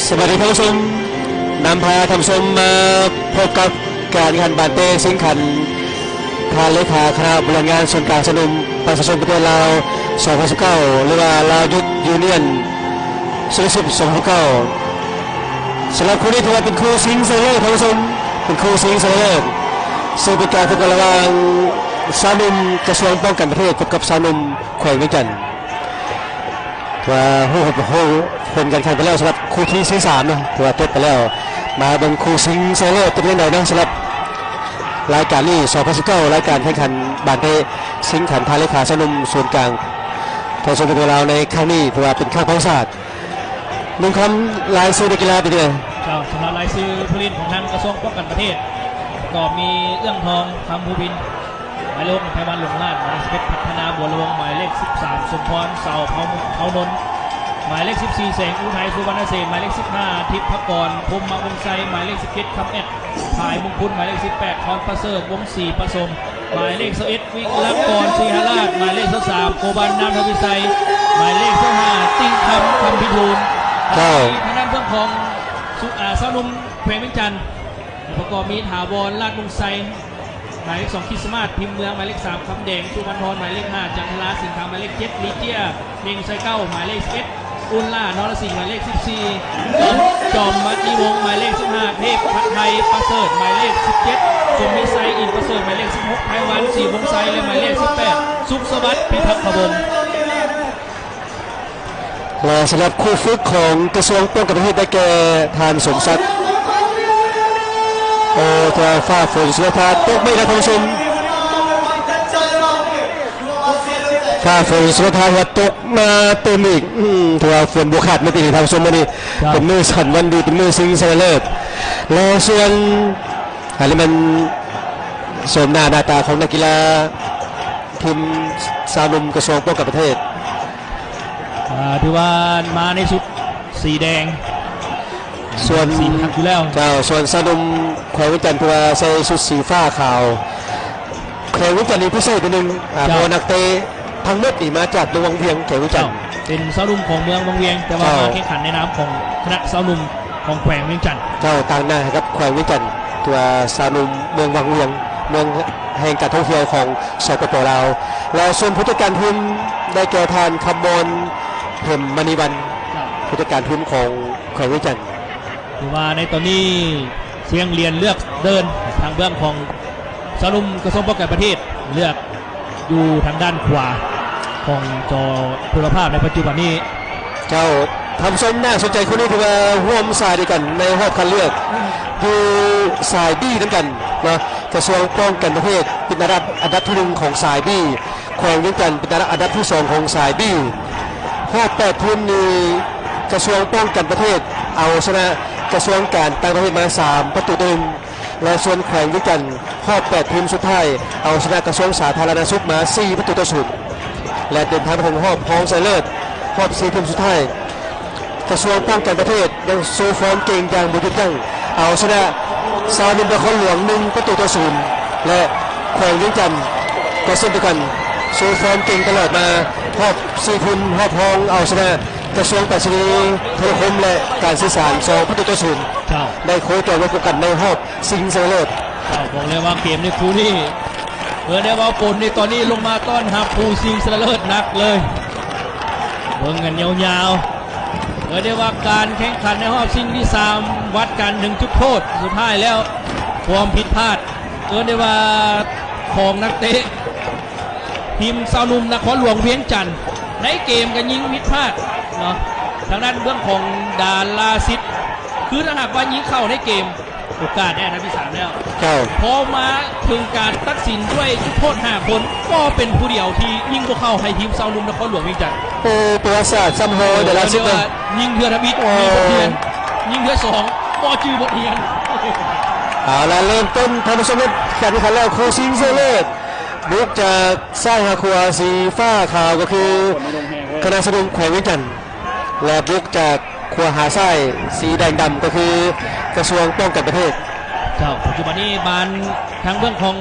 ສະບາຍດີທ່ານຜູ້ຊົມ, ນຳພາທ່ານຜູ້ຊົມມາພົບກັບການແຂ່ງຂັນບານເຕະຊິງຂັນ ທ່ານເລຂາຄະນະບໍລິຫານງານສູນກາງຊາວໜຸ່ມປະຊາຊົນປະເທດລາວ ສອງພັນສິບເກົ້າ ຫຼືວ່າ Lao Youth Union Championship ສອງພັນສິບເກົ້າ. ສຳລັບຄູ່ນີ້ຖືວ່າເປັນຄູ່ຊິງຊະນະເລີດທ່ານຜູ້ຊົມ, ເປັນຄູ່ຊິງຊະນະເລີດ ເຊິ່ງເປັນການພົບກັນລະຫວ່າງຊາວໜຸ່ມກະຊວງປ້ອງກັນປະເທດ ພົບກັບຊາວໜຸ່ມແຂວງວຽງຈັນ. ຖືວ່າຮູ້ ຮູ້ຜົນການແຂ່ງໄປແລ້ວ ສຳລັບຄູ່ທີສາມເນາະ ຖືວ່າຈົບໄປແລ້ວ. ມາເບິ່ງຄູ່ຊິງຊະນະເລີດເປັນຈັ່ງໃດເນາະ ສຳລັບລາຍການນີ້ ສອງພັນສິບເກົ້າ ລາຍການແຂ່ງຂັນບານເຕະຊິງຂັນທ່ານເລຂາຊາວໜຸ່ມສູນກາງປະຊາຊົນປະເທດລາວໃນຄັ້ງນີ້ ຖືວ່າເປັນຄັ້ງປະຫວັດສາດ. ໜຶ່ງຄຳ ລາຍຊື່ນັກກິລາເປັນຈັ່ງໃດ? ເຈົ້າ, ສຳລັບລາຍຊື່ຜູ້ຫຼິ້ນຂອງທາງກະຊວງປ້ອງກັນປະເທດ ກໍມີເອື້ອງທອງ ຄຳພູບິນ, ໝາຍເລກຫົກ ໄພວັນ ຫຼວງລາດ, ໝາຍເລກສິບເອັດ ພັດທະນາ ບົວລະວົງ, ໝາຍເລກສິບສາມ ສົມພອນ ເສົາເພົາ ເພົານົນ, ໝາຍເລກສິບສີ່ ແສງອຸໄທ ສຸວັນນະເສນ, ໝາຍເລກສິບຫ້າ ທິບພະກອນ ພົມມະວົງໄຊ, ໝາຍເລກສິບເຈັດ ຄຳແອັດ ພາຍມຸງຄຸນ, ໝາຍເລກສິບແປດ ພອນປະເສີດ ວົງສີປະສົມ, ໝາຍເລກຊາວເອັດ ວິລະກອນ ສີຫາລາດ, ໝາຍເລກຊາວສາມ ໂກບັນ ນາມທະວີໄຊ, ໝາຍເລກຊາວຫ້າ ຕິງຄຳ ຄຳພິທູນ. ເຈົ້າ. ທາງດ້ານເບື້ອງຂອງ ສຸ ອາ ຊາວໜຸ່ມແຂວງວຽງຈັນ ປະກອບມີ ຖາວອນ ລາດວົງໄຊ, ໝາຍເລກສອງ ຄຣິສມາດ ພິມເມືອງ, ໝາຍເລກສາມ ຄຳແດງ ສຸວັນທອນ, ໝາຍເລກຫ້າ ຈັນທະລາ ສິງຄາ, ໝາຍເລກເຈັດ ລີເຈຍ ເພັງໄຊເກົ້າ, ໝາຍເລກສິບເອັດ ອຸນລາ ນໍລະສິງ, ໝາຍເລກສິບສີ່ ຈອມ ຈອມມະນີວົງ, ໝາຍເລກສິບຫ້າ ເທບພັດໄທ ປະເສີດ, ໝາຍເລກສິບເຈັດ ສົມມີໄຊ ອິນປະເສີດ, ໝາຍເລກສິບຫົກ ໄພວັນ ສີວົງໄຊ ແລະ ໝາຍເລກສິບແປດ ສຸກສະຫວັດ ພິທັກຂະວົງ. ແລະ ສຳລັບຄູຝຶກຂອງກະຊວງປ້ອງກັນປະເທດໄດ້ແກ່ທ່ານ ສົມສັກ ໂອ ແຕ່ຟ້າຝົນສຸລະພາຕົກໄໝ່ລະທ່ານຜູ້ຊົມ, ຟ້າຝົນສຸລະພາຕົກມາຕື່ມອີກ. ອືມ ຖືວ່າຝົນບໍ່ຂາດມື້ນີ້ທ່ານຜູ້ຊົມ, ມື້ນີ້ ເຈົ້າ ເປັນມື້ສັນວັນດີ ເປັນມື້ຊິງຊະນະເລີດ. ແລະ ສ່ວນ ອັນນີ້ແມ່ນໂສມໜ້າໜ້າຕາຂອງນັກກິລາ ທີມຊາວໜຸ່ມກະຊວງປ້ອງກັນປະເທດ ອ່າ ຖືວ່າມາໃນຊຸດສີແດງ ສ່ວນ ສີຄັກຢູ່ແລ້ວ. ເຈົ້າ, ສ່ວນຊາວໜຸ່ມແຂວງວຽງຈັນ ຖືວ່າໃສ່ຊຸດສີຟ້າຂາວ. ແຂວງວຽງຈັນນີ້ພິເສດໜ້ອຍໜຶ່ງ ອ່າ ເຈົ້າ ເພາະວ່ານັກເຕະທັງໝົດນີ້ມາຈາກເມືອງວັງວຽງ ແຂວງວຽງຈັນ. ເຈົ້າ, ເປັນຊາວໜຸ່ມຂອງເມືອງວັງວຽງ ແຕ່ວ່າ ເຈົ້າ ມາແຂ່ງຂັນໃນນາມຂອງຄະນະຊາວໜຸ່ມຂອງແຂວງວຽງຈັນ. ເຈົ້າ, ຕາງໜ້າໃຫ້ກັບແຂວງວຽງຈັນ ຖືວ່າຊາວໜຸ່ມເມືອງວັງວຽງ ເມືອງແຫ່ງການທ່ອງທ່ຽວຂອງ ສປປ ລາວ. ແລະ ສ່ວນຜູ້ຈັດການທີມໄດ້ແກ່ທ່ານ ຄຳມອນ ເຫັມມະນີວັນ ເຈົ້າ ຜູ້ຈັດການທີມຂອງແຂວງວຽງຈັນ. ຖືວ່າໃນຕອນນີ້ ສຽງລຽນເລືອກເດີ່ນ ທາງເບື້ອງຂອງຊາວໜຸ່ມກະຊວງປ້ອງກັນປະເທດ ເລືອກຢູ່ທາງດ້ານຂວາຂອງຈໍໂທລະພາບໃນປັດຈຸບັນນີ້. ເຈົ້າ, ທ່ານຜູ້ຊົມ, ໜ້າສົນໃຈຄູ່ນີ້ ຖືວ່າຮ່ວມສາຍດຽວກັນໃນຮອບຄັດເລືອກ ຢູ່ສາຍ B ນຳກັນເນາະ. ກະຊວງປ້ອງກັນປະເທດເປັນອັນດັບ ອັນດັບທີໜຶ່ງຂອງສາຍ B, ແຂວງວຽງຈັນເປັນອັນດັບທີສອງຂອງສາຍ B. ຮອບແປດທີມນີ້ ກະຊວງປ້ອງກັນປະເທດເອົາຊະນະກະຊວງການຕ່າງປະເທດມາສາມປະຕູຕໍ່ໜຶ່ງ ແລະ ສ່ວນແຂວງວຽງຈັນຮອບແປດທີມສຸດທ້າຍເອົາຊະນະກະຊວງສາທາລະນະສຸກມາສີ່ປະຕູຕໍ່ສູນ ແລະ ເດີນທາງມາເຖິງຮອບຮອງຊະນະເລີດ ຮອບສີ່ທີມສຸດທ້າຍ. ກະຊວງປ້ອງກັນປະເທດຍັງໂຊຟອມເກັ່ງຢ່າງບໍ່ຢຸດຢັ້ງ ເອົາຊະນະຊາວໜຸ່ມນະຄອນຫຼວງໜຶ່ງປະຕູຕໍ່ສູນ ແລະ ແຂວງວຽງຈັນກໍເຊັ່ນດຽວກັນ ໂຊຟອມເກັ່ງຕະຫຼອດມາ ຮອບສີ່ທີມຮອບຮອງເອົາຊະນະກະຊວງໄປສະນີໂທລະຄົມ ແລະ ການສື່ສານສອງປະຕູຕໍ່ສູນ ເຈົ້າ ໄດ້ໂຄຈອນມາພົບກັນໃນຮອບຊິງຊະນະເລີດ. ເຈົ້າ, ບອກເລີຍວ່າເກມໃນຄູ່ນີ້ ເອີ້ນໄດ້ວ່າຝົນໃນຕອນນີ້ລົງມາຕ້ອນຮັບຄູ່ຊິງຊະນະເລີດໜັກເລີຍ. ເບິ່ງກັນຍາວໆ ເອີ້ນໄດ້ວ່າການແຂ່ງຂັນໃນຮອບຊິງທີສາມ ວັດກັນເຖິງຈຸດໂທດ. ສຸດທ້າຍແລ້ວ ຄວາມຜິດພາດ ເອີ້ນໄດ້ວ່າຂອງນັກເຕະທີມຊາວໜຸ່ມນະຄອນຫຼວງວຽງຈັນ ໃນເກມກໍຍິງຜິດພາດເນາະ. ທາງດ້ານເບື້ອງຂອງດາລາຊິດ ຄືຖ້າຫາກວ່າຍິງເຂົ້າໃນເກມ ໂອກາດໄດ້ອັນດັບທີສາມແລ້ວ. ເຈົ້າ. ພໍມາເຖິງການຕັດສິນດ້ວຍຈຸດໂທດຫ້າຄົນ ກໍເປັນຜູ້ດຽວທີ່ຍິງບໍ່ເຂົ້າໃຫ້ທີມຊາວໜຸ່ມນະຄອນຫຼວງວຽງຈັນ. ໂອ້ ປະຫວັດສາດຊ້ຳຮອຍ ເອີ ເດີລາຊິດ ເອີ້ນໄດ້ວ່າຍິງເທື່ອທຳອິດ ເອີ ມີບົດຮຽນ ຍິງເທື່ອສອງ ບໍ່ຈື່ບົດຮຽນ. ເອົາລະ ເລີ່ມຕົ້ນ ທ່ານຜູ້ຊົມ ການແຂ່ງຂັນແລ້ວ ຄູ່ຊິງຊະນະເລີດ ບຸກຈາກຊ້າຍຫາຂວາ ສີຟ້າຂາວ ກໍຄືຄະນະຊາວໜຸ່ມແຂວງວຽງຈັນ ແລະ ບຸກຈາກ ຂວາຫາຊ້າຍ ສີແດງດຳ ກໍຄືກະຊວງປ້ອງກັນປະເທດ. ເຈົ້າ, ປັດຈຸບັນນີ້ບານທາງເບື້ອງຂອງ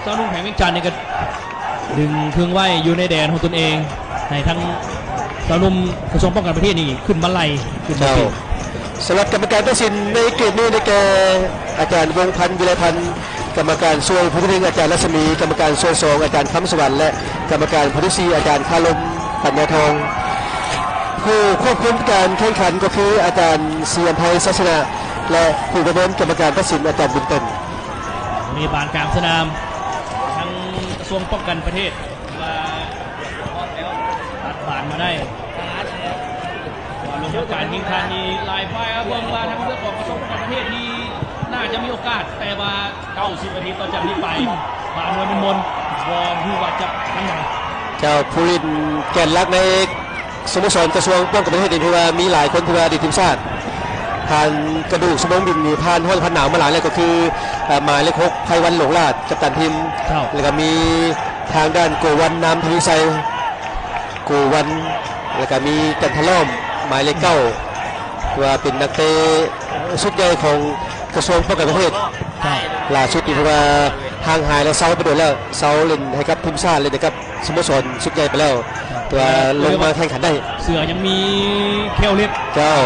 ຊາວໜຸ່ມແຂວງວຽງຈັນນີ້ກໍດຶງເຄິ່ງໄວ້ຢູ່ໃນແດນຂອງຕົນເອງ ໃຫ້ທາງຊາວໜຸ່ມກະຊວງປ້ອງກັນປະເທດນີ້ຂຶ້ນມາໄລ່ ຂຶ້ນມາເປັນ. ເຈົ້າ. ສຳລັບກຳມະການຕັດສິນໃນເກມນີ້ໄດ້ແກ່ ອາຈານ ວົງພັນ ວິໄລພັນ ກຳມະການສ່ວນຜູ້ທີໜຶ່ງ ອາຈານ ລັດສະໝີ ກຳມະການສ່ວນສອງ ອາຈານ ຄຳສະຫວັນ ແລະ ກຳມະການຜູ້ທີສີ່ ອາຈານ ຄາລົມ ປັນຍາທອງ. ຜູ້ຄວບຄຸມການແຂ່ງຂັນກໍຄືອາຈານ ສີອຳໄພ ໄຊຊະນະ ແລະ ຜູ້ປະເມີນກຳມະການຕັດສິນ ອາຈານ ບຸນເຕີນ. ມີບານກາງສະໜາມ ທາງກະຊວງປ້ອງກັນປະເທດ ວ່າຕັດບານມາໄດ້ ວ່າລົງການຍິງຄັນນີ້ ຫຼາຍຝ່າຍເບິ່ງວ່າທາງເລື່ອງຂອງກະຊວງປ້ອງກັນປະເທດນີ້ ໜ້າຈະມີໂອກາດ ແຕ່ວ່າ ເກົ້າສິບນາທີຕໍ່ຈາກນີ້ໄປ ບານມວຍເປັນມົນ ບໍ່ຮູ້ວ່າຈະທາງໃດ. ເຈົ້າ ຜູ້ຫຼິ້ນແກນຫຼັກໃນ ສະໂມສອນກະຊວງປ້ອງກັນປະເທດນີ້ ຖືວ່າມີຫຼາຍຄົນ ຖືວ່າອະດີດທີມຊາດ ຜ່ານກະດູກສະໝອງບິນນີ້ ຜ່ານຮ້ອນຜ່ານໜາວມາຫຼາຍແລ້ວ ກໍຄື ເອີ ໝາຍເລກຫົກ ໄພວັນ ຫຼວງລາດ ກັບຕັນທີມ ເຈົ້າ ແລ້ວກໍມີທາງດ້ານ ໂກວັນ ນາມທະວີໄຊ ໂກວັນ ແລ້ວກໍມີ ຈັນທະລ້ອມ ໝາຍເລກເກົ້າ ຖືວ່າເປັນນັກເຕະຊຸດໃຫຍ່ຂອງກະຊວງປ້ອງກັນປະເທດ. ເຈົ້າ ຫຼ້າສຸດນີ້ຖືວ່າຫ່າງຫາຍແລ້ວ ເຊົາໄປໂດນແລ້ວ ເຊົາຫຼິ້ນໃຫ້ກັບທີມຊາດ ຫຼິ້ນໃຫ້ກັບ ສະໂມສອນຊຸດໃຫຍ່ໄປແລ້ວ ແຕ່ວ່າລົງມາແຂ່ງຂັນໄດ້ ເສືອຍັງມີແຂ້ວເລັບ. ເຈົ້າ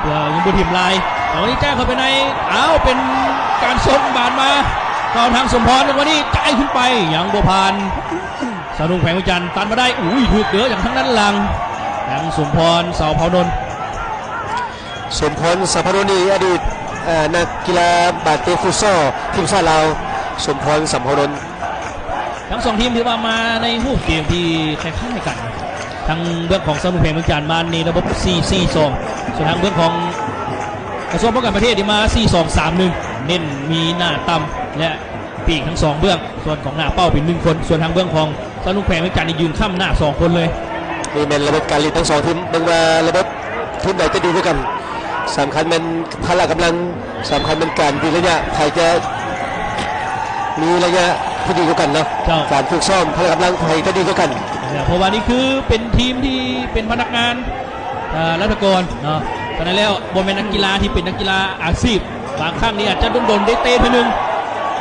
ເສືອຍັງບໍ່ຖິ້ມລາຍ ແຕ່ວ່ານີ້ແຈ້ງເຂົ້າໄປໃນ ອ້າວ ເປັນການຊົນບານມາ ເຂົ້າທາງສົມພອນ ຈັງຫວະນີ້ຈ່າຍຂຶ້ນໄປ ຍັງບໍ່ຜ່ານ ສາວໜຸ່ມແຂວງວຽງຈັນຕັດມາໄດ້ ອຸ້ຍ ຖືກເດີ ຈາກທາງດ້ານຫຼັງ ທາງສົມພອນ ເສົາເຜົ່ານົນ. ສົມພອນ ສຳເພົານົນ ນີ້ອະດີດ ເອີ ນັກກິລາບານເຕະຟຸດຊໍທີມຊາດລາວ ສົມພອນ ສຳເພົານົນ. ທັງສອງທີມຖືວ່າມາໃນຮູບເກມທີ່ຄ້າຍໆກັນ ທາງເບື້ອງຂອງສາວໜຸ່ມແຂວງວຽງຈັນມາໃນລະບົບ ສີ່ສີ່ສອງ ສ່ວນທາງເບື້ອງຂອງກະຊວງປ້ອງກັນປະເທດນີ້ມາ ສີ່ສອງສາມໜຶ່ງ ເນັ້ນມີໜ້າຕ່ຳ ແລະ ປີກທັງສອງເບື້ອງ ສ່ວນຂອງໜ້າເປົ້າເປັນໜຶ່ງຄົນ ສ່ວນທາງເບື້ອງຂອງ ສາວໜຸ່ມແຂວງວຽງຈັນນີ້ຢືນຄ້ຳໜ້າສອງຄົນເລີຍ. ນີ້ແມ່ນລະບົບການຫຼິ້ນທັງສອງທີມ ເບິ່ງວ່າລະບົບທີມໃດຈະດີກວ່າກັນ ສຳຄັນແມ່ນພະລະກຳລັງ ສຳຄັນແມ່ນການຢືນໄລຍະ ໃຜຈະມີໄລຍະທີ່ດີກວ່າກັນເນາະ. ເຈົ້າ ການຝຶກຊ້ອມ ພະລະກຳລັງ ໃຜຈະດີກວ່າກັນ ເພາະວ່ານີ້ຄືເປັນທີມທີ່ເປັນພະນັກງານ ເອີ ລັດຖະກອນເນາະ ສະນັ້ນແລ້ວບໍ່ແມ່ນນັກກິລາທີ່ເປັນນັກກິລາອາຊີບ ບາງຄັ້ງນີ້ອາດຈະດົນໆໄດ້ເຕະເທື່ອໜຶ່ງ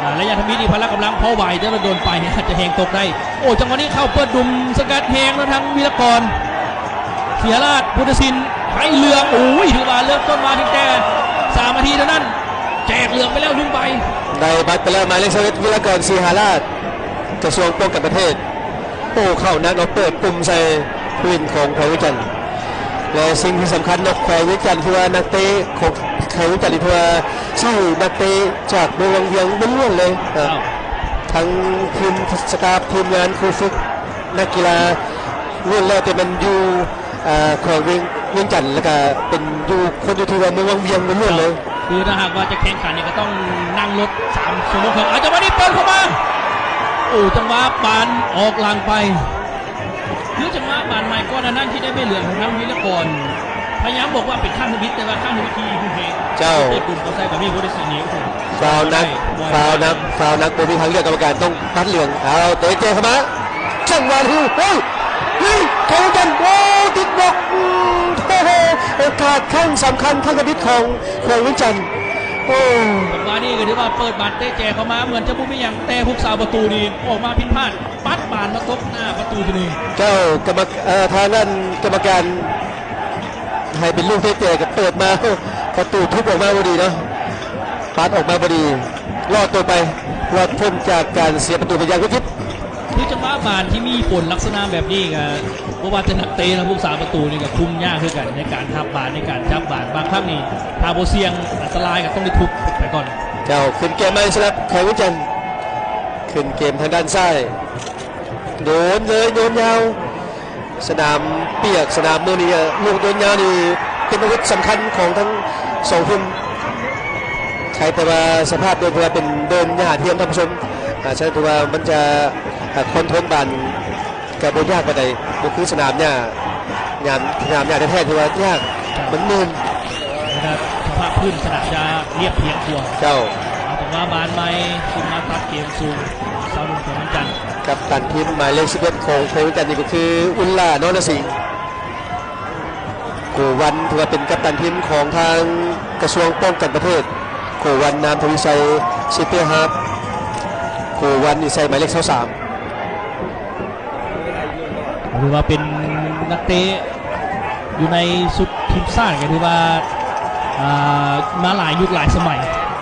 ອາ ໄລຍະທຳອິດນີ້ພະລະກຳລັງພໍໄຫວ ແຕ່ວ່າດົນໄປອາດຈະແຮງຕົກໄດ້. ໂອ້ ຈັງຫວະນີ້ເຂົ້າເປີດດຸ່ມສະກັດແຮງແລ້ວ ທາງວິລະກອນ ສີຫາລາດ ພຸດທະສິນ ໃຫ້ເຫຼືອງ ໂອ້ຍ ຖືວ່າເລີ່ມຕົ້ນມາພຽງແຕ່ສາມນາທີເທົ່ານັ້ນ ແຈກເຫຼືອງໄປແລ້ວໜຶ່ງໃບ. ໄດ້ບັດໄປແລ້ວ ໝາຍເລກຊາວເອັດ ວິລະກອນ ສີຫາລາດ ກະຊວງປ້ອງກັນປະເທດ. ໂອ້ ເຂົ້າໜັກເນາະ ເປີດປຸ່ມໃສ່ຜູ້ຫຼິ້ນຂອງແຂວງວຽງຈັນ ແລະ ສິ່ງທີ່ສຳຄັນເນາະ ແຂວງວຽງຈັນ ຄືວ່ານັກເຕະຂອງແຂວງວຽງຈັນນີ້ ຖືວ່າໃຊ້ນັກເຕະຈາກເມືອງວັງວຽງລ້ວນໆເລີຍ. ເອີ ທັງທີມສະຕາຟ ທີມງານ ຄູຝຶກ ນັກກິລາ ລ້ວນແລ້ວແຕ່ແມ່ນຢູ່ ເອີ ແຂວງວຽງ ວຽງຈັນ ແລ້ວກະເປັນຢູ່ ຄົນຢູ່ທີ່ວ່າເມືອງວັງວຽງລ້ວນໆເລີຍ. ຄືຖ້າຫາກວ່າຈະແຂ່ງຂັນນີ້ກໍຕ້ອງນັ່ງລົດສາມຊົ່ວໂມງເຄິ່ງ. ເອົາ ຈັງຫວະນີ້ເປີດເຂົ້າມາ ໂອ້ ຈັງຫວະບານອອກຫຼັງໄປ ຄືຈັງຫວະບານໃໝ່ກ່ອນໜ້ານັ້ນທີ່ໄດ້ໃບເຫຼືອງຂອງທາງວິລະກອນ ພະຍາຍາມບອກວ່າເປັນຄັ້ງທຳອິດ ແຕ່ວ່າຄັ້ງທຳອິດທີ່ເພິ່ງເຮັດ ເຈົ້າ ເປີດດຸ່ມເຂົ້າໃສ່ແບບນີ້ບໍ່ໄດ້ສີໜີ. ໂອ້ໂຫ ຟາວໜັກ ຟາວໜັກ ຟາວໜັກ ບໍ່ມີທາງເລືອກ ກຳມະການຕ້ອງຕັດເຫຼືອງ. ເອົາ ເຕະແຈເຂົ້າມາ ຈັງຫວະນີ້ ໂອ້ຍ ຍິງເຂົ້າກັນ ໂອ້ ຕິດບລັອກ ອືມ ໂອ້ໂຫ ໂອກາດຄັ້ງສຳຄັນ ຄັ້ງທຳອິດຂອງແຂວງວຽງຈັນ. ໂອ້ ຈັງຫວະນີ້ກໍຖືວ່າເປີດບານເຕະແຈເຂົ້າມາ ເໝືອນຈະບໍ່ມີຫຍັງ ແຕ່ຜູ້ສາປະຕູນີ້ອອກມາຜິດພາດ ປັດບານມາຕົກໜ້າປະຕູຕົວນີ້. ເຈົ້າ ກຳມະ ເອີ ທາງດ້ານກຳມະການໃຫ້ເປັນລູກເຕະແຈ ກໍເປີດມາ ປະຕູທຸບອອກມາບໍ່ດີເນາະ ປັດອອກມາບໍ່ດີ ລອດຕົວໄປ ລອດພົ້ນຈາກການເສຍປະຕູໄປຢ່າງຫວຸດຫງິດ. ຄືຈັງຫວະບານທີ່ມີຜົນລັກສະນະແບບນີ້ ກໍບໍ່ວ່າແຕ່ນັກເຕະ ແລະ ຜູ້ສາປະຕູນີ້ກໍຄຸມຍາກຄືກັນ ໃນການຮັບບານ ໃນການຈັບບານ ບາງຄັ້ງນີ້ຖ້າບໍ່ສ່ຽງອັນຕະລາຍກໍຕ້ອງໄດ້ທຸບໄປກ່ອນ. ເຈົ້າ ຂຶ້ນເກມໃໝ່ສຳລັບແຂວງວຽງຈັນ ຂຶ້ນເກມທາງດ້ານຊ້າຍ ໂຍນເລີຍ ໂຍນຍາວ ສະໜາມປຽກ ສະໜາມມື້ນີ້ ລູກໂຍນຍາວນີ້ເປັນອາວຸດສຳຄັນຂອງທັງສອງທີມ. ໃຄແຕ່ວ່າສະພາບໂດຍ ເພາະວ່າເປັນເດີ່ນຫຍ້າທຽມ ທ່ານຜູ້ຊົມ ອາ ສະນັ້ນຖືວ່າມັນຈະ ອາ ຄອນໂທຣນບານ ກໍບໍ່ຍາກປານໃດ ບໍ່ຄືສະໜາມຫຍ້າ ຍາມ ສະໜາມຫຍ້າແທ້ໆ ຖືວ່າຍາກ ມັນມື່ນ ແລະ ສະພາບພື້ນສະໜາມຈະລຽບພຽງກວ່າ. ເຈົ້າ ເອົາເປັນວ່າບານໃໝ່ຂຶ້ນມາຕັດເກມສູ່ຊາວໜຸ່ມຂອງວຽງຈັນ ກັບຕັນທີມໝາຍເລກສິບເອັດຂອງແຂວງວຽງຈັນນີ້ກໍຄື ອຸ່ນຫຼ້າ ນອນນະສິງ ໂກວັນ ຖືວ່າເປັນກັບຕັນທີມຂອງທາງກະຊວງປ້ອງກັນປະເທດ ໂກວັນ ນາມທະວີໄຊ ເຊັນເຕີຮາບ ໂກວັນນີ້ໃສ່ໝາຍເລກຊາວສາມ. ຖືວ່າເປັນນັກເຕະຢູ່ໃນຊຸດທີມຊາດ ກໍຖືວ່າ ອ່າ ມາຫຼາຍຍຸກຫຼາຍສະໄໝ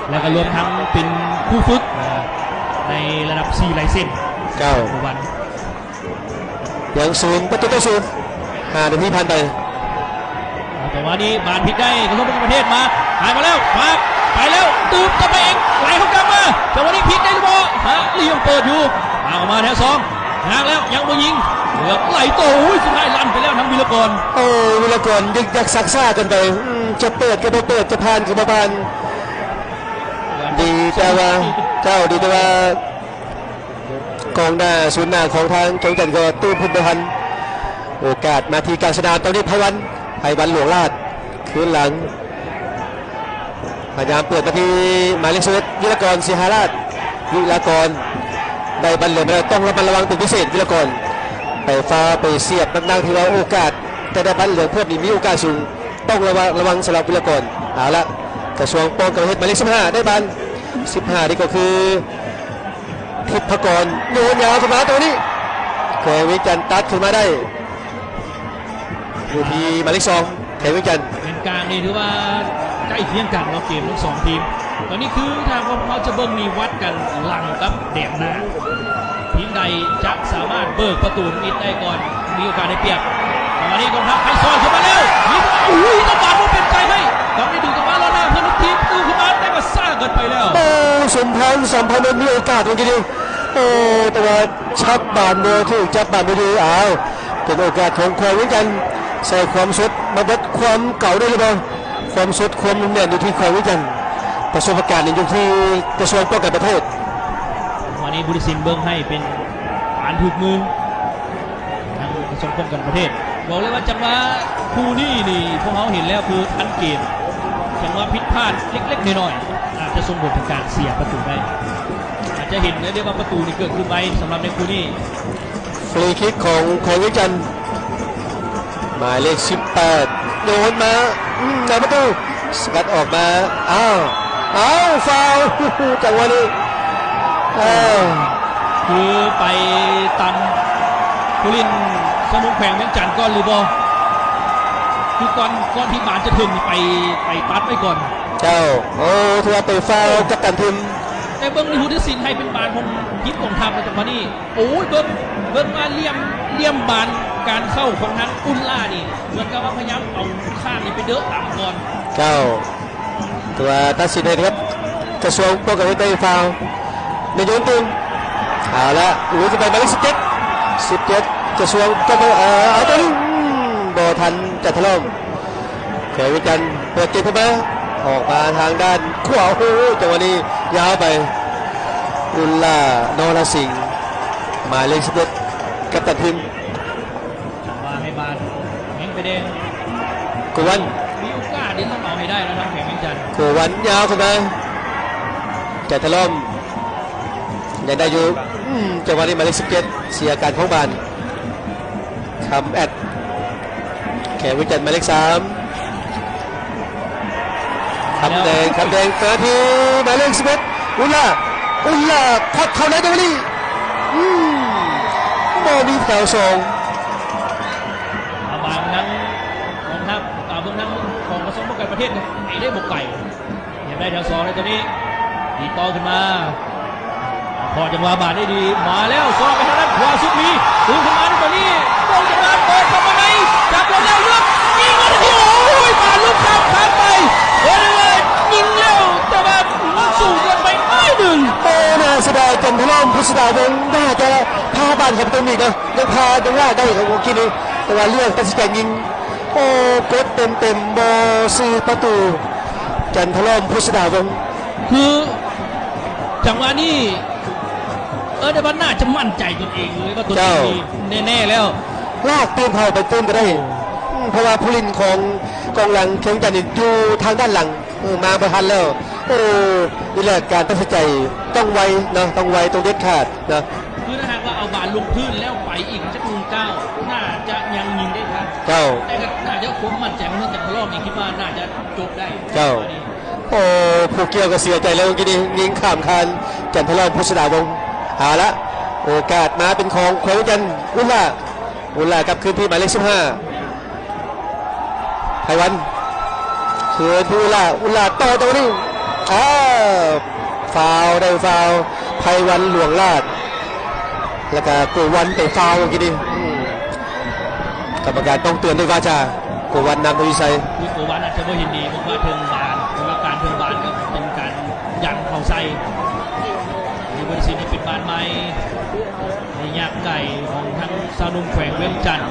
ແລ້ວກໍລວມທັງເປັນຄູຝຶກ ອ່າ ໃນລະດັບສີ່ລາຍເຊັນ ເຈົ້າ ປັດຈຸບັນ ຍັງສູນປະຕູຕໍ່ສູນ ຫ້ານາທີຜ່ານໄປ. ຈັງຫວະນີ້ບານຜິດໄດ້ ກະຊວງປ້ອງກັນປະເທດມາ ຫາຍມາແລ້ວ ມາ ໄປແລ້ວ ຕື່ມກັບໄປເອງ ໄຫຼເຂົ້າກາງມາ ຈັງຫວະນີ້ຜິດໄດ້ຫຼືບໍ່? ຫາຫຼ່ຽມເປີດຢູ່ ຫາອອກມາແຖວສອງ ຫາກແລ້ວ ຍັງບໍ່ຍິງ ເຫຼືອໄຫຼຕໍ່ ໂອ້ຍ ສຸດທ້າຍລັນໄປແລ້ວທາງວິລະກອນ. ໂອ້ ວິລະກອນຍຶກຍັກຊັກຊ້າເກີນໄປ ອືມ ຈະເປີດກໍບໍ່ເປີດ ຈະຜ່ານກໍບໍ່ຜ່ານ ດີແຕ່ວ່າ ເຈົ້າ ດີແຕ່ວ່າ ກອງໜ້າສູນໜ້າຂອງທາງແຂວງວຽງຈັນກໍຕື່ມຂຶ້ນບໍ່ທັນ. ໂອກາດມາທີ່ກາງສະໜາມ ຕອນນີ້ ໄພວັນ ໄພວັນ ຫຼວງລາດ ຄືນຫຼັງ ພະຍາຍາມເປີດມາທີ່ໝາຍເລກສິບເອັດ ວິລະກອນ ສີຫາລາດ ວິລະກອນ ໄດ້ບັນເຫຼືອງມາແລ້ວ ຕ້ອງລະມັດລະວັງເປັນພິເສດ ວິລະກອນ ໄປຟາວໄປສຽບໜັກໆ ຖືວ່າໂອກາດຈະໄດ້ບັນເຫຼືອງເພີ່ມນີ້ມີໂອກາດສູງ ຕ້ອງລະວັງ ລະວັງສຳລັບວິລະກອນ. ເອົາລະ ກະຊວງປ້ອງກັນປະເທດໝາຍເລກສິບຫ້າ ໄດ້ບານ ສິບຫ້າ ນີ້ກໍຄື ທິບພະກອນ ໂຍນຍາວຂຶ້ນມາ ຕົງນີ້ ແຂວງວຽງຈັນຕັດຂຶ້ນມາໄດ້ ຢູ່ທີ່ໝາຍເລກສອງ ແຂວງວຽງຈັນ. ເປັນການນີ້ຖືວ່າໃກ້ຄຽງກັນເນາະ ເກມທັງສອງທີມ ຕອນນີ້ຄືຖ້າພວກເຮົາຈະເບິ່ງນີ້ ວັດກັນຫຼັງກັບແດນໜ້າ ທີມໃດຈະສາມາດເບີກປະຕູນິມິດໄດ້ກ່ອນ ມີໂອກາດໄດ້ປຽບ. ຈັງຫວະນີ້ກອງທັບໄພສອນເຂົ້າມາແລ້ວ ຍິງ ໂອ້ຍ ຕະບາດບໍ່ເປັນໃຈໃຫ້ ກັບໄດ້ດຶງກັບມາ ລອດໜ້າເພື່ອນຮ່ວມທີມ ຕູ້ຂຶ້ນມາ ແຕ່ກໍຊ້າເກີນໄປແລ້ວ. ໂອ້ ສົມພອນ ສຳພັນ ມີໂອກາດເມື່ອກີ້ນີ້ ໂອ້ ແຕ່ວ່າຈັບບານບໍ່ຖືກ ຈັບບານບໍ່ດີ. ອ້າວ ເປັນໂອກາດຂອງແຂວງວຽງຈັນ ໃສ່ຄວາມສົດມາເບິດ ຄວາມເກົ່າໄດ້ຫຼືບໍ່? ຄວາມສົດ ຄວາມໜັກແໜ້ນຢູ່ທີ່ແຂວງວຽງຈັນ ປະສົບປະການນີ້ຢູ່ທີ່ກະຊວງປ້ອງກັນປະເທດ. ວັນນີ້ຜູ້ຕັດສິນເບິ່ງໃຫ້ເປັນການຖືກມື ທາງກະຊວງປ້ອງກັນປະເທດ ບອກເລີຍວ່າຈັງຫວະຄູ່ນີ້ນີ້ ພວກເຮົາເຫັນແລ້ວຄືທັນເກມ ຈັງຫວະຜິດພາດເລັກໆ ນ້ອຍໆ ອາດຈະສົ່ງຜົນເປັນການເສຍປະຕູໄດ້ ອາດຈະເຫັນໄດ້ເລີຍວ່າປະຕູນີ້ເກີດຂຶ້ນໄວສຳລັບໃນຄູ່ນີ້. ຟຣີຄິກຂອງແຂວງວຽງຈັນ ໝາຍເລກສິບແປດ ໂຍນມາ ອືມ ໜ້າປະຕູ ສະກັດອອກມາ ອ້າວ ອ້າວ ຟາວ ຈັງຫວະນີ້ ເອີ ຄືໄປຕຳຜູ້ຫຼິ້ນສະໜຸກແຂວງວຽງຈັນກ່ອນຫຼືບໍ່? ຄືກ່ອນ ກ່ອນທີ່ບານຈະເຖິງໄປ ໄປຕັດໄວ້ກ່ອນ. ເຈົ້າ ໂອ້ ຖືວ່າໄປຟາວກັບຕັນທີມ ແຕ່ເບິ່ງນີ້ຜູ້ຕັດສິນໃຫ້ເປັນບານຂອງທີມກອງທັບໃນຈັງຫວະນີ້. ໂອ້ຍ ເບິ່ງ ເບິ່ງວ່າຫຼ່ຽມ ຫຼ່ຽມບານການເຂົ້າຂອງທາງອຸນລານີ້ ເໝືອນກັບວ່າພະຍາຍາມເອົາຂ້າງນີ້ໄປເດີະຕາມກ່ອນ. ເຈົ້າ ແຕ່ວ່າຕັດສິນໃຫ້ເນາະ ກະຊວງປ້ອງກັນປະເທດໄດ້ຟາວ ໄດ້ໂຍນຕື່ມ. ເອົາລະ ລຸຍຂຶ້ນໄປໝາຍເລກສິບເຈັດ ສິບເຈັດ ກະຊວງປ້ອງກັນ ເອົາ ເອົາຕົວນີ້ ອືມ ບໍ່ທັນ ຈັນທະລອມ ແຂວງວຽງຈັນ ເປີດເກມເຂົ້າມາ ອອກມາທາງດ້ານຂວາ ໂອ້ໂຫ ຈັງຫວະນີ້ຍາວໄປ ອຸນລາ ນໍລະສິງ ໝາຍເລກສິບເອັດ ກັບຕັນທີມ ວ່າໃຫ້ບານແຮງໄປແດງ ໂກວັນ ມີໂອກາດທີ່ຕ້ອງເອົາໃຫ້ໄດ້ແລ້ວທາງແຂວງວຽງຈັນ ໂກວັນຍາວເຂົ້າມາ ຈັນທະລອມ ຍັງໄດ້ຢູ່ ອືມ ຈັງຫວະນີ້ໝາຍເລກສິບເຈັດ ເສຍການຄອງບານ ຄຳແອັດ ແຂວງວຽງຈັນ ໝາຍເລກສາມ ຄຳແດງ ຄຳແດງ ມາທີ່ໝາຍເລກສິບເອັດ ອຸນລາ ອຸນລາ ຄວັກເຂົ້າໃນ ຈັງຫວະນີ້ ອືມ ບໍ່ມີແຖວສອງ ບານທາງກອງທັບ ເອີ ເບິ່ງທາງຂອງກະຊວງປ້ອງກັນປະເທດ ໄປໄດ້ບໍ່ໄກ ຍັງໄດ້ແຖວສອງໃນຕົວນີ້ ດີດຕໍ່ຂຶ້ນມາ ພໍ້ຈັງຫວະບາດໄດ້ດີ ມາແລ້ວ ຊອກໄປທາງດ້ານຂວາສຸດມີ ຄືນຂຶ້ນມາໃນຕົວນີ້ ໂດນຈັງຫວະເປີດເຂົ້າມາໃນ ຈັບບອນແລ້ວ ເລືອກຍິງມາທີ່ ໂອ້ຍ ບານຫຼຸດຂ້າມຄານໄປ ເອີ ຍິງແລ້ວ ແຕ່ວ່າມັນສູງເກີນໄປໜ້ອຍໜຶ່ງ. ໂອ້ ໜ້າເສຍດາຍ ຈັນທະລອມ ພຸດສະດາວົງ ໜ້າຈະພາບານເຂົ້າປະຕູອີກເນາະ ຍັງພາ ຍັງລາກໄດ້ເນາະ ເມື່ອກີ້ນີ້ ແຕ່ວ່າເລືອກຕັດສິນໃຈຍິງ ໂອ້ ກົດເຕັມໆ ບໍ່ຊື່ປະຕູ ຈັນທະລອມ ພຸດສະດາວົງ ຄື ຈັງຫວະນີ້ ເອີ ໄດ້ວ່າໜ້າຈະໝັ້ນໃຈຕົນເອງເລີຍວ່າຕົນເອງນີ້ແນ່ໆແລ້ວ ລາກຕື່ມເຂົ້າໄປຕື່ມກໍໄດ້ ເພາະວ່າຜູ້ຫຼິ້ນຂອງກອງຫຼັງແຂວງວຽງຈັນນີ້ຢູ່ທາງດ້ານຫຼັງ ເອີ ມາບໍ່ທັນແລ້ວ ໂອ້ ນີ້ແຫຼະການຕັດສິນໃຈຕ້ອງໄວເນາະ ຕ້ອງໄວ ຕ້ອງເດັດຂາດເນາະ ຄືຖ້າຫາກວ່າເອົາບານລົງພື້ນແລ້ວໄປອີກຈັກໜຶ່ງກ້າວ ໜ້າຈະຍັງຍິງໄດ້ທັນ ເຈົ້າ ແຕ່ກໍໜ້າຈະຄວາມໝັ້ນໃຈຂອງທາງຈັນທະລອມນີ້ ຄິດວ່າໜ້າຈະຈົບໄດ້ ເຈົ້າ ໂອ້ ຜູ້ກ່ຽວກໍເສຍໃຈແລ້ວ ເມື່ອກີ້ນີ້ຍິງຂ້າມຄານ ຈັນທະລອມ ພຸດສະດາວົງ ເອົາລະ ໂອກາດມາເປັນຂອງແຂວງວຽງຈັນ ອຸນລາ ອຸນລາກັບຄືນທີ່ໝາຍເລກສິບຫ້າ ໄພວັນ ຄືຜູ້ລະ ອຸລາຕໍ່ຕອນນີ້ ອ້າວ ຟາວ ໄດ້ຟາວ ໄພວັນ ຫຼວງລາດ ແລ້ວກະໂກວັນໄປຟາວເມື່ອກີ້ນີ້ ອືມ ກຳມະການຕ້ອງເຕືອນດ້ວຍວາຈາ ໂກວັນ ນາມທະວີໄຊ. ຄືໂກວັນອາດຈະບໍ່ເຫັນດີ ເພາະວ່າເທິງບານ ກຳມະການເທິງບານກໍເປັນການຢັນເຂົ້າໃສ່ ໃນເບອສີ່ນີ້ເປັນບານໃໝ່ ໄລຍະໄກຂອງທາງຊາວໜຸ່ມແຂວງວຽງຈັນ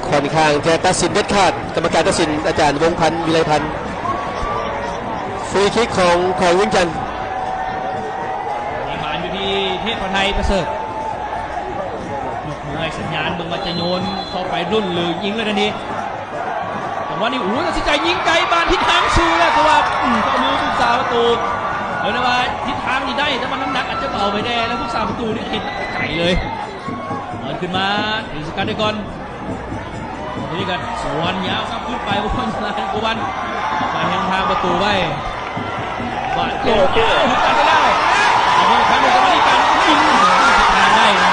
ຂ້ອນຂ້າງຈະຕັດສິນເດັດຂາດ ກຳມະການຕັດສິນອາຈານ ວົງພັນ ວິໄລພັນ ຟຣີຄິກຂອງແຂວງວຽງຈັນ. ມາຢູ່ທີ່ເທບພະໄທປະເສີດ ຍົກມືໃຫ້ສັນຍານເບິ່ງວ່າຈະໂຍນເຂົ້າໄປລຸ້ນ ຫຼື ຍິງເລີຍທັນທີ. ຈັງຫວະນີ້ ໂອ້ໂຫ ຕັດສິນໃຈຍິງໄກບານທິດທາງສູ່ແລ້ວ ແຕ່ວ່າ ອືມ ເຂົ້າມືຜູ້ຮັກສາປະຕູ ເອີ້ນໄດ້ວ່າທິດທາງນີ້ໄດ້ ແຕ່ວ່ານ້ຳໜັກອາດຈະເບົາໄປແດ່ ແລ້ວຜູ້ຮັກສາປະຕູນີ້ເຫັນໄກເລີຍ ເປີດຂຶ້ນມາ ຖືສະກັດໄດ້ກ່ອນ ທີນີ້ກໍສວນຍາວກັບຄືນໄປ ບໍ່ທັນໄດ້ ບໍ່ທັນ ໄປແຮງທາງປະຕູໄວ້. ບາດເຈັບ ເອົາ ຖືກຕັດໄປແລ້ວ ເອົາ ຄັ້ງໜຶ່ງ ຈັງຫວະນີ້ການຍິງທາງໄດ້ນະ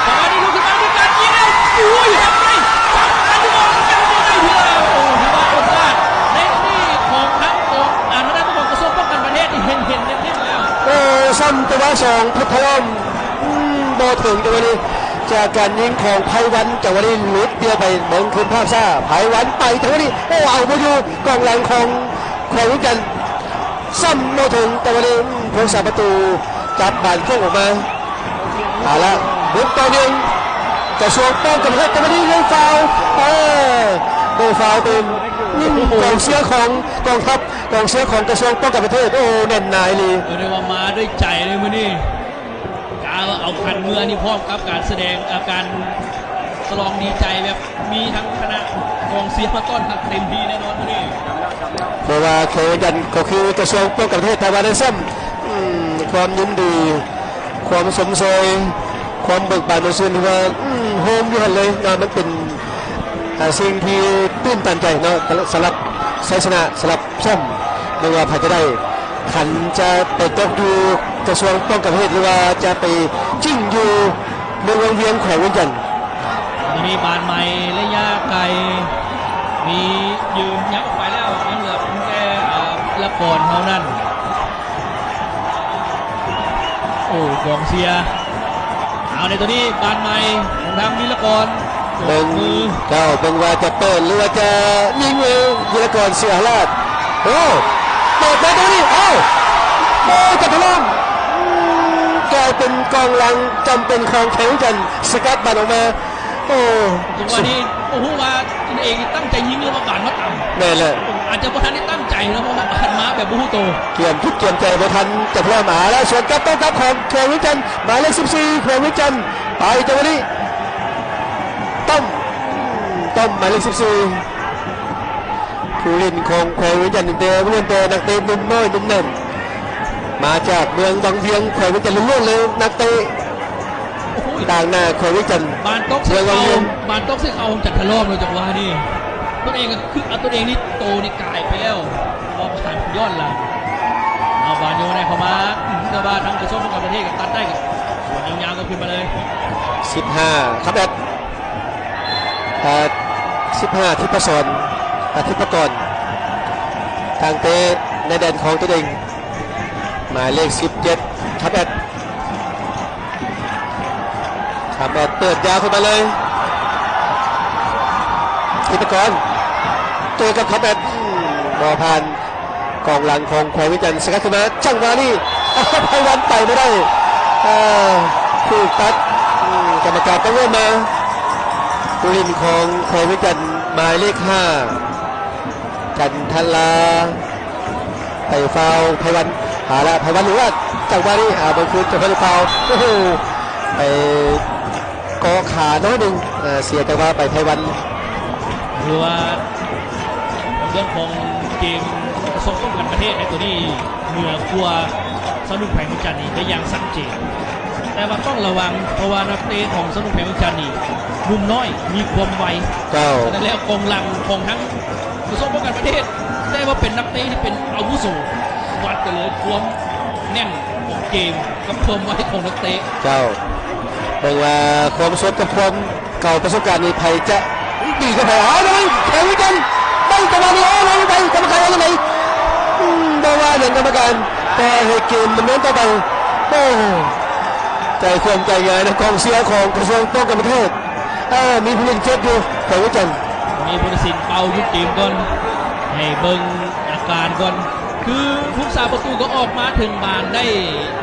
ຈັງຫວະນີ້ລຸກຂຶ້ນມາມີການຍິງແລ້ວ ໂອ້ຍ ເຮັດໄດ້ ສຳຄັນທີ່ວ່າເຮັດໄດ້ເທື່ອ ໂອ້ ຖືວ່າໂອກາດໃນນີ້ຂອງທາງກອງ ອາ ທາງດ້ານຂອງກະຊວງປ້ອງກັນປະເທດນີ້ເຫັນເຫັນເນັ້ນໆແລ້ວ ໂອ້ ຊ້ຳແຕ່ວ່າສອງ ເພັດທະລອມ ອືມ ບໍ່ເຖິງ ຈັງຫວະນີ້ ຈາກການຍິງຂອງໄພວັນ ຈັງຫວະນີ້ຫຼຸດດຽວໄປ ເບິ່ງຄືນພາບຊ້າ ໄພວັນໄປ ຈັງຫວະນີ້ ໂອ້ ເອົາບໍ່ຢູ່ ກອງຫຼັງຂອງແຂວງວຽງຈັນ ຊ້ຳບໍ່ເຖິງ ແຕ່ວ່ານີ້ ອືມ ຜູ້ຮັກສາປະຕູຈັບບານໂຄ້ງອອກມາ ເອົາລະ ບຸກຕໍ່ໜຶ່ງ ກະຊວງປ້ອງກັນປະເທດ ແຕ່ວ່ານີ້ໄດ້ຟາວ ເອີ ໄດ້ຟາວເປັນ ອືມ ກອງເຊຍຂອງກອງທັບ ກອງເຊຍຂອງກະຊວງປ້ອງກັນປະເທດ ໂອ້ ແໜ້ນໜາອີ່ຫຼີ ເອີ້ນໄດ້ວ່າມາດ້ວຍໃຈເລີຍມື້ນີ້ ກະວ່າເອົາຂັນເມືອນີ້ພ້ອມກັບການສະແດງ ອາ ການສະຫຼອງດີໃຈແບບ ມີທັງຄະນະກອງເຊຍມາຕ້ອນຮັບເຕັມທີ່ແນ່ນອນມື້ນີ້ ເພາະວ່າແຂວງວຽງຈັນກໍຄືກະຊວງປ້ອງກັນປະເທດ ຖ້າວ່າໄດ້ຊ້ຳ ອືມ ຄວາມຍິນດີ ຄວາມຊົມເຊີຍ ຄວາມເບີກບານມ່ວນຊື່ນ ຖືວ່າ ອືມ ໂຮມຢູ່ຫັ້ນເລີຍເນາະ ມັນເປັນ ເອີ ສິ່ງທີ່ຕື່ນຕັນໃຈເນາະ ສຳລັບໄຊຊະນະ ສຳລັບ ຊ້ຳ ບໍ່ວ່າໃຜຈະໄດ້ ຄັນຈະໄປຕົກຢູ່ກະຊວງປ້ອງກັນປະເທດ ຫຼືວ່າຈະໄປຈິ້ງຢູ່ເມືອງວັງວຽງ ແຂວງວຽງຈັນ. ຕອນນີ້ບານໃໝ່ໄລຍະໄກ ມີຢືນຍັບອອກໄປແລ້ວ ຍັງເຫຼືອພຽງແຕ່ ເອີ ວິລະກອນເທົ່ານັ້ນ. ໂອ້ ກອງເຊຍ ເອົາ ໃນໂຕນີ້ບານໃໝ່ຂອງທາງວິລະກອນ ເບິ່ງ ເຈົ້າ ເບິ່ງວ່າຈະເປີດ ຫຼືວ່າຈະຍິງເອງ ວິລະກອນ ເສຍຫຼາດ ໂອ້ ເປີດມາໂຕນີ້ ເອົ້າ ໂອ້ ຈັດທະລອມ ອືມ ກາຍເປັນກອງຫຼັງຈຳເປັນຂອງແຂວງວຽງຈັນ ສະກັດບານອອກມາ ໂອ້ ຈັງຫວະນີ້ບໍ່ຮູ້ວ່າຕົນເອງຕັ້ງໃຈຍິງ ຫຼືວ່າບານມາຕຳ ແມ່ນແຫຼະ ອາດຈະບໍ່ທັນໄດ້ຕັ້ງໃຈເນາະ ເພາະວ່າບານມາແບບບໍ່ຮູ້ໂຕ ກຽມຈິດກຽມໃຈບໍ່ທັນ ຈັດທະລອມ ເອົາລະ ສວນກັບ ໂຕ້ກັບຂອງແຂວງວຽງຈັນ ໝາຍເລກສິບສີ່ ແຂວງວຽງຈັນ ໄປ ຈັງຫວະນີ້ ຕ້ອມ ຕ້ອມ ໝາຍເລກສິບສີ່ ຜູ້ຫຼິ້ນຂອງແຂວງວຽງຈັນ ຕັ້ງແຕ່ ລ້ວນແຕ່ນັກເຕະໜຸ່ມນ້ອຍໜຸ່ມແໜ້ນ ມາຈາກເມືອງວັງວຽງ ແຂວງວຽງຈັນລ້ວນໆເລີຍ ນັກເຕະ ໂອ້ໂຫ ຕາງໜ້າແຂວງວຽງຈັນ ບານຕົກໃສ່ເຂົ່າ ເມືອງວັງວຽງ ບານຕົກໃສ່ເຂົ່າຂອງຈັດທະລອມເລີຍ ຈັງຫວະນີ້ ຕົນເອງກໍຄື ອາ ຕົນເອງນີ້ໂຕນີ້ກາຍໄປແລ້ວ ລອບຜ່ານຍ້ອນຫຼັງ ເອົາບານໂຍນໃຫ້ເຂົ້າມາ ອືມ ແຕ່ວ່າທາງກະຊວງປ້ອງກັນປະເທດກໍຕັດໄດ້ ກໍສວນຍາວໆກັບຄືນມາເລີຍ ສິບຫ້າ ຄຳແອັດ ເອີ ສິບຫ້າ ທິບປະສອນ ອາ ທິບປະກອນ ທາງເຕະໃນແດນຂອງຕົນເອງ ໝາຍເລກສິບເຈັດ ຄຳແອັດ ຄຳແອັດເປີດຍາວຂຶ້ນມາເລີຍ ທິບປະກອນ ເຈີກັບຄຳແອັດ ອືມ ບໍ່ຜ່ານ ກອງຫຼັງຂອງແຂວງວຽງຈັນສະກັດຂຶ້ນມາ ຈັງຫວະນີ້ ໄພວັນໄປບໍ່ໄດ້ ເອີ ຖືກຕັດ ອືມ ກຳມະການຕ້ອງເລື່ອນມາ ຜູ້ຫຼິ້ນຂອງແຂວງວຽງຈັນ ໝາຍເລກຫ້າ ຈັນທະລາ ໄປຟາວໄພວັນ ຫາລະ ໄພວັນ ຫຼືວ່າ ຈັງຫວະນີ້ ອາ ເບິ່ງຄືນ ຈັນທະລາໄປຟາວ ໂອ້ໂຫ ໄປ ເກາະຂາໜ້ອຍໜຶ່ງ ເອີ ເສຍຈັງຫວະໄປໄພວັນ ຖືວ່າເລື່ອງຂອງເກມກະຊວງປ້ອງກັນປະເທດໃນໂຕນີ້ເໜືອກວ່າຊາວໜຸ່ມແຂວງວຽງຈັນນີ້ໄດ້ຢ່າງຊັດເຈນ ແຕ່ວ່າຕ້ອງລະວັງ ເພາະວ່ານັກເຕະຂອງຊາວໜຸ່ມແຂວງວຽງຈັນນີ້ໜຸ່ມນ້ອຍ ມີຄວາມໄວ ເຈົ້າ ສະນັ້ນແລ້ວກອງຫຼັງຂອງທັງກະຊວງປ້ອງກັນປະເທດ ໄດ້ວ່າເປັນນັກເຕະທີ່ເປັນອາວຸໂສ ວັດກັນເລີຍຄວາມແໜ້ນຂອງເກມກັບຄວາມໄວຂອງນັກເຕະ ເຈົ້າ ເບິ່ງວ່າຄວາມສົດກັບຄວາມ ເກົ່າປະສົບການນີ້ ໃຜຈະດີກວ່າໃຜ? ເອົາ ໄປ ແຂວງວຽງຈັນ ໄປ ຈັງຫວະນີ້ ໂອ້ ລົງໄປ ກຳມະການວ່າຈັ່ງໃດ? ອືມ ບໍ່ວ່າຫຍັງກຳມະການ ປ່ອຍໃຫ້ເກມດຳເນີນຕໍ່ໄປ. ໂອ້ ໃຈຂວ້າງໃຈຫງາຍນະ ກອງເຊຍຂອງກະຊວງປ້ອງກັນປະເທດ. ເອີ ມີຜູ້ຫຼິ້ນເຈັບຢູ່ ແຂວງວຽງຈັນ. ມີຜູ້ຕັດສິນເປົ່າຢຸດເກມກ່ອນ ໃຫ້ເບິ່ງອາການກ່ອນ. ຄືຜູ້ຮັກສາປະຕູກໍອອກມາເຖິງບານໄດ້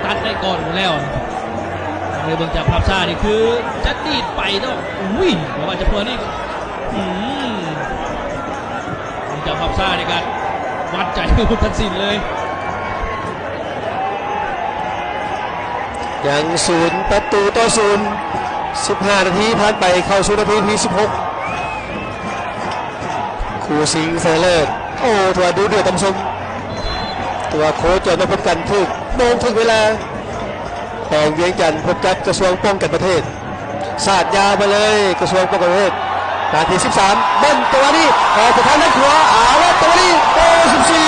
ຕັດໄດ້ກ່ອນຢູ່ແລ້ວ. ເບິ່ງຈາກພາບຊ້ານີ້ຄືຈະດີດໄປເນາະ. ອຸ້ຍ ແຕ່ວ່າຈັງຫວະນີ້ ອືມ ເບິ່ງຈາກພາບຊ້ານີ້ກໍວັດໃຈຜູ້ຕັດສິນເລີຍ. ຍັງສູນປະຕູຕໍ່ສູນ ສິບຫ້ານາທີຜ່ານໄປ ເຂົ້າສູ່ນາທີທີສິບຫົກ. ຄູ່ຊິງຊະນະເລີດ ໂອ້ ຖືວ່າດຸເດືອດທ່ານຜູ້ຊົມ. ແຕ່ວ່າໂຄຈອນມາພົບກັນຖືກໂມງຖືກເວລາ. ແຂວງວຽງຈັນພົບກັບກະຊວງປ້ອງກັນປະເທດ ສາດຍາວມາເລີຍ ກະຊວງປ້ອງກັນປະເທດ. ນາທີສິບສາມ ເບິ່ງຈັງຫວະນີ້ ອອກໄປທາງດ້ານຂວາ ເອົາລະ ຈັງຫວະນີ້ ໂອ້ ສິບສີ່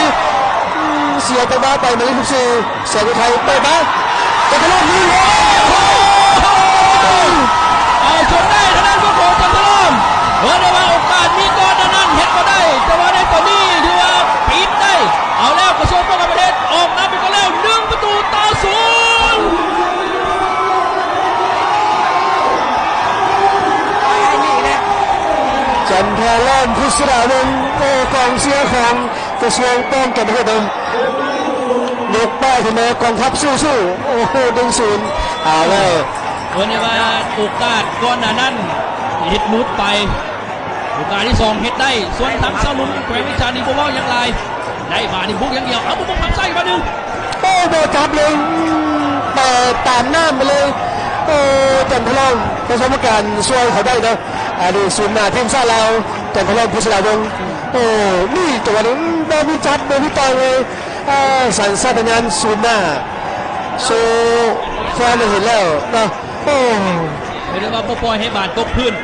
ອືມ ເສຍຈັງຫວະໄປ ໝາຍເລກສິບສີ່ ແສນອຸໄທ ເປີດມາ ຈັນທະລອມ ຍິງ ໂອ້ ເອົາຈົນໄດ້ທາງດ້ານຂອງຈັນທະລອມ. ເອີ ແຕ່ວ່າໂອກາດມີກ່ອນໜ້ານັ້ນເຮັດບໍ່ໄດ້ ແຕ່ວ່າໃນຕອນນີ້ຖືວ່າປິດໄດ້. ເອົາແລ້ວ ກະຊວງປ້ອງກັນປະເທດອອກນຳໄປກ່ອນແລ້ວ ໜຶ່ງປະຕູຕໍ່ສູນ. ຈັນທະລອມ ພຸດສະດາວົງ ໂອ້ ກອງເຊຍຂອງກະຊວງປ້ອງກັນປະເທດ ຍົກປ້າຍຂຶ້ນມາ ກອງທັບສູ້ໆ. ໂອ້ໂຫ ໜຶ່ງສູນ ເອົາແລ້ວ. ເພິ່ນໄດ້ວ່າໂອກາດກ່ອນໜ້ານັ້ນເຮັດຫຼຸດໄປ ໂອກາດທີສອງເຮັດໄດ້ ສ່ວນທາງຊາວໜຸ່ມແຂວງວຽງຈັນນີ້ບໍ່ເວົ້າຫຍັງຫຼາຍ ໄດ້ບາດນີ້ບຸກຢ່າງດຽວ. ເອົາ ບຸກທາງຊ້າຍບາດໜຶ່ງ ໂອ້ ບໍ່ຈັບເລີຍ ອືມ ເປີດຕາມນ້ຳໄປເລີຍ. ໂອ້ ຈັນທະລອມ ປະສົບການຊ່ວຍເຂົາໄດ້ເນາະ ອະດີດສູນໜ້າທີມຊາດລາວ ຈັນທະລອມ ພຸດສະດາວົງ. ໂອ້ ນີ້ ຈັງຫວະນີ້ ອືມ ບໍ່ມີຈັບ ບໍ່ມີຕ່ອຍເລີຍ. ອາ ສັນຊາດຕະຍານສູນໜ້າ ໂຊແຟນໄດ້ເຫັນແລ້ວເນາະ. ໂອ້ ເຫັນໄດ້ວ່າບໍ່ປ່ອຍໃຫ້ບານຕົກພື້ນ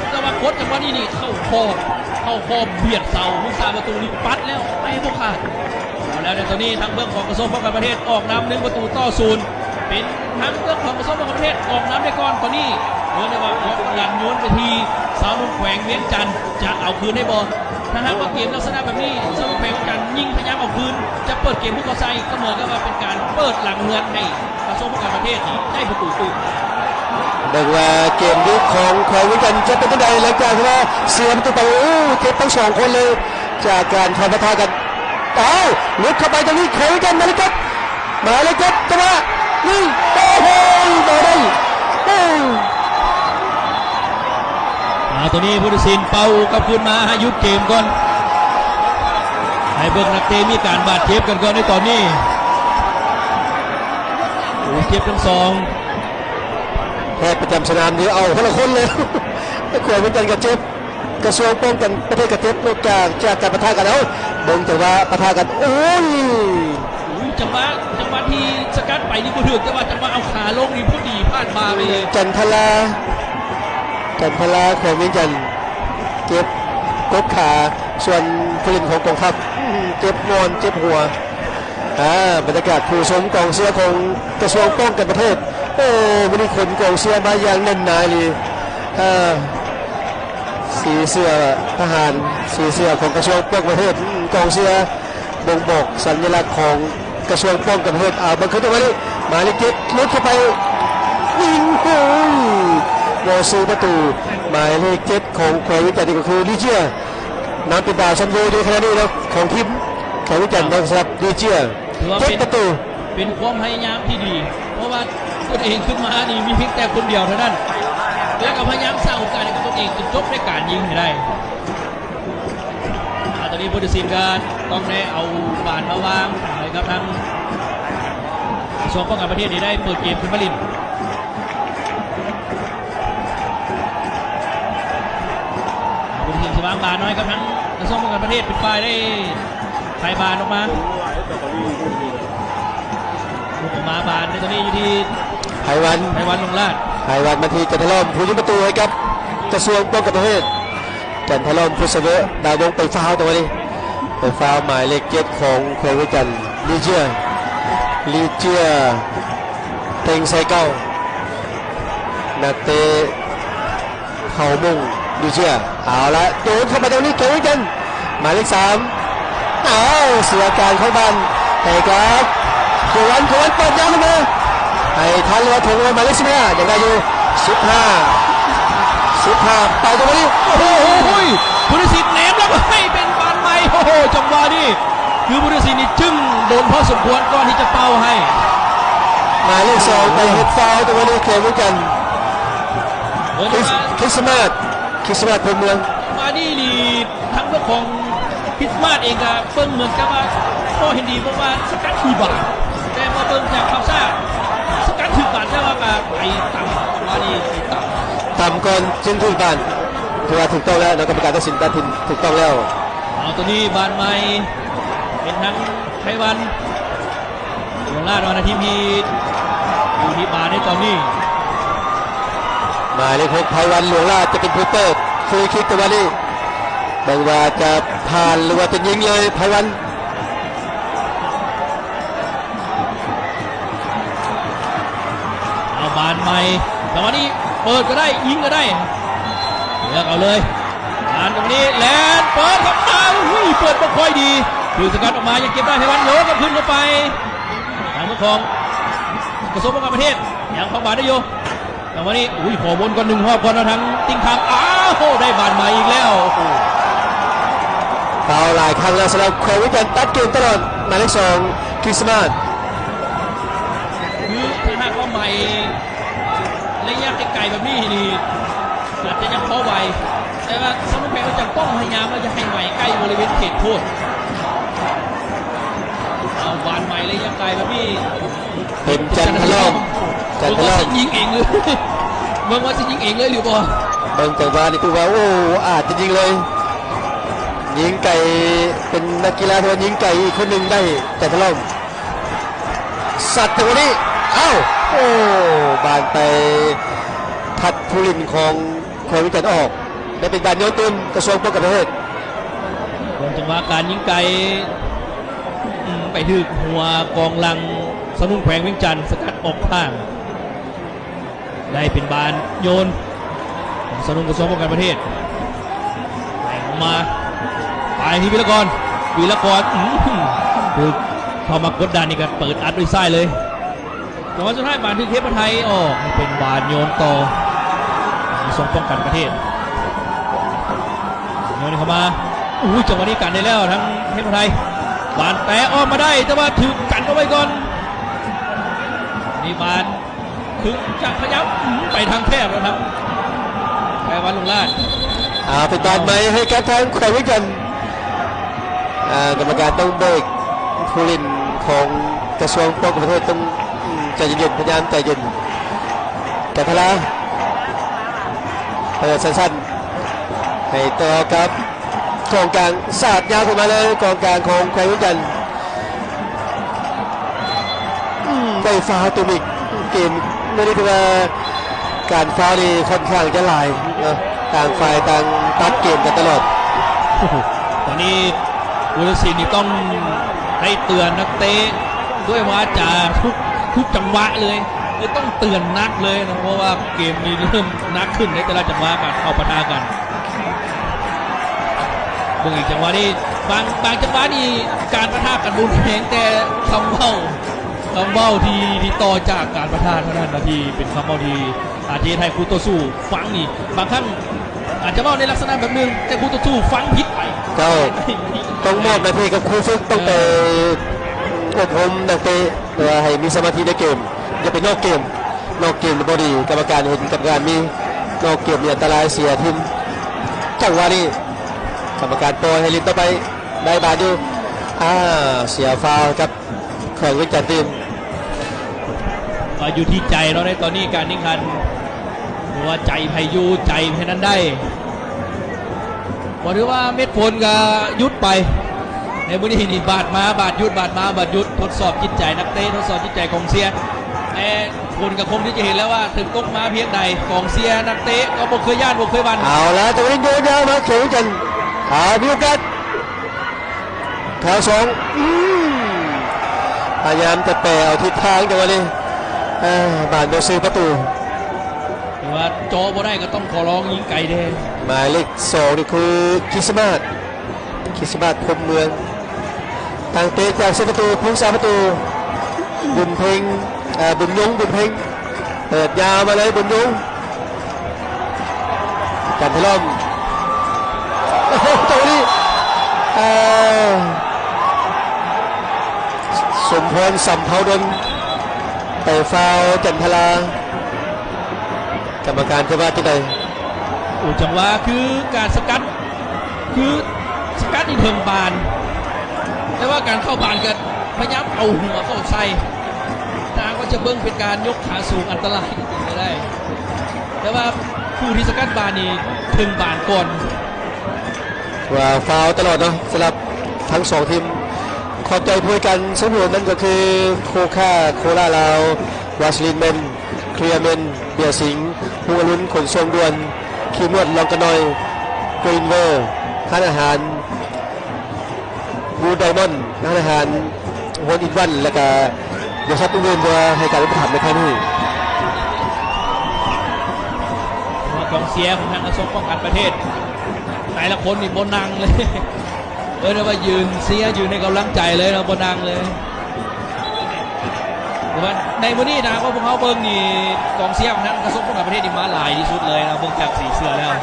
ແຕ່ວ່າກົດຈັງຫວະນີ້ນີ້ເຂົ້າຄໍ ເຂົ້າຄໍບຽດເສົາ ຜູ້ຮັກສາປະຕູນີ້ປັດແລ້ວ ໄປບໍ່ຂາດ. ເອົາແລ້ວໃນຕອນນີ້ທາງເບື້ອງຂອງກະຊວງປ້ອງກັນປະເທດອອກນຳ ໜຶ່ງປະຕູຕໍ່ສູນ ເປັນທາງເບື້ອງຂອງກະຊວງປ້ອງກັນປະເທດອອກນຳໄດ້ກ່ອນ. ຕອນນີ້ເບິ່ງໄດ້ວ່າເກາະກຳລັງໂຍນໄປທີ່ຊາວໜຸ່ມແຂວງວຽງຈັນ ຈະເອົາຄືນໄດ້ບໍ່? ຖ້າຫາກວ່າເກມລັກສະນະແບບນີ້ ຊາວໜຸ່ມແຂວງວຽງຈັນຍິ່ງພະຍາຍາມເອົາຄືນ ຈະເປີດເກມບຸກເຂົ້າໃສ່ ກໍເໝືອນກັບວ່າເປັນການເປີດຫຼັງເຮືອນໃຫ້ ກະຊວງປ້ອງກັນປະເທດນີ້ໄດ້ປະຕູຕື່ມ. ເບິ່ງວ່າເກມລຸກຂອງແຂວງວຽງຈັນຈະເປັນຈັ່ງໃດ ຫຼັງຈາກທີ່ວ່າເສຍປະຕູໄປ. ໂອ້ ເຈັບທັງສອງຄົນເລີຍ ຈາກການທຳປະທາກັນ. ເອົາ ຫຼຸດເຂົ້າໄປຕອງນີ້ ແຂວງວຽງຈັນ ໝາຍເລກເຈັດ ໝາຍເລກເຈັດ ຈັງຫວະຍິງ ໂອ້ໂຫ ບໍ່ໄດ້. ໂອ້ ອາ ຕອນນີ້ຜູ້ຕັດສິນເປົ່າກັບຄືນມາໃຫ້ຢຸດເກມກ່ອນ ໃຫ້ເບິ່ງນັກເຕະມີການບາດເຈັບກັນກ່ອນໃນຕອນນີ້. ໂອ້ ເຈັບທັງສອງ ແພດປະຈຳສະໜາມນີ້ເອົາຄົນລະຄົນເລີຍ. ແຂວງວຽງຈັນກໍເຈັບ ກະຊວງປ້ອງກັນປະເທດກໍເຈັບ ນອກຈາກຈາກການປະທະກັນ. ເອົາ ເບິ່ງຈັງຫວະປະທະກັນ ໂອ້ຍ ອຸ້ຍ ຈັງຫວະ ຈັງຫວະທີ່ສະກັດໄປນີ້ບໍ່ຖືກ ແຕ່ວ່າຈັງຫວະເອົາຂາລົງນີ້ພໍດີ ພາດບ່າໄປເລີຍ. ຈັນທະລາ ຈັນທະລາແຂວງວຽງຈັນ ເຈັບກົບຂາ ສ່ວນຜູ້ຫຼິ້ນຂອງກອງທັບ ອືມ ເຈັບງ່ອນ ເຈັບຫົວ. ອາ ບັນຍາກາດຜູ້ຊົມກອງເຊຍຂອງກະຊວງປ້ອງກັນປະເທດ ໂອ້ ມື້ນີ້ຂົນກອງເຊຍມາຢ່າງແໜ້ນໜາອີ່ຫຼີ. ອາ ສີເສື້ອທະຫານ ສີເສື້ອຂອງກະຊວງປ້ອງກັນປະເທດ ອືມ ກອງເຊຍບົ່ງບອກສັນຍະລັກຂອງກະຊວງປ້ອງກັນປະເທດ. ອາ ເບິ່ງຄືຈັງຫວະນີ້ ໝາຍເລກເຈັດ ຫຼຸດເຂົ້າໄປ ຍິງ ໂອ້ຍ ບໍ່ຊື່ປະຕູ. ໝາຍເລກເຈັດຂອງແຂວງວຽງຈັນນີ້ກໍຄື ລີເຈຍ ນຳເປັນດາວຊັນໂວຢູ່ໃນຂະນະນີ້ເນາະ ຂອງທີມແຂວງວຽງຈັນເນາະ ສຳລັບ ດີເຈຍ ຖືວ່າເປັນ ເຈັດປະຕູ ເປັນຄວາມພະຍາຍາມທີ່ດີ ເພາະວ່າຕົນເອງຂຶ້ນມານີ້ມີພຽງແຕ່ຄົນດຽວເທົ່ານັ້ນ ແລ້ວກໍພະຍາຍາມສ້າງໂອກາດໃຫ້ກັບຕົນເອງຈົນຈົບດ້ວຍການຍິງໃຫ້ໄດ້. ອາ ຕອນນີ້ຜູ້ຕັດສິນກໍຕ້ອງໄດ້ເອົາບານມາວາງໃຫ້ກັບທາງກະຊວງປ້ອງກັນປະເທດນີ້ໄດ້ເປີດເກມຂຶ້ນມາຫຼິ້ນ. ອາ ຜູ້ຕັດສິນຊິວາງບານໃຫ້ກັບທາງກະຊວງປ້ອງກັນປະເທດ ເປັນຝ່າຍໄດ້ໄຖ່ບານອອກມາ ອອກມາບານໃນຕອນນີ້ຢູ່ທີ່ ໄພວັນ ໄພວັນ ຫຼົງລາດ ໄພວັນ ມາທີ່ຈັນທະລອມ ຜູ້ຍິງປະຕູໃຫ້ກັບກະຊວງປ້ອງກັນປະເທດ. ຈັນທະລອມ ພຸດສະເວີ ດາວວົງ ໄປຟາວ ແຕ່ວ່ານີ້ໄປຟາວໝາຍເລກເຈັດຂອງແຂວງວຽງຈັນ ລີເຈຍ ລີເຈຍ ເຕັງໄຊເກົ້າ ນັກເຕະເຜົ່າມົ້ງ ລີເຈຍ. ເອົາລະ ໂຍນເຂົ້າໄປຕາງນີ້ ແຂວງວຽງຈັນ ໝາຍເລກສາມ ອ້າວ ເສຍການຂອງບ້ານ ໃຫ້ກັບ ໂຄວັນ ໂຄວັນເປີດຍາວຂຶ້ນມາ ໃຫ້ທັນ ຫຼືວ່າຖົງ ມາຍເລກສິບຫ້າ ຍັງໄດ້ຢູ່ ສິບຫ້າ ສິບຫ້າ ໄປຕົງນີ້ ໂອ້ໂຫ ໂອ້ໂຫ ພຸດທະສິດແນມແລ້ວໃຫ້ເປັນບານໃໝ່ ໂອ້ໂຫ ຈັງຫວະນີ້ ຄືພຸດທະສິດນີ້ຈຶ່ງດົນພໍສົມຄວນກ່ອນທີ່ຈະເປົ່າໃຫ້ ໝາຍເລກສອງ ໄປເຮັດຟາວ ແຕ່ວ່າໄດ້ແຂງຄືກັນ ຄຣິສ ຄຣິສມາດ ຄຣິສມາດ ພົມເມືອງ ມານີ້ນີ້ ທາງເລື່ອງຂອງຄຣິສມາດເອງກໍເບິ່ງເໝືອນກັບວ່າບໍ່ເຫັນດີ ເພາະວ່າສະກັດຖືກບານ ແຕ່ມາເບິ່ງຈາກຄວາມຊ້າ ສະກັດຖືກບານ ແຕ່ວ່າກໍໄປຕາມ ວ່ານີ້ໄປຕາມ ຕາມກ່ອນຈຶ່ງຖືກບານ ຖືວ່າຖືກຕ້ອງແລ້ວເນາະ ກຳມະການຕັດສິນ ຕັດສິນຖືກຕ້ອງແລ້ວ. ເອົາ ຕົວນີ້ບານໃໝ່ ເປັນທາງໄພວັນ ຫຼວງລາດ ວັນອາທິດ ຢູ່ທີ່ບານໃນຕອນນີ້ ໝາຍເລກຫົກ ໄພວັນ ຫຼວງລາດ ຈະເປັນຜູ້ເປີດ ຟຣີຄິກ ແຕ່ວ່ານີ້ ເບິ່ງວ່າຈະຜ່ານ ຫຼືວ່າຈະຍິງເລີຍ ໄພວັນ ເອົາບານໃໝ່ ຈັງຫວະນີ້ເປີດກໍໄດ້ ຍິງກໍໄດ້ ເລືອກເອົາເລີຍ ບານຈັງຫວະນີ້ແລ່ນເປີດເຂົ້າມາ ອຸ້ຍ ເປີດບໍ່ຄ່ອຍດີ ຖືກສະກັດອອກມາ ຍັງເກັບໄດ້ ໄພວັນໂຍນກັບຄືນເຂົ້າໄປ ທາງເມືອງຂອງກະຊວງປ້ອງກັນປະເທດ ຍັງຄອງບານໄດ້ຢູ່ ຈັງຫວະນີ້ ອຸ້ຍ ຂໍວົນກ່ອນໜຶ່ງຮອບກ່ອນເນາະ ທາງຕິງຄຳ ອ້າວ ໄດ້ບານໃໝ່ອີກແລ້ວ ຟາວຫຼາຍຄັ້ງແລ້ວສຳລັບແຂວງວຽງຈັນ ຕັດເກມຕະຫຼອດ ໝາຍເລກສອງ ຄຣິສມາດ ຄືຖ້າຫາກວ່າໃໝ່ໄລຍະໄກໆແບບນີ້ນີ້ ອາດຈະຍັງພໍໄຫວ ແຕ່ວ່າສຳລັບແຂວງວຽງຈັນຕ້ອງພະຍາຍາມວ່າຢ່າໃຫ້ໃໝ່ໃກ້ບໍລິເວນເຂດໂທດ ເອົາບານໃໝ່ໄລຍະໄກແບບນີ້ ເປັນຈັນທະລອມ ຈັນທະລອມ ເບິ່ງວ່າຊິຍິງເອງເລີຍ ເບິ່ງວ່າຊິຍິງເອງເລີຍຫຼືບໍ່ ເບິ່ງຈັງຫວະນີ້ ຄືວ່າ ໂອ້ ອາດຈະຍິງເລີຍ ຍິງໄກ ເປັນນັກກິລາທີ່ວ່າຍິງໄກອີກຄົນໜຶ່ງໄດ້ ຈັນທະລອມ ສັດຈັງຫວະນີ້ ອ້າວ ໂອ້ ບານໄປທັດຜູ້ຫຼິ້ນຂອງແຂວງວຽງຈັນອອກ ແລະ ເປັນບານໂຍນຕື່ມ ກະຊວງປ້ອງກັນປະເທດ ເບິ່ງຈັງຫວະການຍິງໄກ ອືມ ໄປຖືກຫົວກອງຫຼັງສະໜຸ່ມແຂວງວຽງຈັນ ສະກັດອອກຂ້າງ ໄດ້ເປັນບານໂຍນຂອງສະໜຸ່ມກະຊວງປ້ອງກັນປະເທດ ແຫວ່ງອອກມາ ໄປທີ່ວິລະກອນ ວິລະກອນ ອືມ ຖືກເຂົ້າມາກົດດັນນີ້ກໍເປີດອັດດ້ວຍຊ້າຍເລີຍ ຈັງຫວະສຸດທ້າຍບານຖືກເທບພະໄທອອກ ເປັນບານໂຍນຕໍ່ ກະຊວງປ້ອງກັນປະເທດ ໂຍນເຂົ້າມາ ໂອ້ຍ ຈັງຫວະນີ້ກັນໄດ້ແລ້ວທາງເທບພະໄທ ບານແຕະອອກມາໄດ້ ແຕ່ວ່າຖືກກັນເອົາໄວ້ກ່ອນ ນີ້ບານ ຄືຈະພະຍາຍາມ ອືມ ໄປທາງແຄບແລ້ວທາງໄພວັນ ຫຼວງລາດ ອ່າ ເປັນບານໃໝ່ໃຫ້ກັບທາງແຂວງວຽງຈັນ ອ່າ ກຳມະການຕ້ອງເບຣກ ຜູ້ຫຼິ້ນຂອງກະຊວງປ້ອງກັນປະເທດຕ້ອງ ອືມ ໃຈເຢັນໆ ພະຍາຍາມໃຈເຢັນ ຈັນທະລາ ເປີດສັ້ນໆ ໃຫ້ຕໍ່ກັບ ກອງກາງສາດຍາວເຂົ້າມາເລີຍ ກອງກາງຂອງແຂວງວຽງຈັນ ອືມ ໄດ້ຟາວຕື່ມອີກ ເກມມື້ນີ້ຖືວ່າການຟາວນີ້ຄ່ອນຂ້າງຈະຫຼາຍເນາະ ຕ່າງຝ່າຍຕ່າງຕັດເກມກັນຕະຫຼອດ ຕອນນີ້ຜູ້ຕັດສິນນີ້ຕ້ອງໄດ້ເຕືອນນັກເຕະດ້ວຍວາຈາທຸກ ທຸກຈັງຫວະເລີຍ ຄືຕ້ອງເຕືອນໜັກເລີຍເນາະ ເພາະວ່າເກມນີ້ເລີ່ມໜັກຂຶ້ນໃນແຕ່ລະຈັງຫວະການເຂົ້າປະທະກັນ. ເບິ່ງອີກຈັງຫວະນີ້ ບາງ ບາງຈັງຫວະນີ້ການປະທະກັນຮຸນແຮງ ແຕ່ຄຳເວົ້າ ຄຳເວົ້າທີ່ ທີ່ຕໍ່ຈາກການປະທະເທົ່ານັ້ນນະ ທີ່ເປັນຄຳເວົ້າທີ່ອາດຈະເຮັດໃຫ້ຄູ່ຕໍ່ສູ້ຟັງນີ້ ບາງຄັ້ງອາດຈະເວົ້າໃນລັກສະນະແບບໜຶ່ງ ແຕ່ຄູ່ຕໍ່ສູ້ຟັງຜິດໄປ. ເຈົ້າ ຕ້ອງມອບໜ້າທີ່ກັບຄູຝຶກ ຕ້ອງໄປ ເອີ ອົບຮົມນັກເຕະ ເພື່ອໃຫ້ມີສະມາທິໃນເກມ ຢ່າໄປນອກເກມ. ນອກເກມບໍ່ດີ ກຳມະການເຫັນ ກຳມະການມີ ນອກເກມນີ້ອັນຕະລາຍ ເສຍທີມ. ຈັງຫວະນີ້ ກຳມະການປ່ອຍໃຫ້ຫຼິ້ນຕໍ່ໄປ ໄດ້ບານຢູ່ ອ່າ ເສຍຟາວໃຫ້ກັບແຂວງວຽງຈັນຕື່ມ. ກໍຢູ່ທີ່ໃຈເນາະ ໃນຕອນນີ້ການແຂ່ງຂັນ ຫຼືວ່າໃຈໃຜຢູ່ ໃຈໃຜນັ້ນໄດ້. ກໍຖືວ່າເມັດຝົນກໍຢຸດໄປ ໃນມື້ນີ້ນີ້ ບາດມາບາດຢຸດ ບາດມາບາດຢຸດ ທົດສອບຈິດໃຈນັກເຕະ ທົດສອບຈິດໃຈກອງເຊຍ ແຕ່ຄົນກໍຄົງທີ່ຈະເຫັນແລ້ວວ່າເຖິງຕົກມາພຽງໃດ ກອງເຊຍ ນັກເຕະກໍບໍ່ເຄີຍຢ້ານ ບໍ່ເຄີຍຫວັ່ນ. ເອົາລະ ຈັງຫວະນີ້ໂຍນຍາວມາ ແຂວງວຽງຈັນ ເອົາ ມີໂອກາດ ແຖວສອງ ອືມ ພະຍາຍາມຈະແປເອົາທິດທາງ ແຕ່ວ່ານີ້ ເອີ ບານບໍ່ຊື່ປະຕູ ຖືວ່າເຈາະບໍ່ໄດ້ກໍຕ້ອງຂໍລອງຍິງໄກແດ່. ໝາຍເລກສອງນີ້ຄືຄຣິສມາດ ຄຣິສມາດ ພົມເມືອງ ຕັ້ງເຕະຈາກເສັ້ນປະຕູ ຜູ້ຮັກສາປະຕູ ບຸນເພັງ ເອີ ບຸນຍົງ ບຸນເພັງ ເປີດຍາວມາເລີຍ ບຸນຍົງ ຈັນທະລອມ ໂອ້ໂຫ ໂຕນີ້ ເອີ ສົມພອນ ສຳເພົາດົນ ໄປຟາວຈັນທະລາ ກຳມະການຈະວ່າຈັ່ງໃດ? ໂອ້ ຈັງຫວະຄືການສະກັດ ຄືສະກັດນີ້ເທິງບານ ແຕ່ວ່າການເຂົ້າບານກໍພະຍາຍາມເອົາຫົວເຂົ້າໃສ່ ຖ້າຫາກວ່າຈະເບິ່ງເປັນການຍົກຂາສູງອັນຕະລາຍກໍໄດ້ ແຕ່ວ່າຜູ້ທີ່ສະກັດບານນີ້ເທິງບານກ່ອນ ວ່າຟາວຕະຫຼອດເນາະ ສຳລັບທັງສອງທີມ. ຂອບໃຈຜູ້ໃຫ້ການສະໜັບສະໜູນ ນັ້ນກໍຄືໂຄຄາໂຄລາລາວ, ວາສະລີນເມັນ, ເຄລຍເມັນ, ເບຍສິງ, ຮຸ່ງອະລຸນຂົນສົ່ງດ່ວນ, ຄຣີມນວດລອງກະໜ່ອຍ, ກຣີນເວີ, ຮ້ານອາຫານ ບລູໄດມອນ, ຮ້ານອາຫານ ໂຮນອິນວັນ ແລະກະບໍລິສັດອື່ນໆ ທີ່ວ່າໃຫ້ການອຸປະຖຳໃນຄັ້ງນີ້. ວ່າກອງເຊຍຂອງທາງກະຊວງປ້ອງກັນປະເທດ ແຕ່ລະຄົນນີ້ບໍ່ນັ່ງເລີຍ ເອີ້ນວ່າຢືນເຊຍ ຢືນໃຫ້ກຳລັງໃຈເລີຍເນາະ ບໍ່ນັ່ງເລີຍ. ແຕ່ວ່າໃນມື້ນີ້ນະ ວ່າພວກເຮົາເບິ່ງນີ້ ກອງເຊຍຂອງທາງກະຊວງປ້ອງກັນປະເທດນີ້ມາຫຼາຍທີ່ສຸດເລີຍເນາະ ເບິ່ງຈາກສີເສື້ອແລ້ວ.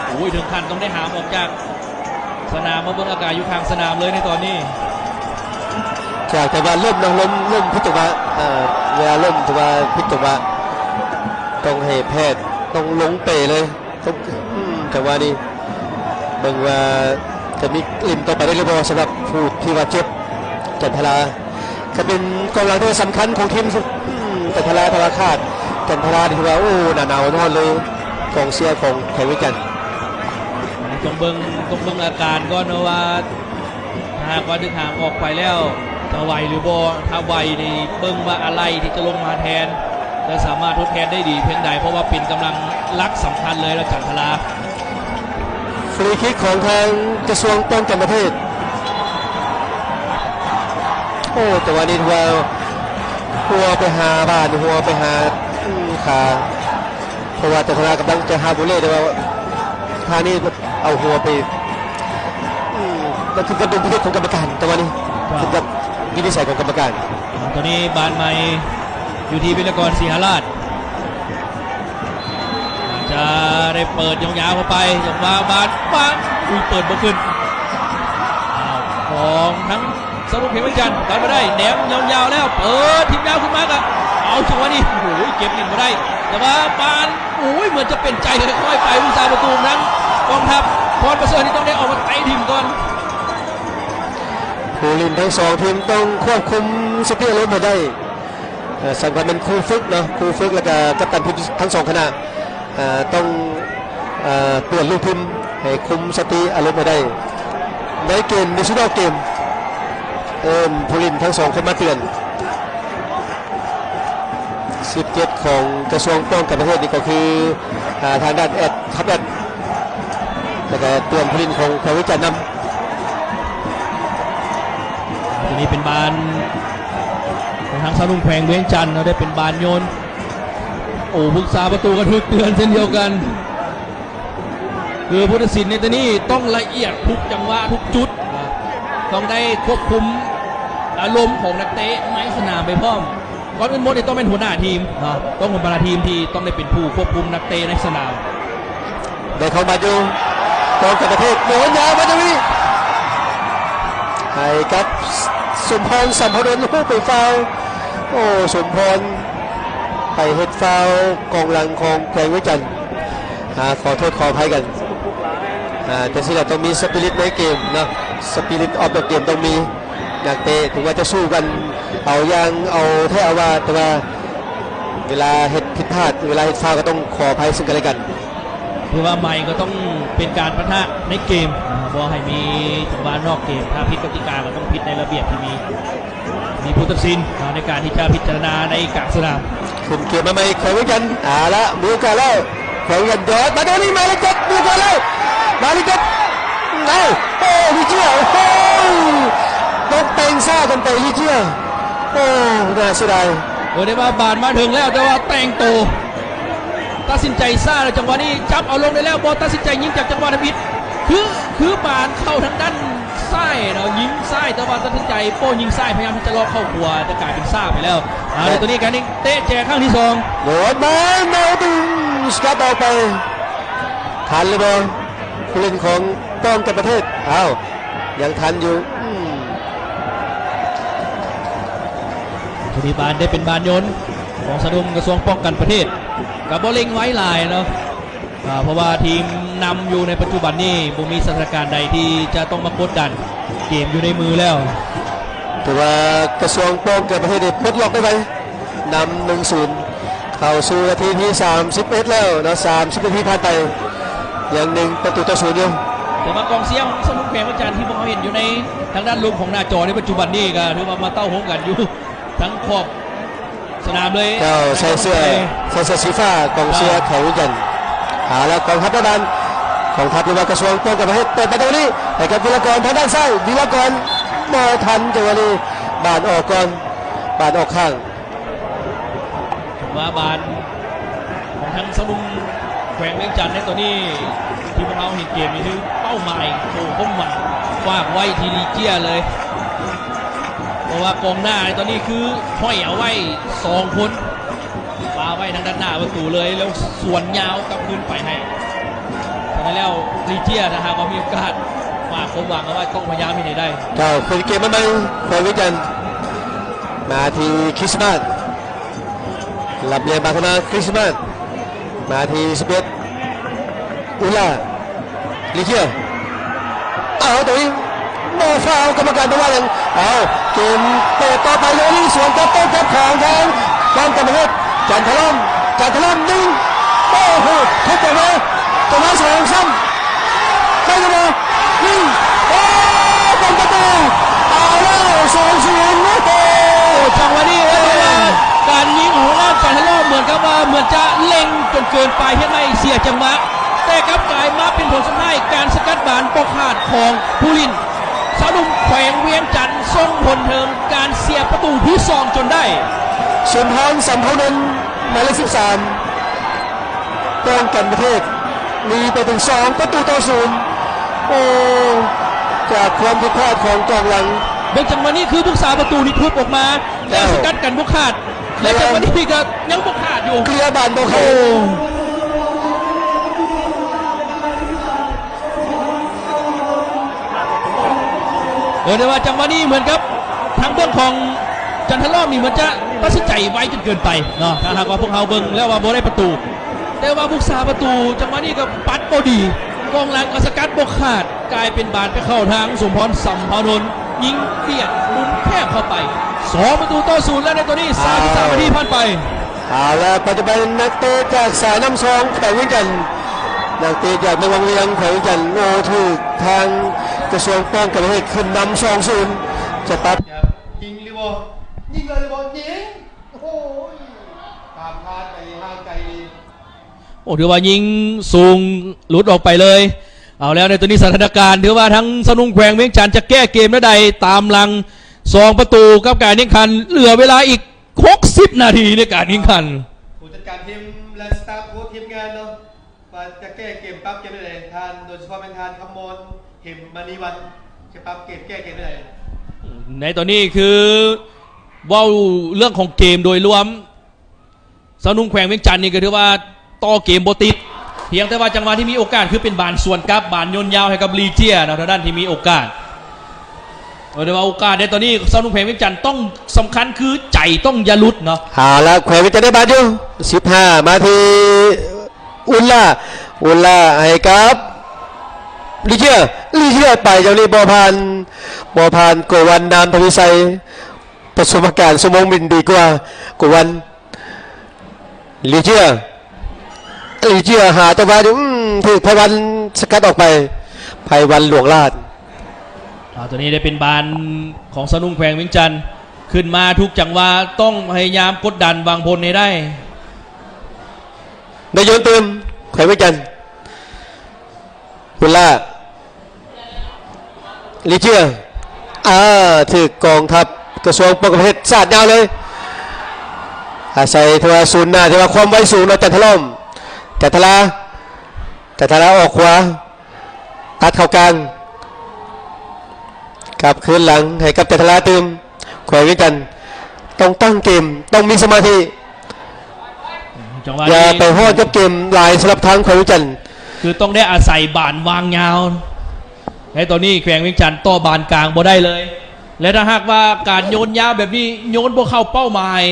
ໂອ້ຍ ເຖິງຂັ້ນຕ້ອງໄດ້ຫາມອອກຈາກ ສະໜາມ ມາເບິ່ງອາການຢູ່ຂ້າງສະໜາມເລີຍໃນຕອນນີ້. ຈາກແຕ່ວ່າລົ້ມເນາະ ລົ້ມ ລົ້ມຜິດຈັງຫວະ ເອີ ເວລາລົ້ມຖືວ່າຜິດຈັງຫວະ ຕ້ອງໃຫ້ແພດ ຕ້ອງລົງເປເລີຍ ຕ້ອງ ອືມ ຈັງຫວະນີ້ ເບິ່ງວ່າຈະມີຫຼິ້ນຕໍ່ໄປໄດ້ຫຼືບໍ່ ສຳລັບຜູ້ທີ່ບາດເຈັບ ຈັນທະລາ. ກໍເປັນກອງຫຼັງທີ່ສຳຄັນຂອງທີມ ອືມ ຈັນທະລາ ຖ້າວ່າຂາດ ຈັນທະລາ ຖືວ່າ ໂອ້ ໜາໜາວຮ້ອນເລີຍ ກອງເຊຍຂອງແຂວງວຽງຈັນ. ຕ້ອງເບິ່ງ ຕ້ອງເບິ່ງອາການກ່ອນເນາະວ່າ ຖ້າຫາກວ່າຖືກຫາມອອກໄປແລ້ວ ຈະໄຫວຫຼືບໍ່? ຖ້າໄຫວນີ້ ເບິ່ງວ່າອາໄລທີ່ຈະລົງມາແທນ ຈະສາມາດທົດແທນໄດ້ດີພຽງໃດ ເພາະວ່າເປັນກຳລັງຫຼັກສຳຄັນເລີຍລະ ຈັນທະລາ. ຟຣີຄິກຂອງທາງກະຊວງປ້ອງກັນປະເທດ. ໂອ້ ແຕ່ວ່ານີ້ຖືວ່າຫົວໄປຫາບານ ຫົວໄປຫາ ອືມ ຂາ ເພາະວ່າຈັນທະລາກຳລັງຈະຫາໂວເລ ແຕ່ວ່າທາງນີ້ເອົາຫົວໄປ ອືມ ມັນຂຶ້ນກັບດຸນພິນິດຂອງກຳມະການ ແຕ່ວ່ານີ້ ຄັບ ຂຶ້ນກັບວິນິດໄສຂອງກຳມະການ. ຕອນນີ້ບານໃໝ່ຢູ່ທີ່ວິລະກອນ ສີຫາລາດ. ອາດຈະໄດ້ເປີດຍາວໆເຂົ້າໄປ ຈັງຫວະບາດ ບາດ ອຸ້ຍ ເປີດບໍ່ຂຶ້ນ ຂອງທັງສະຫຼຸບເຂດວຽງຈັນ ຕັດມາໄດ້ ແນມຍາວໆແລ້ວ ເປີດທີມຍາວຂຶ້ນມາກໍເອົາ ຈັງຫວະນີ້ ໂອ້ໂຫ ເກັບຫຼິ້ນບໍ່ໄດ້ ແຕ່ວ່າບານ ໂອ້ຍ ເໝືອນຈະເປັນໃຈຄ່ອຍໆໄປ ຜູ້ຮັກສາປະຕູຂອງກອງທັບ ພອນປະເສີດ ນີ້ຕ້ອງໄດ້ອອກມາເຕະຖິ້ມກ່ອນ. ຜູ້ຫຼິ້ນທັງສອງທີມຕ້ອງຄວບຄຸມສະຕິອາລົມໃຫ້ໄດ້. ເອີ ສຳຄັນແມ່ນຄູຝຶກເນາະ ຄູຝຶກ ແລ້ວກະກັບຕັນທີມທັງສອງຄະນະ ເອີ ຕ້ອງ ເອີ ເຕືອນລູກທີມໃຫ້ຄຸມສະຕິອາລົມໃຫ້ໄດ້ ໃນເກມ ໃນຊຸດນອກເກມ ເອີ້ນຜູ້ຫຼິ້ນທັງສອງຄົນມາເຕືອນ. ສິບເຈັດ ຂອງກະຊວງປ້ອງກັນປະເທດນີ້ກໍຄື ອາ ທາງດ້ານແອັດ ຄັບແອັດ ແລ້ວກະຕວມຜູ້ຫຼິ້ນຂອງແຂວງວຽງຈັນນຳ. ຕົວນີ້ເປັນບານຂອງທາງຊາວໜຸ່ມແຂວງວຽງຈັນເນາະ ໄດ້ເປັນບານໂຍນ. ໂອ້ ຜູ້ຮັກສາປະຕູກໍຖືກເຕືອນເຊັ່ນດຽວກັນ ຄືຜູ້ຕັດສິນໃນຕົວນີ້ຕ້ອງລະອຽດທຸກຈັງຫວະທຸກຈຸດ ຕ້ອງໄດ້ຄວບຄຸມອາລົມຂອງນັກເຕະໃນສະໜາມໄປພ້ອມ. ກ່ອນອື່ນໝົດນີ້ຕ້ອງເປັນຫົວໜ້າທີມເນາະ ຕ້ອງເປັນຫົວໜ້າທີມທີ່ຕ້ອງໄດ້ເປັນຜູ້ຄວບຄຸມນັກເຕະໃນສະໜາມ. ໄດ້ເຂົ້າມາຢູ່ ປ້ອງກັນປະເທດ ໂຍນຍາວມາຕະວີ ໃຫ້ກັບສົມພອນ ສຳພະດົນ ໂອ້ ໄປຟາວ ໂອ້ ສົມພອນ ໄປເຮັດຟາວກອງຫຼັງຂອງແຂວງວຽງຈັນ ອາ ຂໍໂທດຂໍອະໄພກັນ ອາ ຈັ່ງຊີ້ລະ ຕ້ອງມີສະປິລິດໃນເກມເນາະ Spirit of the Game ຕ້ອງມີ. ນັກເຕະເຖິງວ່າຈະສູ້ກັນ ເອົາຢ່າງເອົາແທ້ເອົາວ່າ ແຕ່ວ່າເວລາເຮັດຜິດພາດ ເວລາເຮັດຟາວກໍຕ້ອງຂໍອະໄພເຊິ່ງກັນແລະກັນ. ຖືວ່າໃໝ່ກໍຕ້ອງເປັນການປະທະໃນເກມ ບໍ່ໃຫ້ມີຈັງຫວະນອກເກມ ຖ້າຜິດກະຕິກາກໍຕ້ອງຜິດໃນລະບຽບທີ່ມີ ມີຜູ້ຕັດສິນໃນການທີ່ຈະພິຈາລະນາໃນກາງສະໜາມ. ຂຶ້ນເກມມາໃໝ່ ແຂວງວຽງຈັນ ເອົາລະ ມີໂອກາດແລ້ວ ແຂວງວຽງຈັນ ຍອດມາໂດນີ້ ໝາຍເລກເຈັດ ມີໂອກາດແລ້ວ ໝາຍເລກເຈັດ ເອົາ ໂອ້ ລີເຈຍ ໂອ້ໂຫ ຕົກແຕ່ງຊ້າເກີນໄປ ລີເຈຍ ໂອ້ ໜ້າເສຍດາຍ. ໂດຍໄດ້ວ່າບານມາເຖິງແລ້ວ ແຕ່ວ່າແຕ່ງໂຕ ຕັດສິນໃຈຊ້າແລ້ວ ຈັງຫວະນີ້ຈັບເອົາລົງໄດ້ແລ້ວ ບໍ່ຕັດສິນໃຈຍິງຈາກຈັງຫວະທຳອິດ ຄືບານເຂົ້າທາງດ້ານຊ້າຍເນາະ ຍິງຊ້າຍ ແຕ່ວ່າຕັດສິນໃຈບໍ່ຍິງຊ້າຍ ພະຍາຍາມທີ່ຈະລອກເຂົ້າຂວາ ແຕ່ກາຍເປັນຊ້າໄປແລ້ວ. ເອົາ ແລະ ຕົວນີ້ການຍິງເຕະແຈກຄັ້ງທີສອງ ໂດນມາ ໂນຕຶງ ສະກັດອອກໄປ ທັນຫຼືບໍ່ ຜູ້ຫຼິ້ນຂອງປ້ອງກັນປະເທດ? ອ້າວ ຍັງທັນຢູ່. ອືມ ຕົວນີ້ບານໄດ້ເປັນບານໂຍນຂອງສະໜຸ່ມກະຊວງປ້ອງກັນປະເທດ ກະບໍ່ເລັ່ງໄວຫຼາຍເນາະ. ອ່າ ເພາະວ່າທີມນຳຢູ່ໃນປັດຈຸບັນນີ້ ບໍ່ມີສະຖານະການໃດທີ່ຈະຕ້ອງມາກົດດັນ ເກມຢູ່ໃນມືແລ້ວ. ຖືວ່າກະຊວງປ້ອງກັນປະເທດນີ້ປົດລັອກໄດ້ໄວ ນຳ ໜຶ່ງສູນ ເຂົ້າສູ່ນາທີທີ ສາມສິບເອັດ ແລ້ວເນາະ ສາມສິບນາທີຜ່ານໄປ ຍັງ ໜຶ່ງປະຕູຕໍ່ສູນ ຢູ່. ແຕ່ວ່າກອງເຊຍຂອງສະໜຸ່ມແຂວງວຽງຈັນ ທີ່ພວກເຮົາເຫັນຢູ່ໃນທາງດ້ານລຸ່ມຂອງໜ້າຈໍໃນປັດຈຸບັນນີ້ ກະຖືວ່າມາເຕົ້າໂຮມກັນຢູ່ທັງຂອບ ສະໜາມເລີຍ ເຈົ້າ ໃສ່ເສື້ອ ໃສ່ເສື້ອສີຟ້າ ກອງເຊຍ ເຈົ້າ ຂອງວຽງຈັນ. ເອົາລະ ກອງທັບດ້ານ ກອງທັບ ຫຼືວ່າກະຊວງປ້ອງກັນປະເທດ ເປີດປະຕູນີ້ໃຫ້ກັບວິລະກອນ ທາງດ້ານຊ້າຍ ວິລະກອນບໍ່ທັນ ຈັງຫວະນີ້ບານອອກກ່ອນ ບານອອກຂ້າງ. ຖືວ່າບານຂອງທາງຊາວໜຸ່ມແຂວງວຽງຈັນໃນຕອນນີ້ ທີ່ພວກເຮົາເຫັນເກມນີ້ ຄືເປົ້າໝາຍໂຕຄວາມຫວັງຝາກໄວ້ທີ່ລີເຈຍເລີຍ ເພາະວ່າກອງໜ້າໃນຕອນນີ້ ຄືຫ້ອຍເອົາໄວ້ສອງຄົນ ປາໄວ້ທາງດ້ານໜ້າປະຕູເລີຍ ແລ້ວສວນຍາວກັບຄືນໄປໃຫ້. ສະນັ້ນແລ້ວ ລີເຈຍ ຖ້າຫາກວ່າມີໂອກາດ ຝາກຄວາມຫວັງເອົາໄວ້ ຕ້ອງພະຍາຍາມເຮັດໃຫ້ໄດ້. ເຈົ້າ ເປັນເກມມາໃໝ່ຂອງວຽງຈັນ ນາທີຄຣິສມາດ ລັບລຽນມາທາງໜ້າຄຣິສມາດ ນາທີສິບເອັດ ອຸລາ ລີເຈຍ ເອົາ ຕົວນີ້ບໍ່ຟາວ ກຳມະການບໍ່ວ່າຫຍັງ. ເອົາ ເກມເປີດຕໍ່ໄປ ໂລລີສວນກັບໂຕ້ກັບຂອງທາງ ກອງກຳມະເຮັດ ຈັນທະລອມ ຈັນທະລອມຍິງ ໂອ້ໂຫ ທຸບອອກມາ ຕົວມາສອງຊ້ຳ ໄດ້ຫຼືບໍ່? ຍິງ ໂອ້ ເປັນປະຕູ ເອົາແລ້ວ ສອງສູນ ໂອ້ໂຫ ໂອ້ ຈັງຫວະນີ້ ໂອ້ ການຍິງຂອງທາງດ້ານຈັນທະລອມ ເໝືອນກັບວ່າ ເໝືອນຈະເລັ່ງຈົນເກີນໄປ ເຮັດໃຫ້ເສຍຈັງຫວະ ແຕ່ກັບກາຍມາເປັນຜົນສຸດທ້າຍ ການສະກັດບານບໍ່ຂາດຂອງຜູ້ຫຼິ້ນ ຊາວໜຸ່ມແຂວງວຽງຈັນ ສົ່ງຜົນເຖິງການເສຍປະຕູທີສອງຈົນໄດ້. ສຸນທອນ ສຳເພົານົນ ໝາຍເລກສິບສາມ ປ້ອງກັນປະເທດ ມີໄປເປັນສອງປະຕູຕໍ່ສູນ. ໂອ້ ຈາກຄວາມຜິດພາດຂອງກອງຫຼັງ ເບິ່ງຈັງຫວະນີ້ຄືຜູ້ຮັກສາປະຕູນີ້ທຸບອອກມາ ແລ້ວສະກັດກັນບໍ່ຂາດ ແລະ ຈັງຫວະນີ້ກໍຍັງບໍ່ຂາດຢູ່ ເກລັຽບານບໍ່ຂາດ. ໂອ້ ເອີ ແຕ່ວ່າຈັງຫວະນີ້ເໝືອນກັບທາງເບື້ອງຂອງຈັນທະລອມນີ້ເໝືອນຈະຕັດສິນໃຈໄວຈົນເກີນໄປເນາະ ຖ້າຫາກວ່າພວກເຮົາເບິ່ງແລ້ວວ່າບໍ່ໄດ້ປະຕູ ແຕ່ວ່າຜູ້ຮັກສາປະຕູຈັງຫວະນີ້ກໍປັດບໍ່ດີ ກອງຫຼັງກໍສະກັດບໍ່ຂາດ ກາຍເປັນບານໄປເຂົ້າທາງສົມພອນ ສຳເພົານົນ ຍິງປຽດມຸມແຄບເຂົ້າໄປ ສອງປະຕູຕໍ່ສູນແລ້ວໃນຕອນນີ້ ສາມສິບສາມນາທີຜ່ານໄປ. ເອົາລະ ປັດຈຸບັນນັກເຕະຈາກສາຍນ້ຳຊອງແຂວງວຽງຈັນ ນັກເຕະຈາກເມືອງວັງວຽງແຂວງວຽງຈັນ ໂອ້ ຖືກທາງກະຊວງປ້ອງກັນປະເທດຂຶ້ນນຳ ສອງສູນ ຈະປັບ ຍິງຫຼືບໍ່? ຍິງເລີຍຫຼືບໍ່? ຍິງ ໂອ້ຍ ຕາມຄາດໄປຫ່າງໄກ. ໂອ້ ຖືວ່າຍິງສູງຫຼຸດອອກໄປເລີຍ. ເອົາແລ້ວໃນຕອນນີ້ສະຖານະການ ຖືວ່າທາງຊາວໜຸ່ມແຂວງວຽງຈັນຈະແກ້ເກມແນວໃດ ຕາມຫຼັງສອງປະຕູກັບການແຂ່ງຂັນ ເຫຼືອເວລາອີກຫົກສິບນາທີໃນການແຂ່ງຂັນ. ຜູ້ຈັດການທີມ ແລະ ສະຕາຟໂຄ້ດທີມງານເນາະ ວ່າຈະແກ້ເກມ ປັບເກມແນວໃດ ທ່ານ ໂດຍສະເພາະແມ່ນທ່ານ ຄຳມອນ ເຫັມມະນີວັນ ຈະປັບເກມ ແກ້ເກມແນວໃດ? ໃນຕອນນີ້ຄືເວົ້າເລື່ອງຂອງເກມໂດຍລວມ ຊາວໜຸ່ມແຂວງວຽງຈັນນີ້ກໍຖືວ່າຕໍ່ເກມບໍ່ຕິດ ພຽງແຕ່ວ່າຈັງຫວະທີ່ມີໂອກາດ ຄືເປັນບານສວນກັບ ບານໂຍນຍາວໃຫ້ກັບລີເຈຍເນາະ ທາງດ້ານທີ່ມີໂອກາດ. ເອີ ແຕ່ວ່າໂອກາດໃນຕອນນີ້ ຊາວໜຸ່ມແຂວງວຽງຈັນຕ້ອງ ສຳຄັນຄືໃຈຕ້ອງຢ່າຫຼຸດເນາະ. ເອົາລະ ແຂວງວຽງຈັນໄດ້ບານຢູ່ ສິບຫ້າ ມາທີ່ ອຸນລາ ອຸນລາໃຫ້ກັບ ລີເຈຍ ລີເຈຍໄປ ເຈົ້ານີ້ບໍ່ຜ່ານ ບໍ່ຜ່ານ ໂກວັນ ນາມທະວີໄຊ ປະສົບການຊົ່ວໂມງບິນດີກວ່າ ໂກວັນ ລີເຈຍ ລີເຈຍຫາຈັງຫວະຢູ່ ອືມ ຖືກໄພວັນສະກັດອອກໄປ ໄພວັນ ຫຼວງລາດ. ອາ ຕົວນີ້ໄດ້ເປັນບານຂອງຊາວໜຸ່ມແຂວງວຽງຈັນ ຂຶ້ນມາທຸກຈັງຫວະ ຕ້ອງພະຍາຍາມກົດດັນຫວັງຜົນໃຫ້ໄດ້. ໄດ້ໂຍນຕື່ມ ແຂວງວຽງຈັນ ພຸນລາ ລີເຈຍ ອາ ຖືກກອງທັບກະຊວງປ້ອງກັນປະເທດສາດຍາວເລີຍ ອາໄສທີ່ວ່າສູນໜ້າ ທີ່ວ່າຄວາມໄວສູງເນາະ ຈັນທະລອມ ຈັນທະລາ ຈັນທະລາອອກຂວາ ຕັດເຂົ້າກາງ ກັບຄືນຫຼັງໃຫ້ກັບຈັນທະລາຕື່ມ. ແຂວງວຽງຈັນຕ້ອງຕັ້ງເກມ, ຕ້ອງມີສະມາທິ. ຈັງຫວະນີ້ ຢ່າໄປຮ້ອນກັບເກມຫຼາຍສຳລັບທາງແຂວງວຽງຈັນ. ຄືຕ້ອງໄດ້ອາໄສບານວາງຍາວ. ໃນຕອນນີ້ແຂວງວຽງຈັນຕໍ່ບານກາງບໍ່ໄດ້ເລີຍ ແລະ ຖ້າຫາກວ່າການໂຍນຍາວແບບນີ້ໂຍນບໍ່ເຂົ້າເປົ້າໝາຍ,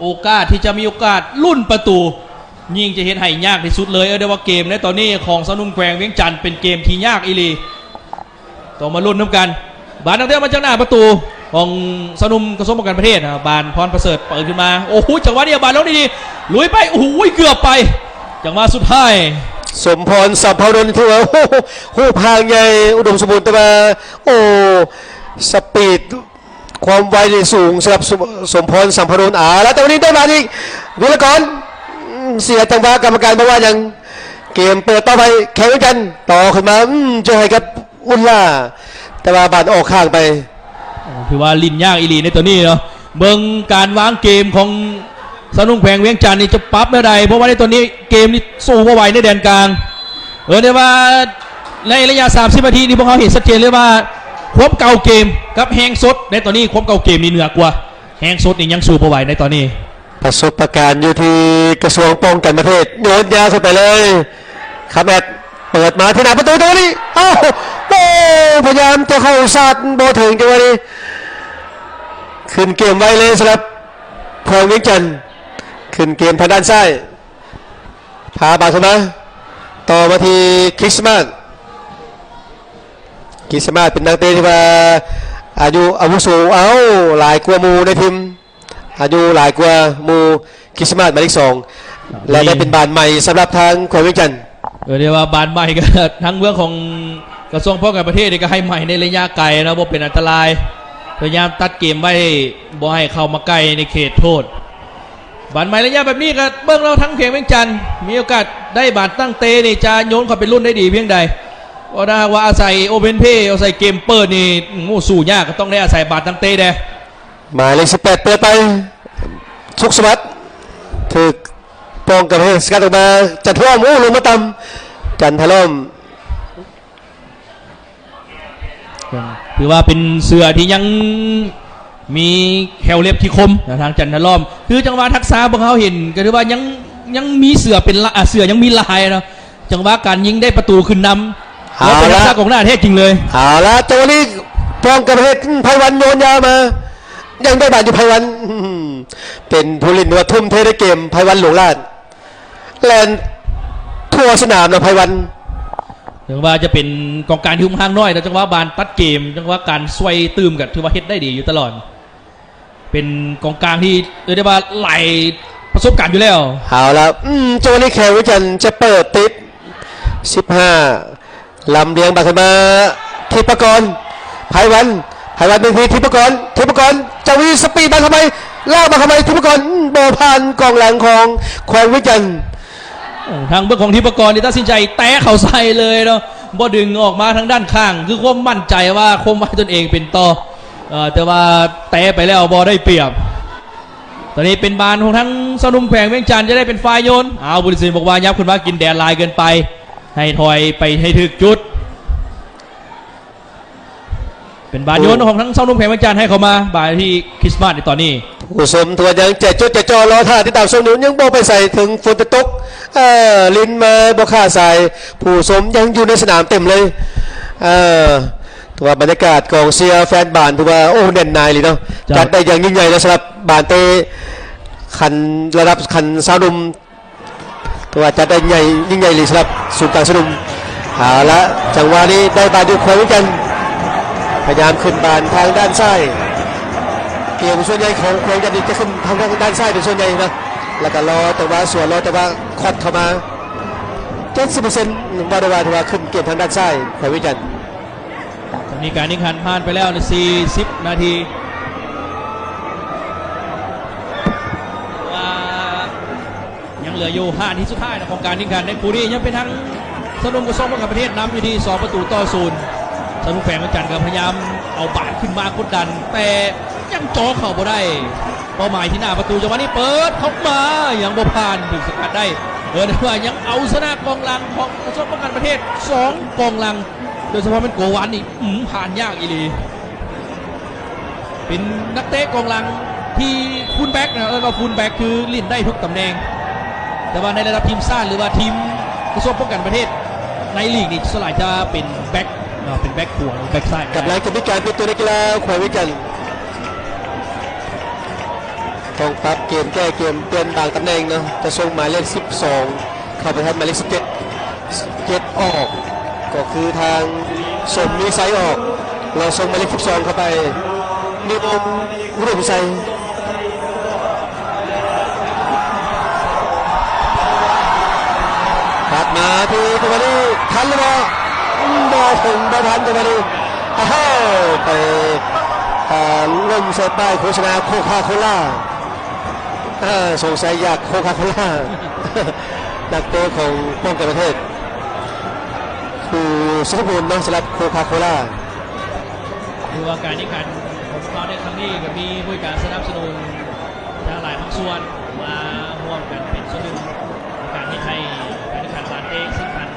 ໂອກາດທີ່ຈະມີໂອກາດລຸ້ນປະຕູ ຍິ່ງຈະເຮັດໃຫ້ຍາກທີ່ສຸດເລີຍ. ເອີ້ນໄດ້ວ່າເກມໃນຕອນນີ້ຂອງຊາວໜຸ່ມແຂວງວຽງຈັນເປັນເກມທີ່ຍາກອີ່ຫຼີ. ຕ້ອງມາລຸ້ນນຳກັນ. ບານຕັ້ງແຕ່ມາຈາກໜ້າປະຕູຂອງຊາວໜຸ່ມກະຊວງປ້ອງກັນປະເທດ, ບານ ພອນປະເສີດ ເປີດຂຶ້ນມາ. ໂອ້ໂຫ ຈັງຫວະນີ້ບານລົງດີໆ ລຸຍໄປ. ໂອ້ໂຫ ເກືອບໄປ. ຈັງຫວະສຸດທ້າຍ ສົມພອນ ສຳເພົາດົນ ຖືວ່າ ໂອ້ໂຫ ຮູບຮ່າງໃຫຍ່ ອຸດົມສົມບູນ ແຕ່ວ່າ ໂອ້ ສະປີດ ຄວາມໄວນີ້ສູງສຳລັບ ສົມ ສົມພອນ ສຳພະດົນ. ເອົາລະ ແຕ່ວັນນີ້ໄດ້ບານອີກ ວິລະກອນ ເສຍຈັງຫວະ ກຳມະການບໍ່ວ່າຫຍັງ. ເກມເປີດຕໍ່ໄປ ແຂວງວຽງຈັນ ຕໍ່ຂຶ້ນມາ ອືມ ຈະໃຫ້ກັບອຸນລາ ແຕ່ວ່າບານອອກຂ້າງໄປ. ໂອ້ ຖືວ່າຫຼິ້ນຍາກອີ່ຫຼີໃນຕອນນີ້ເນາະ. ເບິ່ງການວາງເກມຂອງຊາວໜຸ່ມແຂວງວຽງຈັນນີ້ຈະປັບແນວໃດ, ເພາະວ່າໃນຕອນນີ້ເກມນີ້ສູ້ບໍ່ໄຫວໃນແດນກາງ. ເອີ້ນໄດ້ວ່າໃນໄລຍະສາມສິບນາທີນີ້ ພວກເຮົາເຫັນຊັດເຈນເລີຍວ່າ ຄວາມເກົ່າເກມກັບແຮງສົດໃນຕອນນີ້ ຄວາມເກົ່າເກມນີ້ເໜືອກວ່າ ແຮງສົດນີ້ຍັງສູ້ບໍ່ໄຫວໃນຕອນນີ້. ປະສົບປະການຢູ່ທີ່ກະຊວງປ້ອງກັນປະເທດ ໂຍນຍາວຂຶ້ນໄປເລີຍ. ຄຳແອດ ເປີດມາທີ່ໜ້າປະຕູ ຕອນນີ້ ເອົ້າ ໂອ້ ພະຍາຍາມຈະເຂົ້າຊາດບໍ່ເຖິງ ຈັງຫວະນີ້ ຂຶ້ນເກມໄວເລີຍສຳລັບແຂວງວຽງຈັນ. ຂຶ້ນເກມທາງດ້ານຊ້າຍ ພາບານຂຶ້ນມາ ຕໍ່ມາທີ່ຄຣິສມາດ. ຄຣິສມາດເປັນນັກເຕະທີ່ວ່າອາຍຸອາວຸໂສ ເອົ້າ ຫຼາຍກວ່າໝູ່ໃນທີມ, ອາຍຸຫຼາຍກວ່າໝູ່. ຄຣິສມາດ ໝາຍເລກສອງ ແລະ ໄດ້ເປັນບານໃໝ່ສຳລັບທາງແຂວງວຽງຈັນ. ເອີ ເອີ້ນໄດ້ວ່າບານໃໝ່ກໍ ທາງເບື້ອງຂອງກະຊວງປ້ອງກັນປະເທດນີ້ກໍໃຫ້ໃໝ່ໃນໄລຍະໄກເນາະ ບໍ່ເປັນອັນຕະລາຍ, ພະຍາຍາມຕັດເກມໄວ້ ບໍ່ໃຫ້ເຂົ້າມາໃກ້ໃນເຂດໂທດ. ບານໃໝ່ໄລຍະແບບນີ້ກໍເບິ່ງແລ້ວ ທາງແຂວງວຽງຈັນມີໂອກາດໄດ້ບານຕັ້ງເຕະນີ້ ຈະໂຍນເຂົ້າໄປລຸ້ນໄດ້ດີພຽງໃດ. ເພາະຖ້າຫາກວ່າອາໄສໂອເພັນເພລ ອາໄສເກມເປີດນີ້ ໂອ້ ສູ້ຍາກ, ກໍຕ້ອງໄດ້ອາໄສບານຕັ້ງເຕະແດ່. ໝາຍເລກສິບແປດ ເປີດໄປ ສຸກສະຫວັດ ຖືກປ້ອງກັນ ສະກັດອອກມາ. ຈັນທະລ້ອມ ໂອ້ ລົງມາຕ່ຳ ຈັນທະລ້ອມ. ຖືວ່າເປັນເສືອທີ່ຍັງມີແຂ້ວເລັບທີ່ຄົມນະ ທາງຈັນທະລ້ອມ. ຄືຈັງຫວະທັກສາພວກເຮົາເຫັນ ກໍຖືວ່າຍັງ ຍັງມີເສືອເປັນລະ ອ່າ ເສືອຍັງມີລາຍເນາະ. ຈັງຫວະການຍິງໄດ້ປະຕູຂຶ້ນນຳ ເອົາລະ ເປັນທັກສະກອງໜ້າແທ້ຈິງເລີຍ. ເອົາລະ ຈັງຫວະນີ້ປ້ອງກັນປະເທດ ໄພວັນໂຍນຍາວມາ ຍັງໄດ້ບານຢູ່ ໄພວັນ ເປັນຜູ້ຫຼິ້ນທີ່ວ່າທຸ່ມເທໃນເກມ. ໄພວັນ ຫຼວງລາດ ແລ່ນທົ່ວສະໜາມເນາະ ໄພວັນ. ເຖິງວ່າຈະເປັນກອງກາງທີ່ຮຸ່ມຮ່າງນ້ອຍ ແຕ່ຈັງຫວະບານຕັດເກມ ຈັງຫວະການຊ່ວຍຕື່ມ ກໍຖືວ່າເຮັດໄດ້ດີຢູ່ຕະຫຼອດ. ເປັນກອງກາງທີ່ເອີ້ນໄດ້ວ່າຫຼາຍປະສົບການຢູ່ແລ້ວ. ເອົາລະ ອືມ ຈັງຫວະນີ້ແຂວງວຽງຈັນຈະເປີດຕິດ ສິບຫ້າ ລຳລຽງບານຂຶ້ນມາ ທິບພະກອນ ໄພວັນ ໄພວັນ ເປັນທີ່ ທິບພະກອນ ທິບພະກອນ ຈະມີສະປີດບານເຂົ້າໄປ ລາກບານເຂົ້າໄປ ທິບພະກອນ ອືມ ບໍ່ຜ່ານກອງຫຼັງຂອງແຂວງວຽງຈັນ. ໂອ້ ທາງເບື້ອງຂອງທິບພະກອນນີ້ຕັດສິນໃຈແຕະເຂົ້າໃສ່ເລີຍເນາະ ບໍ່ດຶງອອກມາທາງດ້ານຂ້າງ ຄືຄວາມໝັ້ນໃຈວ່າຄວາມໄວຕົນເອງເປັນຕໍ່. ເອີ ແຕ່ວ່າແຕະໄປແລ້ວບໍ່ໄດ້ປຽບ. ຕອນນີ້ເປັນບານຂອງທາງຊາວໜຸ່ມແຂວງວຽງຈັນ ຈະໄດ້ເປັນຝ່າຍໂຍນ. ອ້າວ ຜູ້ຕັດສິນບອກວ່າ ຍັບຂຶ້ນມາກິນແດນຫຼາຍເກີນໄປ ໃຫ້ຖອຍໄປໃຫ້ຖືກຈຸດ. ເປັນບານໂຍນຂອງທາງຊາວໜຸ່ມແຂວງວຽງຈັນ ໃຫ້ເຂົ້າມາ ບານທີ່ຄຣິສມາດໃນຕອນນີ້. ຜູ້ຊົມທົ່ວຍັງຈະຈົດຈະຈໍລໍຖ້າຕິດຕາມຊົມຢູ່ ຍັງບໍ່ໄປໃສ ເຖິງຝົນຈະຕົກ ເອີ ລິນມາບໍ່ຂາດສາຍ ຜູ້ຊົມຍັງຢູ່ໃນສະໜາມເຕັມເລີຍ. ເອີ ຖືວ່າບັນຍາກາດກອງເຊຍແຟນບານ ຖືວ່າ ໂອ້ ແໜ້ນໜາອີ່ຫຼີເນາະ. ເຈົ້າ ຈັດໄດ້ຢ່າງຍິ່ງໃຫຍ່ເນາະ ສຳລັບບານເຕະຂັ້ນລະດັບຂັ້ນຊາວໜຸ່ມ ຖືວ່າຈັດໄດ້ໃຫຍ່ ຍິ່ງໃຫຍ່ອີ່ຫຼີສຳລັບສູນກາງຊາວໜຸ່ມ. ເອົາລະ ຈັງຫວະນີ້ໄດ້ບານຢູ່ແຂວງວຽງຈັນ ພະຍາຍາມຂຶ້ນບານທາງດ້ານຊ້າຍ ເກມສ່ວນໃຫຍ່ຂອງແຂວງວຽງຈັນນີ້ຈະຂຶ້ນທາງດ້ານຊ້າຍເປັນສ່ວນໃຫຍ່ນະ ແລ້ວກໍລໍຈັງຫວະສວນ ລໍຈັງຫວະຄອດເຂົ້າມາ ເຈັດສິບເປີເຊັນ ວ່າໄດ້ວ່າຖືວ່າຂຶ້ນເກມທາງດ້ານຊ້າຍແຂວງວຽງຈັນ. ມີການແຂ່ງຂັນຜ່ານໄປແລ້ວໃນສີ່ສິບນາທີ ວ່າຍັງເຫຼືອຢູ່ຫ້ານາທີສຸດທ້າຍນະຂອງການແຂ່ງຂັນໃນຄູ່ນີ້ ຍັງເປັນທາງຊາວໜຸ່ມກະຊວງປ້ອງກັນປະເທດນຳຢູ່ທີ່ສອງປະຕູຕໍ່ສູນ. ຊາວໜຸ່ມແຂວງວຽງຈັນກໍພະຍາຍາມເອົາບານຂຶ້ນມາກົດດັນ ແຕ່ຍັງເຈາະເຂົ້າບໍ່ໄດ້ ເປົ້າໝາຍທີ່ໜ້າປະຕູ. ຈັງຫວະນີ້ເປີດເຂົ້າມາ ຍັງບໍ່ຜ່ານ ຖືກສະກັດໄດ້. ເອີ້ນໄດ້ວ່າຍັງເອົາຊະນະກອງຫຼັງຂອງກະຊວງປ້ອງກັນປະເທດ ສອງກອງຫຼັງ ໂດຍສະເພາະແມ່ນໂກວັນນີ້ ອືມ ຜ່ານຍາກອີ່ຫຼີ. ເປັນນັກເຕະກອງຫຼັງທີ່ຟູນແບັກນະ, ເອີ້ນວ່າຟູນແບັກ ຄືຫຼິ້ນໄດ້ທຸກຕຳແໜ່ງ, ແຕ່ວ່າໃນລະດັບທີມຊາດ ຫຼືວ່າທີມກະຊວງປ້ອງກັນປະເທດໃນລີກນີ້ ສ່ວນຫຼາຍຈະເປັນແບັກເນາະ, ເປັນແບັກຂວາ ແບັກຊ້າຍ. ກັບຫຼັງຈາກມີການປ່ຽນຕົວນັກກິລາແຂວງວຽງຈັນ ຕ້ອງປັບເກມແກ້ເກມ, ປ່ຽນບາງຕຳແໜ່ງເນາະ, ຈະສົ່ງໝາຍເລກສິບສອງ ເຂົ້າໄປແທນໝາຍເລກສິບເຈັດ ເຈັດອອກ ກໍຄືທາງສົມມີໄຊອອກ ແລ້ວສົ່ງໝາຍເລກສິບສອງເຂົ້າໄປ ນິວວົງອຸດົມໄຊ. ຕັດມາທີ່ຈັງຫວະນີ້ ທັນຫຼືບໍ່? ບໍ່ເຖິງ ບໍ່ທັນຈັງຫວະນີ້. ອ້າວ ໄປ ອ່າ ລົ້ມໃສ່ປ້າຍໂຄສະນາໂຄຄາໂຄລາ. ເອີ ສົງໄສຢາກໂຄຄາໂຄລາ ນັກເຕະຂອງປ້ອງກັນປະເທດ ຜູ້ສະໜັບສະໜູນເນາະ ສຳລັບໂຄຄາໂຄລາ. ຖືວ່າການແຂ່ງຂັນຂອງພວກເຮົາໃນຄັ້ງນີ້ກໍມີບໍລິການສະໜັບສະໜູນຈາກຫຼາຍພາກສ່ວນມາຮ່ວມກັນເປັນສ່ວນໜຶ່ງ ໃນການເຮັດໃຫ້ການແຂ່ງຂັນບາດເຕະ ຊຶ່ງທ່ານ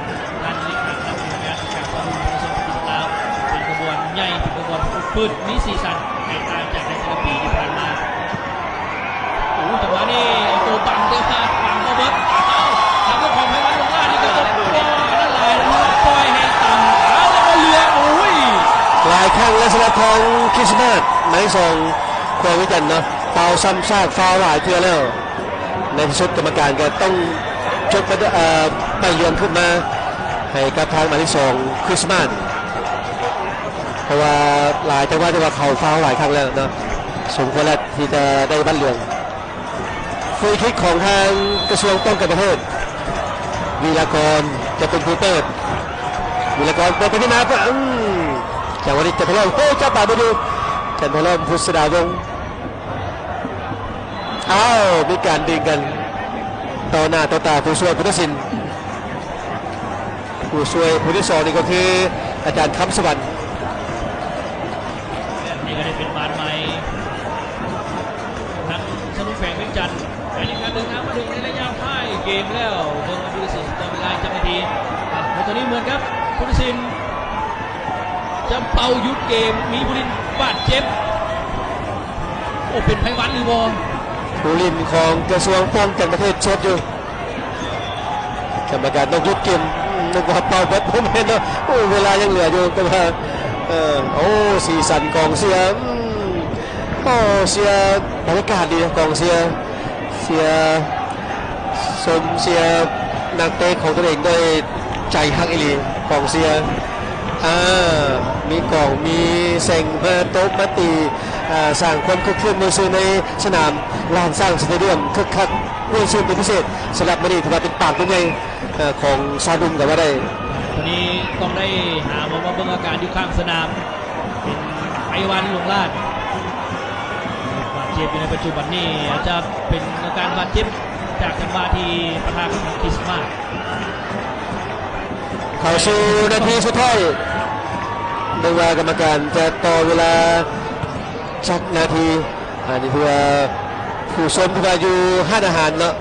ທ່ານເລຂາຄະນະຜູ້ຈັດງານ ອົງການສະຫະປະຊາຊາດ ເປັນຂະບວນໃຫຍ່ ເປັນຂະບວນຟຶດ ມີສີສັນ ແຕກຕ່າງຈາກໃນແຕ່ລະປີທີ່ຜ່ານມາ. ໂອ້ ຈັງຫວະນີ້ເອົາໂຕບັງ ແຕ່ວ່າບັງບໍ່ເບິດ. ອ້າວ ທາງເຈົ້າຂອງໄພວັນ ຫຼວງລາດນີ້ກໍບໍ່ອັນຕະລາຍ ແລ້ວປ່ອຍໃຫ້ຕ່ຳ ອ້າວ ແລ້ວກໍເຫຼືອ ໂອ້ຍ ຫຼາຍຄັ້ງແລ້ວສຳລັບທາງຄຣິສມາດ ໝາຍເລກສອງ ແຂວງວຽງຈັນເນາະ ຟາວຊ້ຳຊາກ ຟາວຫຼາຍເທື່ອແລ້ວ. ໃນທີ່ສຸດກຳມະການກໍຕ້ອງຈົບ ເອີ ໃບເຫຼືອງຂຶ້ນມາໃຫ້ກັບທາງໝາຍເລກສອງ ຄຣິສມາດ ເພາະວ່າຫຼາຍຈັງຫວະທີ່ວ່າເຂົາຟາວຫຼາຍຄັ້ງແລ້ວເນາະ ສົມຄວນແລ້ວທີ່ຈະໄດ້ບັດເຫຼືອງ. ຟຣີຄິກຂອງທາງກະຊວງປ້ອງກັນປະເທດ ວິລາກອນຈະເປັນຜູ້ເປີດ ວິລາກອນເປີດໄປທີ່ມາ ອືມ ຈັງຫວະນີ້ຈັນທະລອມ ໂອ້ ຈັບປາກບໍ່ຢູ່ ຈັນທະລອມ ພຸດສະດາວົງ. ອ້າວ ມີການດຶງກັນຕໍ່ໜ້າຕໍ່ຕາ ຜູ້ຊ່ວຍຜູ້ຕັດສິນ. ຜູ້ຊ່ວຍຜູ້ທີ່ສອງນີ້ກໍຄືອາຈານຄຳສະຫວັນ. ນີ້ກໍໄດ້ເປັນບານໃໝ່ ທາງສະໜຸກແຂວງວຽງຈັນ ໃນການເດີນທາງມາເຖິງໃນໄລຍະທ້າຍເກມແລ້ວ. ເບິ່ງຜູ້ຕັດສິນຕໍ່ເວລາຈັກນາທີ ອ່ະ ແລ້ວຕອນນີ້ເໝືອນກັບຜູ້ຕັດສິນຈະເປົ່າຢຸດເກມ ມີຜູ້ຫຼິ້ນບາດເຈັບ. ໂອ້ ເປັນໄພວັນຫຼືບໍ່? ຜູ້ຫຼິ້ນຂອງກະຊວງປ້ອງກັນປະເທດເຊັດຢູ່ ກຳມະການຕ້ອງຢຸດເກມ. ອືມ ນຶກວ່າເປົ່າເບິດ ບໍ່ແມ່ນເນາະ. ໂອ້ ເວລາຍັງເຫຼືອຢູ່ ແຕ່ວ່າ ເອີ ໂອ້ ສີສັນກອງເຊຍ ອືມ ໂອ້ ເຊຍ ບັນຍາກາດດີ ກອງເຊຍ ເຊຍ ຊົມເຊຍນັກເຕະຂອງຕົນເອງດ້ວຍໃຈຮັກອີ່ຫຼີ ກອງເຊຍ. ອາ ມີກອງມີແສັງມາຕົບມາຕີ ອາ ສ້າງຄວາມຄຶກຄື້ນມ່ວນຊື່ນໃນສະໜາມລ້ານຊ້າງສະເຕດຽມ ຄຶກຄັກມ່ວນຊື່ນເປັນພິເສດ. ສຳລັບມື້ນີ້ຖືວ່າເປັນປາກຕົວໃຫຍ່ ເອີ ຂອງຊາວໜຸ່ມກໍວ່າໄດ້. ຕອນນີ້ຕ້ອງໄດ້ຫາໝໍມາເບິ່ງອາການຢູ່ຂ້າງສະໜາມ ເປັນໄພວັນ ຫຼວງລາດ ບາດເຈັບຢູ່ໃນປັດຈຸບັນນີ້ ອາດຈະເປັນອາການບາດເຈັບຈາກຈັງຫວະທີ່ປະທະກັບທາງຄຣິສມາດ. ເຂົ້າສູ່ນາທີສຸດທ້າຍ ເບິ່ງວ່າກຳມະການຈະຕໍ່ເວລາຈັກນາທີ. ອັນນີ້ເພື່ອຜູ້ຊົມທີ່ວ່າຢູ່ຮ້ານອາຫານເນາະ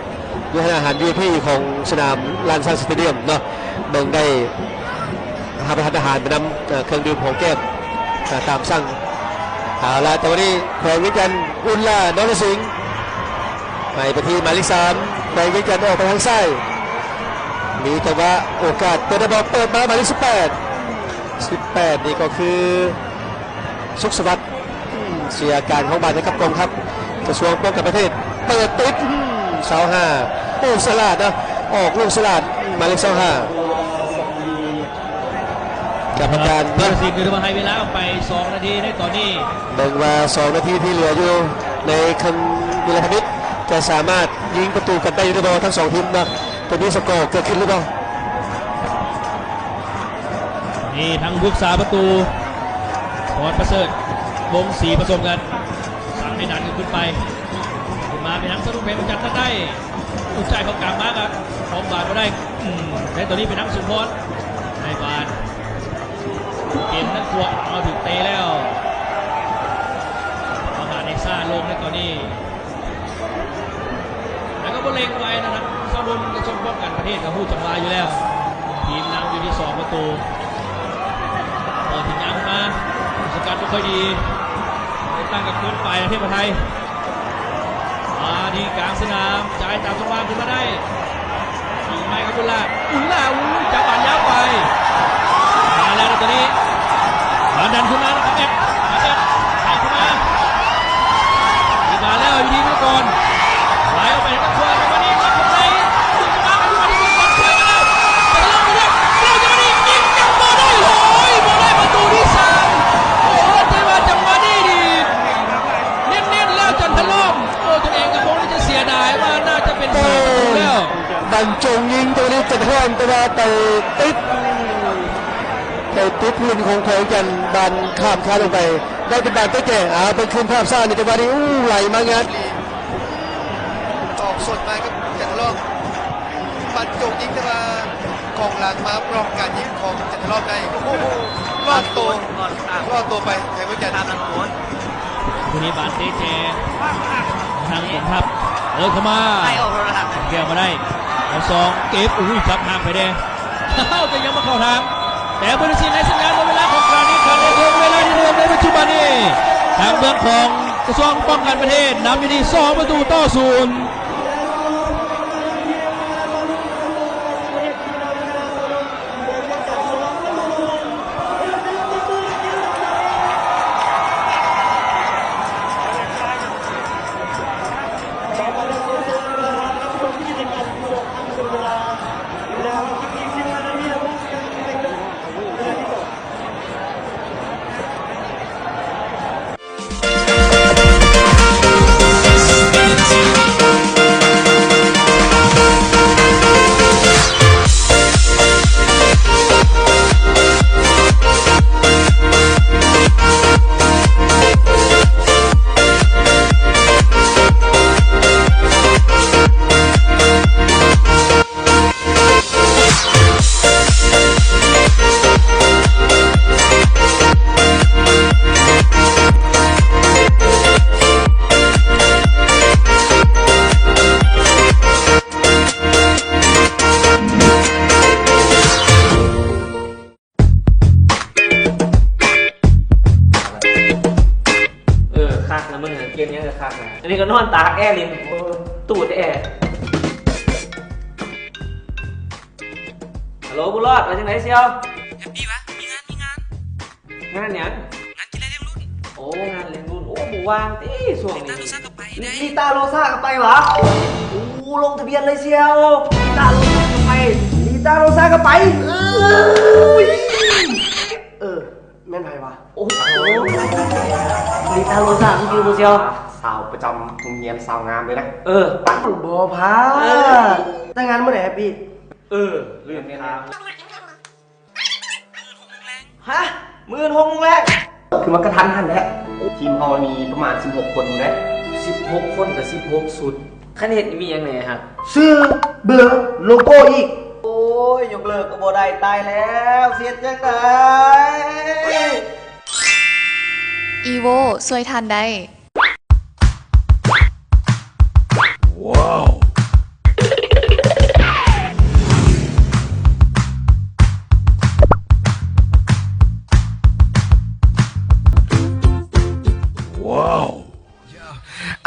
ຢູ່ຮ້ານອາຫານ ວີໄອພີ ຂອງສະໜາມລ້ານຊ້າງສະເຕດຽມເນາະ ເບິ່ງໄດ້ ຮັບປະທານອາຫານໄປນຳ ເອີ ເຄື່ອງດື່ມຫອມແກ້ມ ເອີ ຕາມສັ່ງ. ເອົາລະ ແຕ່ວັນນີ້ແຂວງວຽງຈັນ ອຸ່ນລາ ນອນລະສິງ ໃຫ້ໄປທີ່ໝາຍເລກສາມ ແຂວງວຽງຈັນ ອອກໄປທາງຊ້າຍ ມີຈັງຫວະໂອກາດເປີດໄດ້ບໍ່? ເປີດມາໝາຍເລກສິບແປດ ສິບແປດ ນີ້ກໍຄື ສຸກສະຫວັດ ອືມ ເສຍການຂອງບາດໃຫ້ກັບກອງທັບ ກະຊວງປ້ອງກັນປະເທດ ເປີດຕິດ ອືມ ຊາວຫ້າ ໂອ້ ສະຫຼາດນະ ອອກລູກສະຫຼາດ ໝາຍເລກຊາວຫ້າ ກຳມະການ ຜູ້ຕັດສິນຖືວ່າໃຫ້ເວລາອອກໄປສອງນາທີໃນຕອນນີ້ ເບິ່ງວ່າສອງນາທີທີ່ເຫຼືອຢູ່ໃນຄັ້ງວິລະທຳອິດ ຈະສາມາດຍິງປະຕູກັນໄດ້ຢູ່ຫຼືບໍ່ ທັງສອງທີມເນາະ ຈະມີສະກໍເກີດຂຶ້ນຫຼືບໍ່? ນີ້ທາງປຶກສາປະຕູ ພອນປະເສີດ ວົງສີ ປະສົມກັນ ສັ່ງໃຫ້ດັນຂຶ້ນໄປ ຂຶ້ນມາເປັນທາງສະໜຸກແຂວງວຽງຈັນ ທັນໄດ້ ອຸກຈ່າຍເຂົ້າກາງມາ ກໍຄອງບາດບໍ່ໄດ້ ອືມ ແຕ່ຕອນນີ້ເປັນທາງສົມພອນ ໃຫ້ບາດ ເກມນັ້ນຕົວ ເອົາ ຖືກເຕະແລ້ວ ປະຫານໃຫ້ຊ້າລົງໃນຕອນນີ້ ແລ້ວກໍບໍ່ເລັ່ງໄວນະ ທາງຊາວໜຸ່ມກະຊວງປ້ອງກັນປະເທດກໍຮູ້ຈັງຫວະຢູ່ແລ້ວ ທີມນຳຢູ່ທີ່ສອງປະຕູ ດີ ໄປຕັ້ງກັບເກີນໄປ ເທບປະໄທ ມາທີ່ກາງສະໜາມ ຈ່າຍຕາມຈັງຫວະຂຶ້ນມາໄດ້ ຍິງໃໝ່ກັບບຸນລາ ບຸນລາ ອູ້ຍ ຈັບບານຍາວໄປ ມາແລ້ວຕອນນີ້ ບານດັນຂຶ້ນມາແລ້ວ ຄຳແອັດ ຄຳແອັດ ໃຫ້ຂຶ້ນມາ ມີບານແລ້ວ ຢູ່ທີ່ວໍລະກອນ ໄຫຼອອກໄປທາງຂວາ ຈັງຫວະນີ້ ມາເຂົ້າໃນ ຍິງມາ ຈັງຫວະນີ້ ເປີດບອນຊ່ວຍມາແລ້ວ ເປີດລອກມາດ້ວຍ ເຂົ້າຈັງຫວະນີ້ ຍິງຍັງບໍ່ໄດ້ ໂອ້ຍ ບໍ່ໄດ້ປະຕູທີສາມ ໂອ້ ແຕ່ວ່າຈັງຫວະນີ້ນີ້ ເນັ້ນໆ ແລ້ວຈັນທະລອມ ໂອ້ ຕົວເອງກໍຄົງຈະເສຍດາຍວ່າໜ້າຈະເປັນສາມປະຕູແລ້ວ. ບັນຈົງຍິງຕົວນີ້ຈັນທະລອມ ແຕ່ວ່າໄປຕິດ ໄປຕິດພື້ນຂອງຂອງຈັນບານຂ້າມຄານລົງໄປ ໄດ້ເປັນບານເຕະແຈກ ອາ ເບິ່ງຄືນພາບຊ້າໃນຈັງຫວະນີ້ ອູ້ ໄຫຼມາງັດ ຕອບສົດມາກັບຈັນທະລອມ ບັນຈົງຍິງ ແຕ່ວ່າກອງຫຼັງມາບລັອກການຍິງຂອງຈັນທະລອມໄດ້ ໂອ້ໂຫ ລອດໂຕ ລອດໂຕໄປ ໃຫ້ເບິ່ງກັນ ຜູ້ນີ້ບານເຕະແຈກ ທາງກົງທັບ ເປີດເຂົ້າມາ ແກ້ວມາໄດ້ ແຖວສອງ ເກັບ ອຸ້ຍ ຈັບຫ່າງໄປແດ່ ເອົາ ແຕ່ຍັງບໍ່ເຂົ້າທາງ ແຕ່ຜູ້ຕັດສິນໃຫ້ສັນຍານໝົດເວລາຂອງການແຂ່ງຂັນ ໃນເວລາທີ່ເດີມໃນປັດຈຸບັນນີ້ ທາງເບື້ອງຂອງກະຊວງປ້ອງກັນປະເທດ ນຳຢູ່ທີ່ສອງປະຕູຕໍ່ສູນ. ເອີ ຄັກນະ ມື້ນີ້ເກມຫຍັງກໍຄັກນະ ອັນນີ້ກໍນອນຕາກແອຫຼິ້ນຕູ້ແຕ່ແອ. ຮັລໂຫຼ ບຸນລອດ ວ່າຈັ່ງໃດສ່ຽວ? ແຮບປີ້ຫວາ? ມີງານ ມີງານ. ງານຫຍັງ? ງານກິເລລ້ຽງລຸ້ນ. ໂອ້ ງານລ້ຽງລຸ້ນ. ໂອ້ ບໍ່ວ່າງຕິຊ່ວງນີ້. ລິຕາໂຣຊາກໍໄປໄດ້. ລິຕາໂຣຊາກໍໄປຫວາ? ໂອ້ ລົງທະບຽນເລີຍສ່ຽວ. ລິຕາໂຣຊາກໍໄປ. ລິຕາໂຣຊາກໍໄປ. ເອີ ແມ່ນໃຜຫວາ? ໂອ້ ລິຕາໂຣຊາຄືຢູ່ບໍ່ສ່ຽວ? ສາວປະຈຳໂຮງຮຽນສາວງາມເລີຍນະ. ເອີ ບໍ່ພາດ. ແຕ່ງງານມື້ໃດແຮບປີ້? ເອີ ເລື່ອນທາງ. ຮະ? ມື້ອື່ນຫົກໂມງແລງ? ຄືມັນກະທັນຫັນແທ້. ທີມເຮົາມີປະມານສິບຫົກຄົນພຸ້ນເດ້. ສິບຫົກຄົນກະສິບຫົກຊຸດ. ຄັນເຮັດມີຫຍັງແດ່ຮະ? ຊື່, ເບີ, ໂລໂກ້ອີກ. ໂອ້ຍ ຍົກເລີກກໍບໍ່ໄດ້. ຕາຍແລ້ວ ຊິເຮັດຈັ່ງໃດ? ອີໂວ ຊ່ວຍທ່ານໄດ້. ວ້າວ ວ້າວ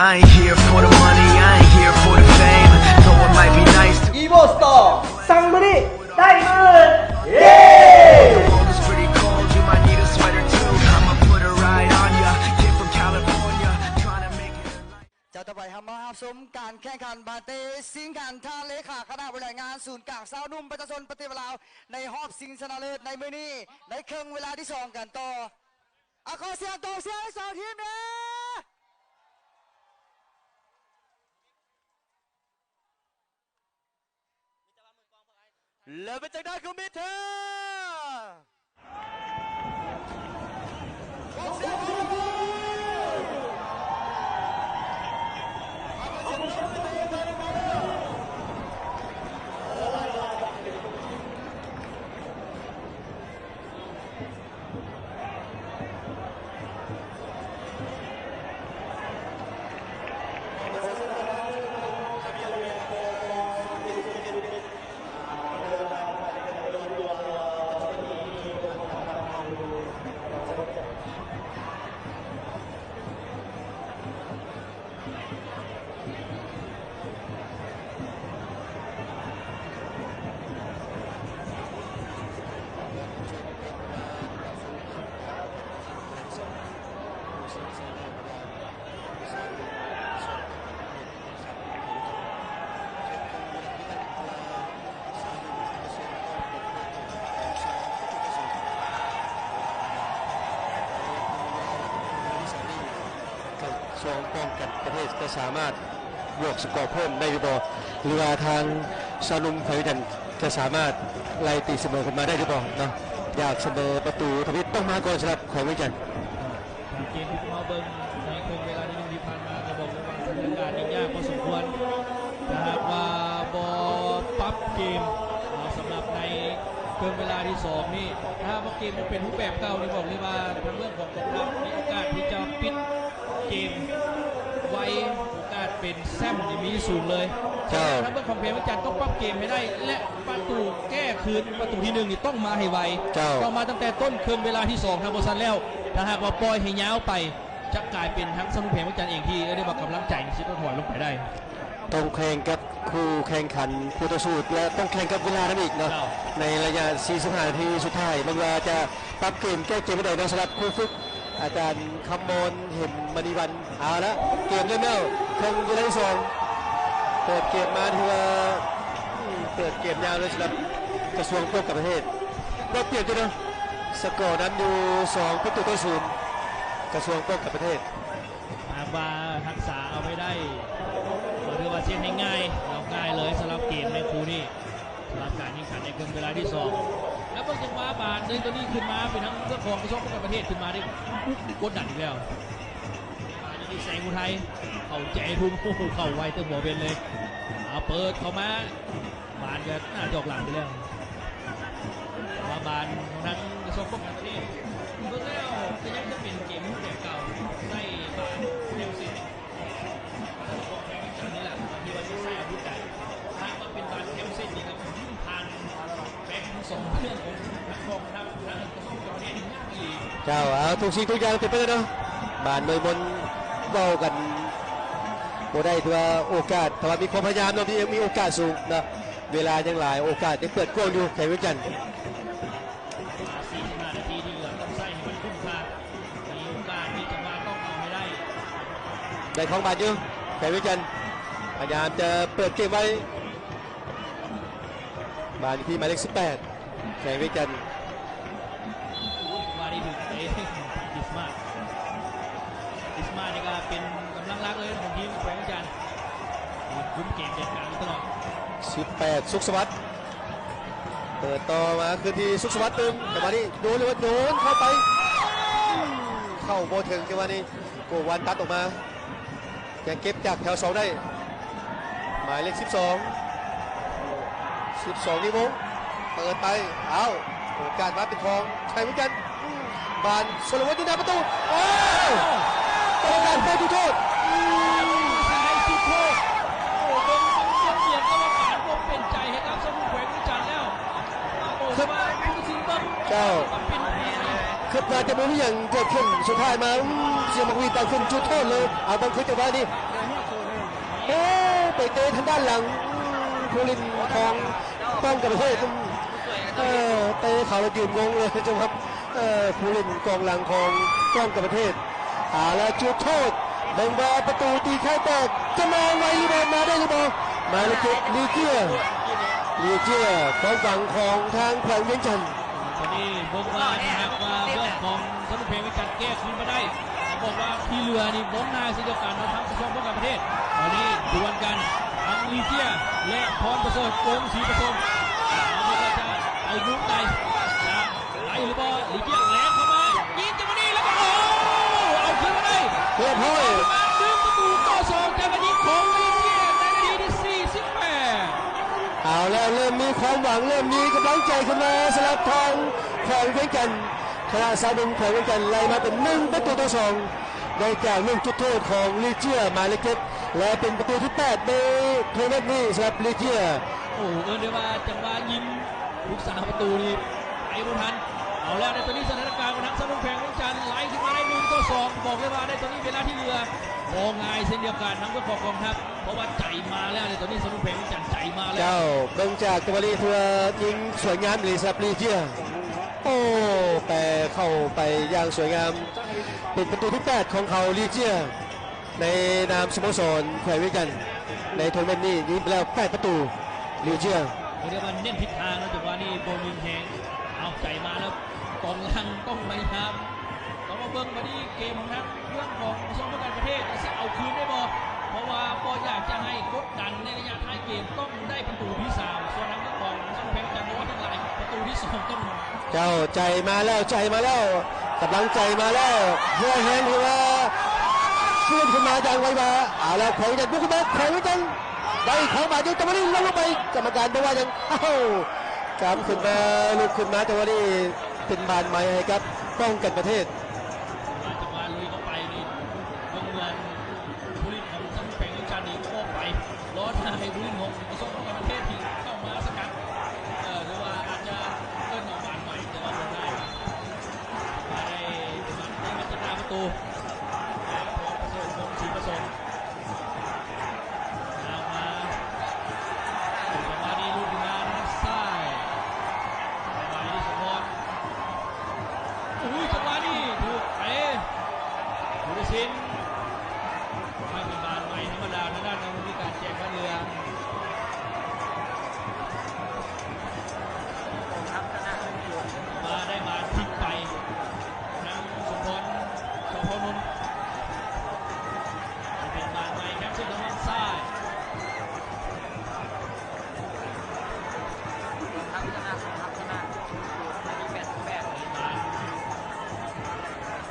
I ain't here for the money, I ain't here for the fame. Though it might be nice to Evo Store ສັ່ງມື້ນີ້ ໄດ້ມື້ອື່ນ ເຢ້ The world is pretty cold, you might need a sweater too. I'ma put a ride on ya. Kid from California, tryna make it in life. ເຈົ້າ ຕໍ່ໄປເຮົາມາຮັບຊົມການແຂ່ງຂັນບານເຕະຊິງກັນ. ທ່ານເລຂາຄະນະບໍລິຫານງານສູນກາງຊາວໜຸ່ມປະຊາຊົນປະຕິວັດລາວ ໃນຮອບຊິງຊະນະເລີດໃນມື້ນີ້ ໃນເຄິ່ງເວລາທີສອງກັນຕໍ່. ອາ ຂໍສຽງກອງເຊຍໃຫ້ສອງທີມແດ່. ແລ້ວເປັນຈັ່ງໃດຄືມິດແທ້? ສອງປ້ອງກັນປະເທດຈະສາມາດບວກສະກໍເພີ່ມໄດ້ຫຼືບໍ່ ຫຼືວ່າທາງຊາວໜຸ່ມໄພວັນຈັນຈະສາມາດໄລ່ຕີສະເໝີຂຶ້ນມາໄດ້ຫຼືບໍ່ເນາະ. ຢາກສະເໝີປະຕູທຳອິດຕ້ອງມາກ່ອນສຳລັບແຂວງວຽງຈັນ. ຕາມເກມທີ່ພວກເຮົາເບິ່ງໃນເຄິ່ງເວລາທີໜຶ່ງທີ່ຜ່ານມາ ກໍບອກເລີຍວ່າສະຖານະການນີ້ຍາກພໍສົມຄວນ. ຖ້າຫາກວ່າບໍ່ປັບເກມເນາະ ສຳລັບໃນເຄິ່ງເວລາທີສອງນີ້ ຖ້າຫາກວ່າເກມຍັງເປັນຮູບແບບເກົ່ານີ້ ບອກເລີຍວ່າທາງເລື່ອງຂອງກອງທັບມີໂອກາດທີ່ຈະປິດເກມໄວ ໂອກາດເປັນແຊ້ມນີ້ມີສູງເລີຍ. ເຈົ້າ. ທາງເລື່ອງຂອງແຂວງວຽງຈັນຕ້ອງປັບເກມໃຫ້ໄດ້ ແລະ ປະຕູແກ້ຄືນ ປະຕູທີໜຶ່ງນີ້ຕ້ອງມາໃຫ້ໄວ. ເຈົ້າ. ຕ້ອງມາຕັ້ງແຕ່ຕົ້ນເຄິ່ງເວລາທີສອງ ຖ້າບໍ່ຊັ້ນແລ້ວ ຖ້າຫາກວ່າປ່ອຍໃຫ້ຍາວໄປ ຈະກາຍເປັນທາງສະໜຸ່ມແຂວງວຽງຈັນເອງທີ່ໄດ້ຮັບກຳລັງໃຈທີ່ຈະຖອຍລົງໄປໄດ້. ຕ້ອງແຂ່ງກັບຄູ່ແຂ່ງຂັນຄູ່ຕໍ່ສູ້ ແລະ ຕ້ອງແຂ່ງກັບເວລານຳອີກເນາະ. ເຈົ້າ. ໃນໄລຍະສີ່ສິບຫ້ານາທີສຸດທ້າຍ ເບິ່ງວ່າຈະປັບເກມແກ້ເກມແນວໃດເນາະ ສຳລັບຄູ່ຝຶກອາຈານຄຳມອນ ເຫັມມະນີວັນ. ເອົາລະ ເກມເລີ່ມແລ້ວ ເຄິ່ງເວລາທີສອງ ເປີດເກມມາຖືວ່າ ເປີດເກມຍາວເລີຍສຳລັບກະຊວງປ້ອງກັນປະເທດ. ໄດ້ປຽບຢູ່ເນາະ ສະກໍນຳຢູ່ສອງປະຕູຕໍ່ສູນ ກະຊວງປ້ອງກັນປະເທດ. ຫາກວ່າຮັກສາເອົາໄວ້ໄດ້ ກໍຖືວ່າເຊັດໃຫ້ງ່າຍ ເອົາງ່າຍເລີຍສຳລັບເກມໃນຄູ່ນີ້ ສຳລັບການແຂ່ງຂັນໃນເຄິ່ງເວລາທີສອງ. ແລ້ວເບິ່ງຈັງຫວະບານເລີຍ ໂຕນີ້ຂຶ້ນມາເປັນທາງເຈົ້າຂອງກະຊວງປ້ອງກັນປະເທດ ຂຶ້ນມາໄດ້ ໂອ້ ກົດດັນອີກແລ້ວ. ມາຢູ່ທີ່ແສງອຸໄທ ເຂົ້າໃຈທຸ່ມ ໂອ້ໂຫ ເຂົ້າໄວເຕີບບໍ່ເປັນເລີຍ. ເອົາເປີດເຂົ້າມາ ບານກໍໜ້າຈອກຫຼັງໄປແລ້ວ ແຕ່ວ່າບານຂອງທາງກະຊວງປ້ອງກັນປະເທດ ເບິ່ງແລ້ວກໍຍັງຈະເປັນເກມຮູບແບບເກົ່າ ໃຊ້ບານແນວເສັ້ນ ແຕ່ວ່າຂອງແຂວງວຽງຈັນນີ້ແຫຼະ ທີ່ວ່າຈະໃຊ້ອາວຸດໄດ້ ຖ້າວ່າເປັນບານແນວເສັ້ນນີ້ກໍ ຜ່ານແບກທັງສອງເລື່ອງຂອງທັງກອງທັບ ທັງກະຊວງປ້ອງກັນປະເທດນີ້ຍາກອີ່ຫຼີ. ເຈົ້າ ເອົາ ທຸກສິ່ງທຸກຢ່າງເປັນໄປໄດ້ເນາະ ບານໂດຍບົນເວົ້າກັນບໍ່ໄດ້ ຖືວ່າໂອກາດ ຖ້າວ່າມີຄວາມພະຍາຍາມເນາະ ທີ່ຍັງມີໂອກາດສູງເນາະ ເວລາຍັງຫຼາຍ ໂອກາດຍັງເປີດກວ້າງຢູ່ແຂວງວຽງຈັນ. ສີ່ສິບຫ້ານາທີທີ່ເຫຼືອຕ້ອງໃຊ້ໃຫ້ມັນຄຸ້ມຄ່າ ມີໂອກາດ ມີຈັງຫວະ ຕ້ອງເອົາໃຫ້ໄດ້. ໄດ້ຄອງບານຢູ່ ແຂວງວຽງຈັນພະຍາຍາມຈະເປີດເກມໄວ້ ບານຢູ່ທີ່ໝາຍເລກສິບແປດ ແຂວງວຽງຈັນ. ວ່າໄດ້ຖືກເຕະ ອິດສະມາດ ອິດສະມາດນີ້ກໍເປັນກຳລັງຫຼັກເລີຍຂອງທີມແຂວງວຽງຈັນ ຄຸມເກມຈັດການຢູ່ຕະຫຼອດ. ສິບແປດ ສຸກສະຫວັດ ເປີດຕໍ່ມາຄືນທີ່ສຸກສະຫວັດຕື່ມ ຈັງຫວະນີ້ໂຍນ ຫຼືວ່າໂຍນເຂົ້າໄປ ເຂົ້າບໍ່ເຖິງ ຈັງຫວະນີ້ ໂກວັນຕັດອອກມາ ຍັງເກັບຈາກແຖວສອງໄດ້ ໝາຍເລກສິບສອງ ສິບສອງ ນິວົງ ເປີດໄປ ອ້າວ ໂອກາດມາເປັນຂອງໄທເໝືອນກັນ ບານ ໂຊລະວົນ ຢູ່ໜ້າປະຕູ ໂອ້ ໂອກາດໄປຈຸດໂທດ ໂອ້ ເບິ່ງ ເບິ່ງ ເບິ່ງ ເບິ່ງ ເປັນໃຈໃຫ້ກັບສະໜຸ່ມແຂວງວຽງຈັນແລ້ວ ໂອ້ ຄືວ່າຜູ້ຕັດສິນເບິ່ງ ເຈົ້າ ເປັນ ຄິດວ່າຈະບໍ່ມີຫຍັງເກີດຂຶ້ນ ສຸດທ້າຍມາ ອືມ ສຽງໝາກຫວີດດັງຂຶ້ນ ຈຸດໂທດເລີຍ ເອົາ ເບິ່ງຄືຈັງຫວະນີ້ ເອີ ໄປເຕະທາງດ້ານຫຼັງ ອືມ ຜູ້ຫຼິ້ນຂອງກອງການປະເທດ ເອີ ເຕະເຂົ້າແລ້ວຢືນງົງເລີຍ ຈັງຫວະ ເອີ ຜູ້ຫຼິ້ນກອງຫຼັງຂອງກອງການປະເທດ ເອົາລະ ຈຸດໂທດ ເບິ່ງວ່າປະຕູຕີໄຂ່ແຕກ ຈະມາໄວຫຼືບໍ່ ມາໄດ້ຫຼືບໍ່ ໝາຍເລກເຈັດ ລີເຈຍ ລີເຈຍ ຄວາມຫວັງຂອງທາງແຂວງວຽງຈັນ. ຕອນນີ້ເບິ່ງວ່າ ຖ້າຫາກວ່າເລື່ອງຂອງສະໜຸ່ມແຂວງວຽງຈັນແກ້ຄືນມາໄດ້ ບອກວ່າທີ່ເຫຼືອນີ້ບໍ່ງ່າຍເຊັ່ນດຽວກັນເນາະ ທັງສະສອງປ້ອງກັນປະເທດ ຕອນນີ້ດວນກັນ ທັງລີເຈຍ ແລະ ພອນປະເສີດ ວົງສີປະສົມ ເອົາເບິ່ງວ່າຈະໄປມຸມໃດ ຈະໄດ້ຫຼືບໍ່ ລີເຈຍແລ່ນເຂົ້າມາ ຍິງຈັງຫວະນີ້ ແລ້ວກໍ ໂອ້ ເອົາຄືນມາໄດ້ ຮຽບຮ້ອຍ ມາໜຶ່ງປະຕູຕໍ່ສອງ ຈາກການຍິງຂອງລີເຈຍ ໃນນາທີທີສີ່ສິບແປດ. ເອົາແລ້ວ ເລີ່ມມີຄວາມຫວັງ ເລີ່ມມີກຳລັງໃຈຂຶ້ນມາສຳລັບທາງແຂວງວຽງຈັນ ຄະນະຊາວໜຸ່ມແຂວງວຽງຈັນໄລ່ມາເປັນໜຶ່ງປະຕູຕໍ່ສອງ ໄດ້ຈາກລູກຈຸດໂທດຂອງລີເຈຍ ໝາຍເລກເຈັດ ແລະ ເປັນປະຕູທີແປດໃນໂທນາເມັນນີ້ສຳລັບລີເຈຍ. ໂອ້ ເອີ້ນໄດ້ວ່າຈັງຫວະຍິງລູກສາມປະຕູນີ້ໄປບໍ່ທັນ. ເອົາແລ້ວ ໃນຕອນນີ້ສະຖານະການຂອງທາງຊາວໜຸ່ມແຂວງວຽງຈັນໄລ່ຂຶ້ນມາໄດ້ໜຶ່ງຕໍ່ສອງ ບອກເລີຍວ່າໃນຕອນນີ້ເວລາທີ່ເຫຼືອບໍ່ງ່າຍເຊັ່ນດຽວກັນ ທາງເຈົ້າຂອງກອງທັບ ເພາະວ່າໃຈມາແລ້ວ ໃນຕອນນີ້ສະໜຸ່ມແຂວງວຽງຈັນໃຈມາແລ້ວ. ເຈົ້າ ເບິ່ງຈາກຈັງຫວະນີ້ຖືວ່າຍິງສວຍງາມອີ່ຫຼີສຳລັບລີເຈຍ. ໂອ້ ແປເຂົ້າໄປຢ່າງສວຍງາມ ເປັນປະຕູທີແປດຂອງເຂົາ ລີເຈຍ ໃນນາມສະໂມສອນແຂວງວຽງຈັນ ໃນໂທນາເມັນນີ້ ຍິງໄປແລ້ວແປດປະຕູ ລີເຈຍ. ເຂົາເອີ້ນວ່າເນັ້ນທິດທາງເນາະ ຈັງຫວະນີ້ບໍ່ຍິງແຮງ ເອົາໃຈມາແລ້ວ ກອງຫຼັງຕ້ອງພະຍາຍາມ ຕ້ອງມາເ ເບິ່ງບາດນີ້ເກມຂອງທາງເລື່ອງຂອງກະຊວງປ້ອງກັນປະເທດຈະຊິເອົາຄືນໄດ້ບໍ່ ເພາະວ່າບໍ່ຢາກຈະໃຫ້ກົດດັນໃນໄລຍະທ້າຍເກມ ຕ້ອງໄດ້ປະຕູທີສາມ ສ່ວນທາງເລື່ອງຂອງກະຊວງແພງຈັນ ບໍ່ວ່າທັງຫຼາຍ ປະຕູທີສອງຕ້ອງມາ. ເຈົ້າ ໃຈມາແລ້ວ ໃຈມາແລ້ວ ກຳລັງໃຈມາແລ້ວ ເຫື່ອແຮງທີ່ວ່າຟື້ນຂຶ້ນມາຢ່າງໄວວາ. ເອົາແລ້ວ ແຂວງວຽງຈັນບຸກຂຶ້ນມາ ແຂວງວຽງຈັນໄດ້ຂອງບາດຢູ່ ຈັງຫວະນີ້ລົງລົງໄປ ກຳມະການບໍ່ວ່າຫຍັງ. ເອົ້າ ກັບຂຶ້ນມາ ລຸກຂຶ້ນມາ ຈັງຫວະນີ້ເປັນບານໃໝ່ໃຫ້ກັບປ້ອງກັນປະເທດ. ຈັງຫວະລຸຍເຂົ້າໄປນີ້ ເບິ່ງເມືອງຜູ້ຫຼິ້ນຂອງທາງແຂວງວຽງຈັນນີ້ກໍໄປ ລໍຖ້າໃຫ້ຜູ້ຫຼິ້ນຂອງກະຊວງປ້ອງກັນປະເທດທີ່ເຂົ້າມາສະກັດ ເອີ ຫຼືວ່າອາດຈະເອີ້ນອອກບານໃໝ່ ແຕ່ວ່າບໍ່ໄດ້ ມາໄດ້ ມາໄດ້ມາຈາກໜ້າປະຕູ ແລະ ພອນປະເສີດ ວົງສີປະສົມ. ຍາວມາ ຈັງຫວະນີ້ຫຼຸດມາທາງຊ້າຍ ໄປທີ່ສົມພອນ ໂອ້ຍ ຈັງຫວະນີ້ຖືກເຕະ ຜູ້ຕັດສິນ ໃຫ້ເປັນບານໃໝ່ທຳມະດາ ທາງດ້ານ ທາງ ທາງການແຈ້ງການເຫຼືອ ມາໄດ້ບານທິກໄປ ທາງສົມພອນ ສົມພອນນົນ ເປັນບານໃໝ່ ແຄມເສັ້ນທາງຝັ່ງຊ້າຍ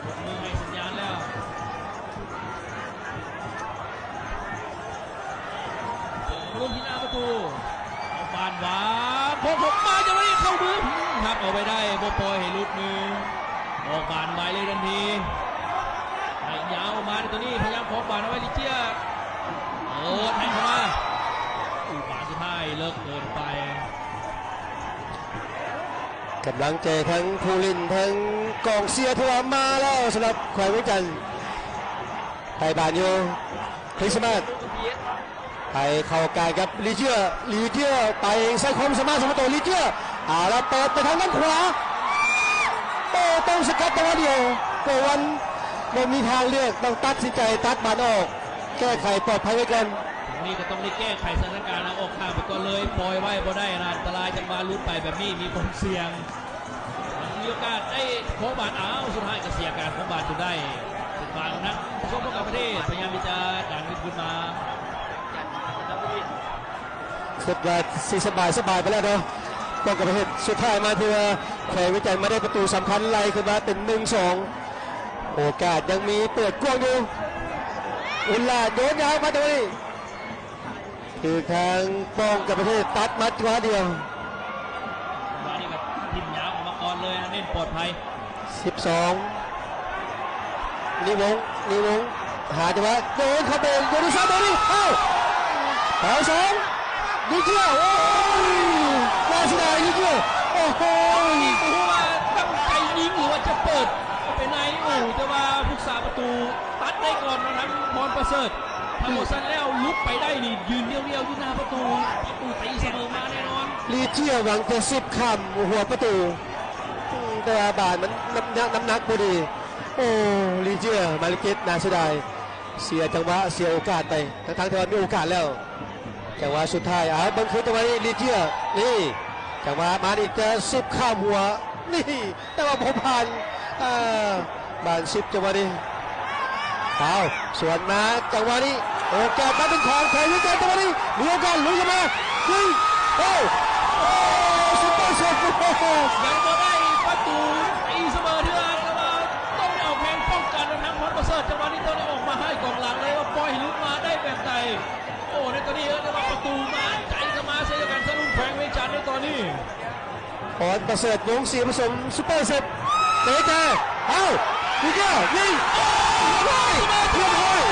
ກດມືໃຫ້ສັນຍານແລ້ວ ລົງທີ່ໜ້າປະຕູ ເອົາບານວາງ ໂຄ້ງເຂົ້າມາ ຈັງຫວະນີ້ເຂົ້າມື ຮັບເອົາໄປໄດ້ ບໍ່ປ່ອຍໃຫ້ຫຼຸດມື ອອກບານໄວເລີຍທັນທີ ໄລ່ຍາວມາໃນຕົວນີ້ ພະຍາຍາມຂອງບານເອົາໄວ້ ລີເຈຍ ເປີດໃຫ້ເຂົ້າມາ ອຸບານສຸດທ້າຍເລິກເກີນໄປ. ກຳລັງໃຈທັງຜູ້ຫຼິ້ນ ທັງກອງເຊຍ ຖືວ່າມາແລ້ວສຳລັບແຂວງວຽງຈັນ ໄປບານຢູ່ ຄຣິສມາດ ໄປເຂົ້າກາງກັບລີເຈຍ ລີເຈຍໄປໃສ່ຄວາມສາມາດສຳລັບໂຕລີເຈຍ ເອົາລະ ເປີດໄປທາງດ້ານຂວາ ໂອ້ ຕ້ອງສະກັດຈັງຫວະດຽວ ໂກວັນບໍ່ມີທາງເລືອກ ຕ້ອງຕັດສິນໃຈຕັດບານອອກ ແກ້ໄຂປອດໄພໄວ້ກ່ອນ. ນີ້ກໍຕ້ອງໄດ້ແກ້ໄຂສະຖານະການ ເອົາອອກຂ້າງໄປກ່ອນເລີຍ ປ່ອຍໄວ້ບໍ່ໄດ້ນະ ອັນຕະລາຍ ຈັງຫວະຫຼຸດໄປແບບນີ້ມີຄວາມສ່ຽງ ມີໂອກາດໄດ້ຄອງບານ ອ້າວ ສຸດທ້າຍກໍເສຍການຄອງບານຈົນໄດ້ ເປັນບານຂອງທາງກະຊວງປ້ອງກັນປະເທດ ພະຍາຍາມທີ່ຈະດັນຂຶ້ນມາ ຄິດວ່າຊິສະບາຍສະບາຍໄປແລ້ວເນາະ ປ້ອງກັນປະເທດ ສຸດທ້າຍມາຖືວ່າແຂວງວຽງຈັນມາໄດ້ປະຕູສຳຄັນ ໄລ່ຂຶ້ນມາເປັນໜຶ່ງສອງ ໂອກາດຍັງມີເປີດກວ້າງຢູ່ ອຸນລາດໂຍນຍາວມາຕະວັນນີ້ ຖືກທາງປ້ອງກັນປະເທດຕັດມາຈັງຫວະດຽວ ຈັງຫວະນີ້ກໍຖິ້ມຍາວອອກມາກ່ອນເລີຍ ເນັ້ນປອດໄພ ສິບສອງ ນິວົງ ນິວົງ ຫາຈັງຫວະໂຍນເຂົ້າໄປ ໂຍນໃສ່ໂດນີ້ ເອົ້າ ເອົາສອງ ນິດດຽວ ໂອ້ຍ ໜ້າເສຍດາຍ ນິດດຽວ ໂອ້ໂຫ ນີ້ບໍ່ຮູ້ວ່າຕັ້ງໃຈຍິງ ຫຼືວ່າຈະເປີດເຂົ້າໄປໃນ ໂອ້ ແຕ່ວ່າຜູ້ຮັກສາປະຕູຕັດໄດ້ກ່ອນເນາະ ທາງພອນປະເສີດ ຖ້າບໍ່ຊັ້ນແລ້ວຫຼຸດໄປໄດ້ນີ້ ຢືນດຽວໆຢູ່ໜ້າປະຕູ ປະຕູຕີສະເໝີມາແນ່ນອນ. ລີເຈຍຫວັງຈະສິບຂ້າມຫົວປະຕູ ແຕ່ວ່າບານມັນນ້ຳໜັກ ນ້ຳໜັກບໍ່ດີ ໂອ້ ລີເຈຍ ໝາຍເລກເຈັດ ໜ້າເສຍດາຍ ເສຍຈັງຫວະ ເສຍໂອກາດໄປ ທັງໆທີ່ວ່າມີໂອກາດແລ້ວ ຈັງຫວະສຸດທ້າຍ ເອົາ ເບິ່ງຄືນຈັງຫວະນີ້ ລີເຈຍ ນີ້ ຈັງຫວະມານີ້ຈະສິບຂ້າມຫົວ ນີ້ ແຕ່ວ່າບໍ່ຜ່ານ ເອີ ບານສິບ ຈັງຫວະນີ້ ເອົາ ສວນມາ ຈັງຫວະນີ້ ໂອກາດມາເປັນຂອງແຂວງວຽງຈັນ ຈັງຫວະນີ້ ມີໂອກາດລຸຍເຂົ້າມາ ຍິງ ໂອ້ ໂອ້ ຊຸບເປີເຊັບ ໂອ້ໂຫ ຍັງບໍ່ໄດ້ປະຕູຕີສະເໝີເທື່ອ ແຕ່ວ່າຕ້ອງໄດ້ອອກແຮງປ້ອງກັນ ທາງພອນປະເສີດ ຈັງຫວະນີ້ຕ້ອງໄດ້ອອກມາໃຫ້ກອງຫຼັງເລີຍວ່າປ່ອຍໃຫ້ຫຼຸດມາໄດ້ແບບໃດ. ໂອ້ ໃນຕອນນີ້ເອີ້ນວ່າປະຕູມາໃຈເຂົ້າມາໃສ່ກັນ ສະຫຼຸນແຂວງວຽງຈັນໃນຕອນນີ້ ພອນປະເສີດ ວົງສີປະສົມ ຊຸບເປີເຊັບ ເຕະແຈ ເອົ້າ ອີກແລ້ວ ຍິງ ໂອ້ຍ ຮຽບຮ້ອຍ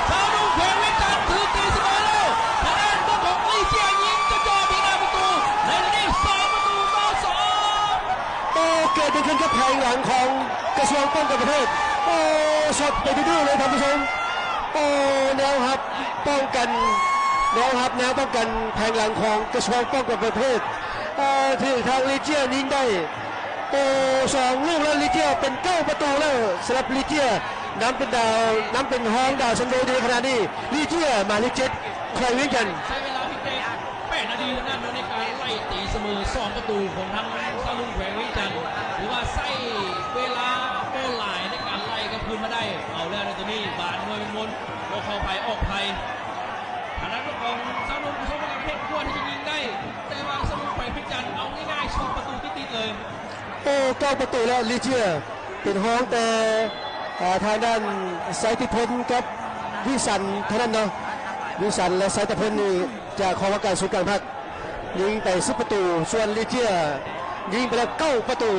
ສະໜຸນແຂວງວຽງຈັນຖືກຕີສະເໝີແລ້ວ ທາງດ້ານຂອງລີເຈຍຍິງຈະຈ່ອຍໄປໜ້າປະຕູ ໃນຕອນນີ້ສອງປະຕູຕໍ່ສອງ. ໂອ້ ເກີດຫຍັງຂຶ້ນກັບແຜງຫຼັງຂອງກະຊວງປ້ອງກັນປະເທດ ໂອ້ ຊັອດໄປດື້ໆເລີຍທ່ານຜູ້ຊົມ ໂອ້ ແນວຮັບປ້ອງກັນ ແນວຮັບແນວປ້ອງກັນແຜງຫຼັງຂອງກະຊວງປ້ອງກັນປະເທດ ເອີ ຖືກທາງລີເຈຍຍິງໄດ້ ໂອ້ ສອງລູກແລ້ວ ລີເຈຍເປັນເກົ້າປະຕູແລ້ວ ສຳລັບລີເຈຍ ນຳເປັນດາວ ນຳເປັນຮອງດາວຊັນໂວໃນຂະນະນີ້ ລີເຈຍ ໝາຍເລກເຈັດ ແຂວງວຽງຈັນ ໃຊ້ເວລາພຽງແຕ່ແປດນາທີເທົ່ານັ້ນເນາະ ໃນການໄລ່ຕີສະເໝີສອງປະຕູຂອງທາງຊາວລຸງແຂວງວຽງຈັນ ຖືວ່າໃຊ້ເວລາບໍ່ຫຼາຍໃນການ ເຂົ້າໄປອອກໄປ ທາງດ້ານຂອງຊາວໜຸ່ມກະຊວງປ້ອງກັນປະເທດຄວນທີ່ຈະຍິງໄດ້ ແຕ່ວ່າສະຫຼຸບໄປພຽງຈັນເອົາງ່າຍໆສອງປະຕູຕິດໆເລີຍ. ໂອ້ ເກົ້າປະຕູແລ້ວ ລີເຈຍ ເປັນຮອງແຕ່ ເອີ ທາງດ້ານໄຊຕິພົນກັບວິສັນເທົ່ານັ້ນເນາະ. ວິສັນ ແລະ ໄຊຕິພົນນີ້ຈາກຫ້ອງວ່າການສູນກາງພັກ ຍິງໄປສິບປະຕູ ສ່ວນລີເຈຍຍິງໄປແລ້ວເກົ້າປະຕູ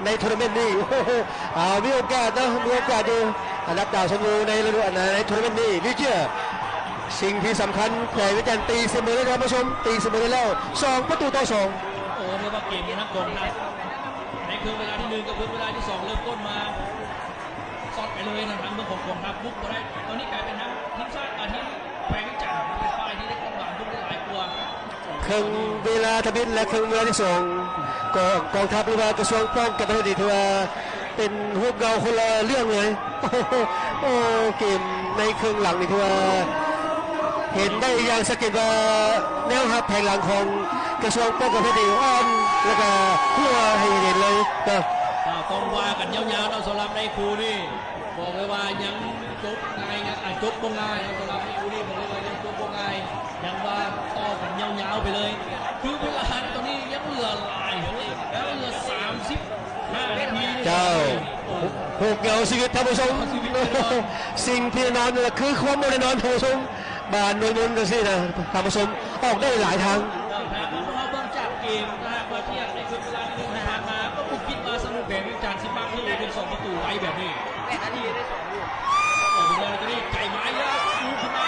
ໃນໂທນາເມັນນີ້. ໂອ້ໂຫ ເອົາ ມີໂອກາດເນາະ ມີໂອກາດຢູ່ ອັນດັບດາວຊັນໂວໃນລະດູ ອັນ ໃນໂທນາເມັນນີ້ ລີເຈຍ ສິ່ງທີ່ສຳຄັນ ແຂວງວຽງຈັນຕີສະເໝີແລ້ວທ່ານຜູ້ຊົມ ຕີສະເໝີໄດ້ແລ້ວສອງປະຕູຕໍ່ສອງ. ໂອ້ ເຣີຍກວ່າເກມນີ້ທັງກອງທັບ ໃນເຄິ່ງເວລາທີໜຶ່ງກັບເຄິ່ງເວລາທີສອງເລີ່ມຕົ້ນມາ ຊັອດໄປເລີຍນະ ທາງເບື້ອງຂອງກອງທັບບຸກບໍ່ໄດ້ ຕອນນີ້ກາຍເປັນທາງທີມຊາດ ອາ ທີມແຂວງວຽງຈັນເປັນຝ່າຍທີ່ໄດ້ຄວາມຫວັງບຸກໄດ້ຫຼາຍກວ່າ. ເຄິ່ງເວລາທຳອິດ ແລະ ເຄິ່ງເວລາທີສອງ ກໍກອງທັບ ຫຼືວ່າກະຊວງປ້ອງກັນປະເທດ ຖືວ່າເປັນຮູບເງົາຄົນລະເລື່ອງເລີຍ. ໂອ້ ເກມໃນເຄິ່ງຫຼັງນີ້ຖືວ່າເຫັນໄດ້ຢ່າງຊັດເຈນວ່າ ແນວຮັບແຜງຫຼັງຂອງກະຊວງປ້ອງກັນປະເທດນີ້ອ່ອນ ແລ້ວກະຮົ່ວໃຫ້ເຫັນເລີຍເນາະ. ຕ້ອງວ່າກັນຍາວໆເນາະ ສຳລັບໃນຄູ່ນີ້ ບອກເລີຍວ່າຍັງຈົບງ່າຍ ອາ ຈົບບໍ່ງ່າຍເນາະ ສຳລັບໃນຄູ່ນີ້ບອກເລີຍວ່າຍັງຈົບບໍ່ງ່າຍ ຍັງວ່າຕໍ່ກັນຍາວໆໄປເລີຍ ຄືເວລາຕອນນີ້ຍັງເຫຼືອຫຼາຍ ຍັງເຫຼືອສາມສິບຫ້ານາທີ. ເຈົ້າ ໂອ້ໂຫ ຮູບເງົາຊີວິດທ່ານຜູ້ຊົມ ສິ່ງທີ່ແນ່ນອນກໍຄືຄວາມບໍ່ແນ່ນອນທ່ານຜູ້ຊົມ ບ້ານເມືອງນົນຈັ່ງຊີ້ນະ ທ່ານຜູ້ຊົມ ອອກໄດ້ຫຼາຍທາງ. ຖ້າພວກເຮົາເບິ່ງຈາກເກມ ຖ້າຫາກວ່າທຽບໃນເວລາໜຶ່ງທີ່ຜ່ານມາ ກໍບໍ່ຄິດວ່າສະໜຸ່ມແບບວຽງຈັນຊິປັກເຄື່ອງໄດ້ເປັນສອງປະຕູໄວແບບນີ້. ໂອ້ໂຫ ຕອນນີ້ໃຈໝາຍແລ້ວ ລູກຂຶ້ນມາ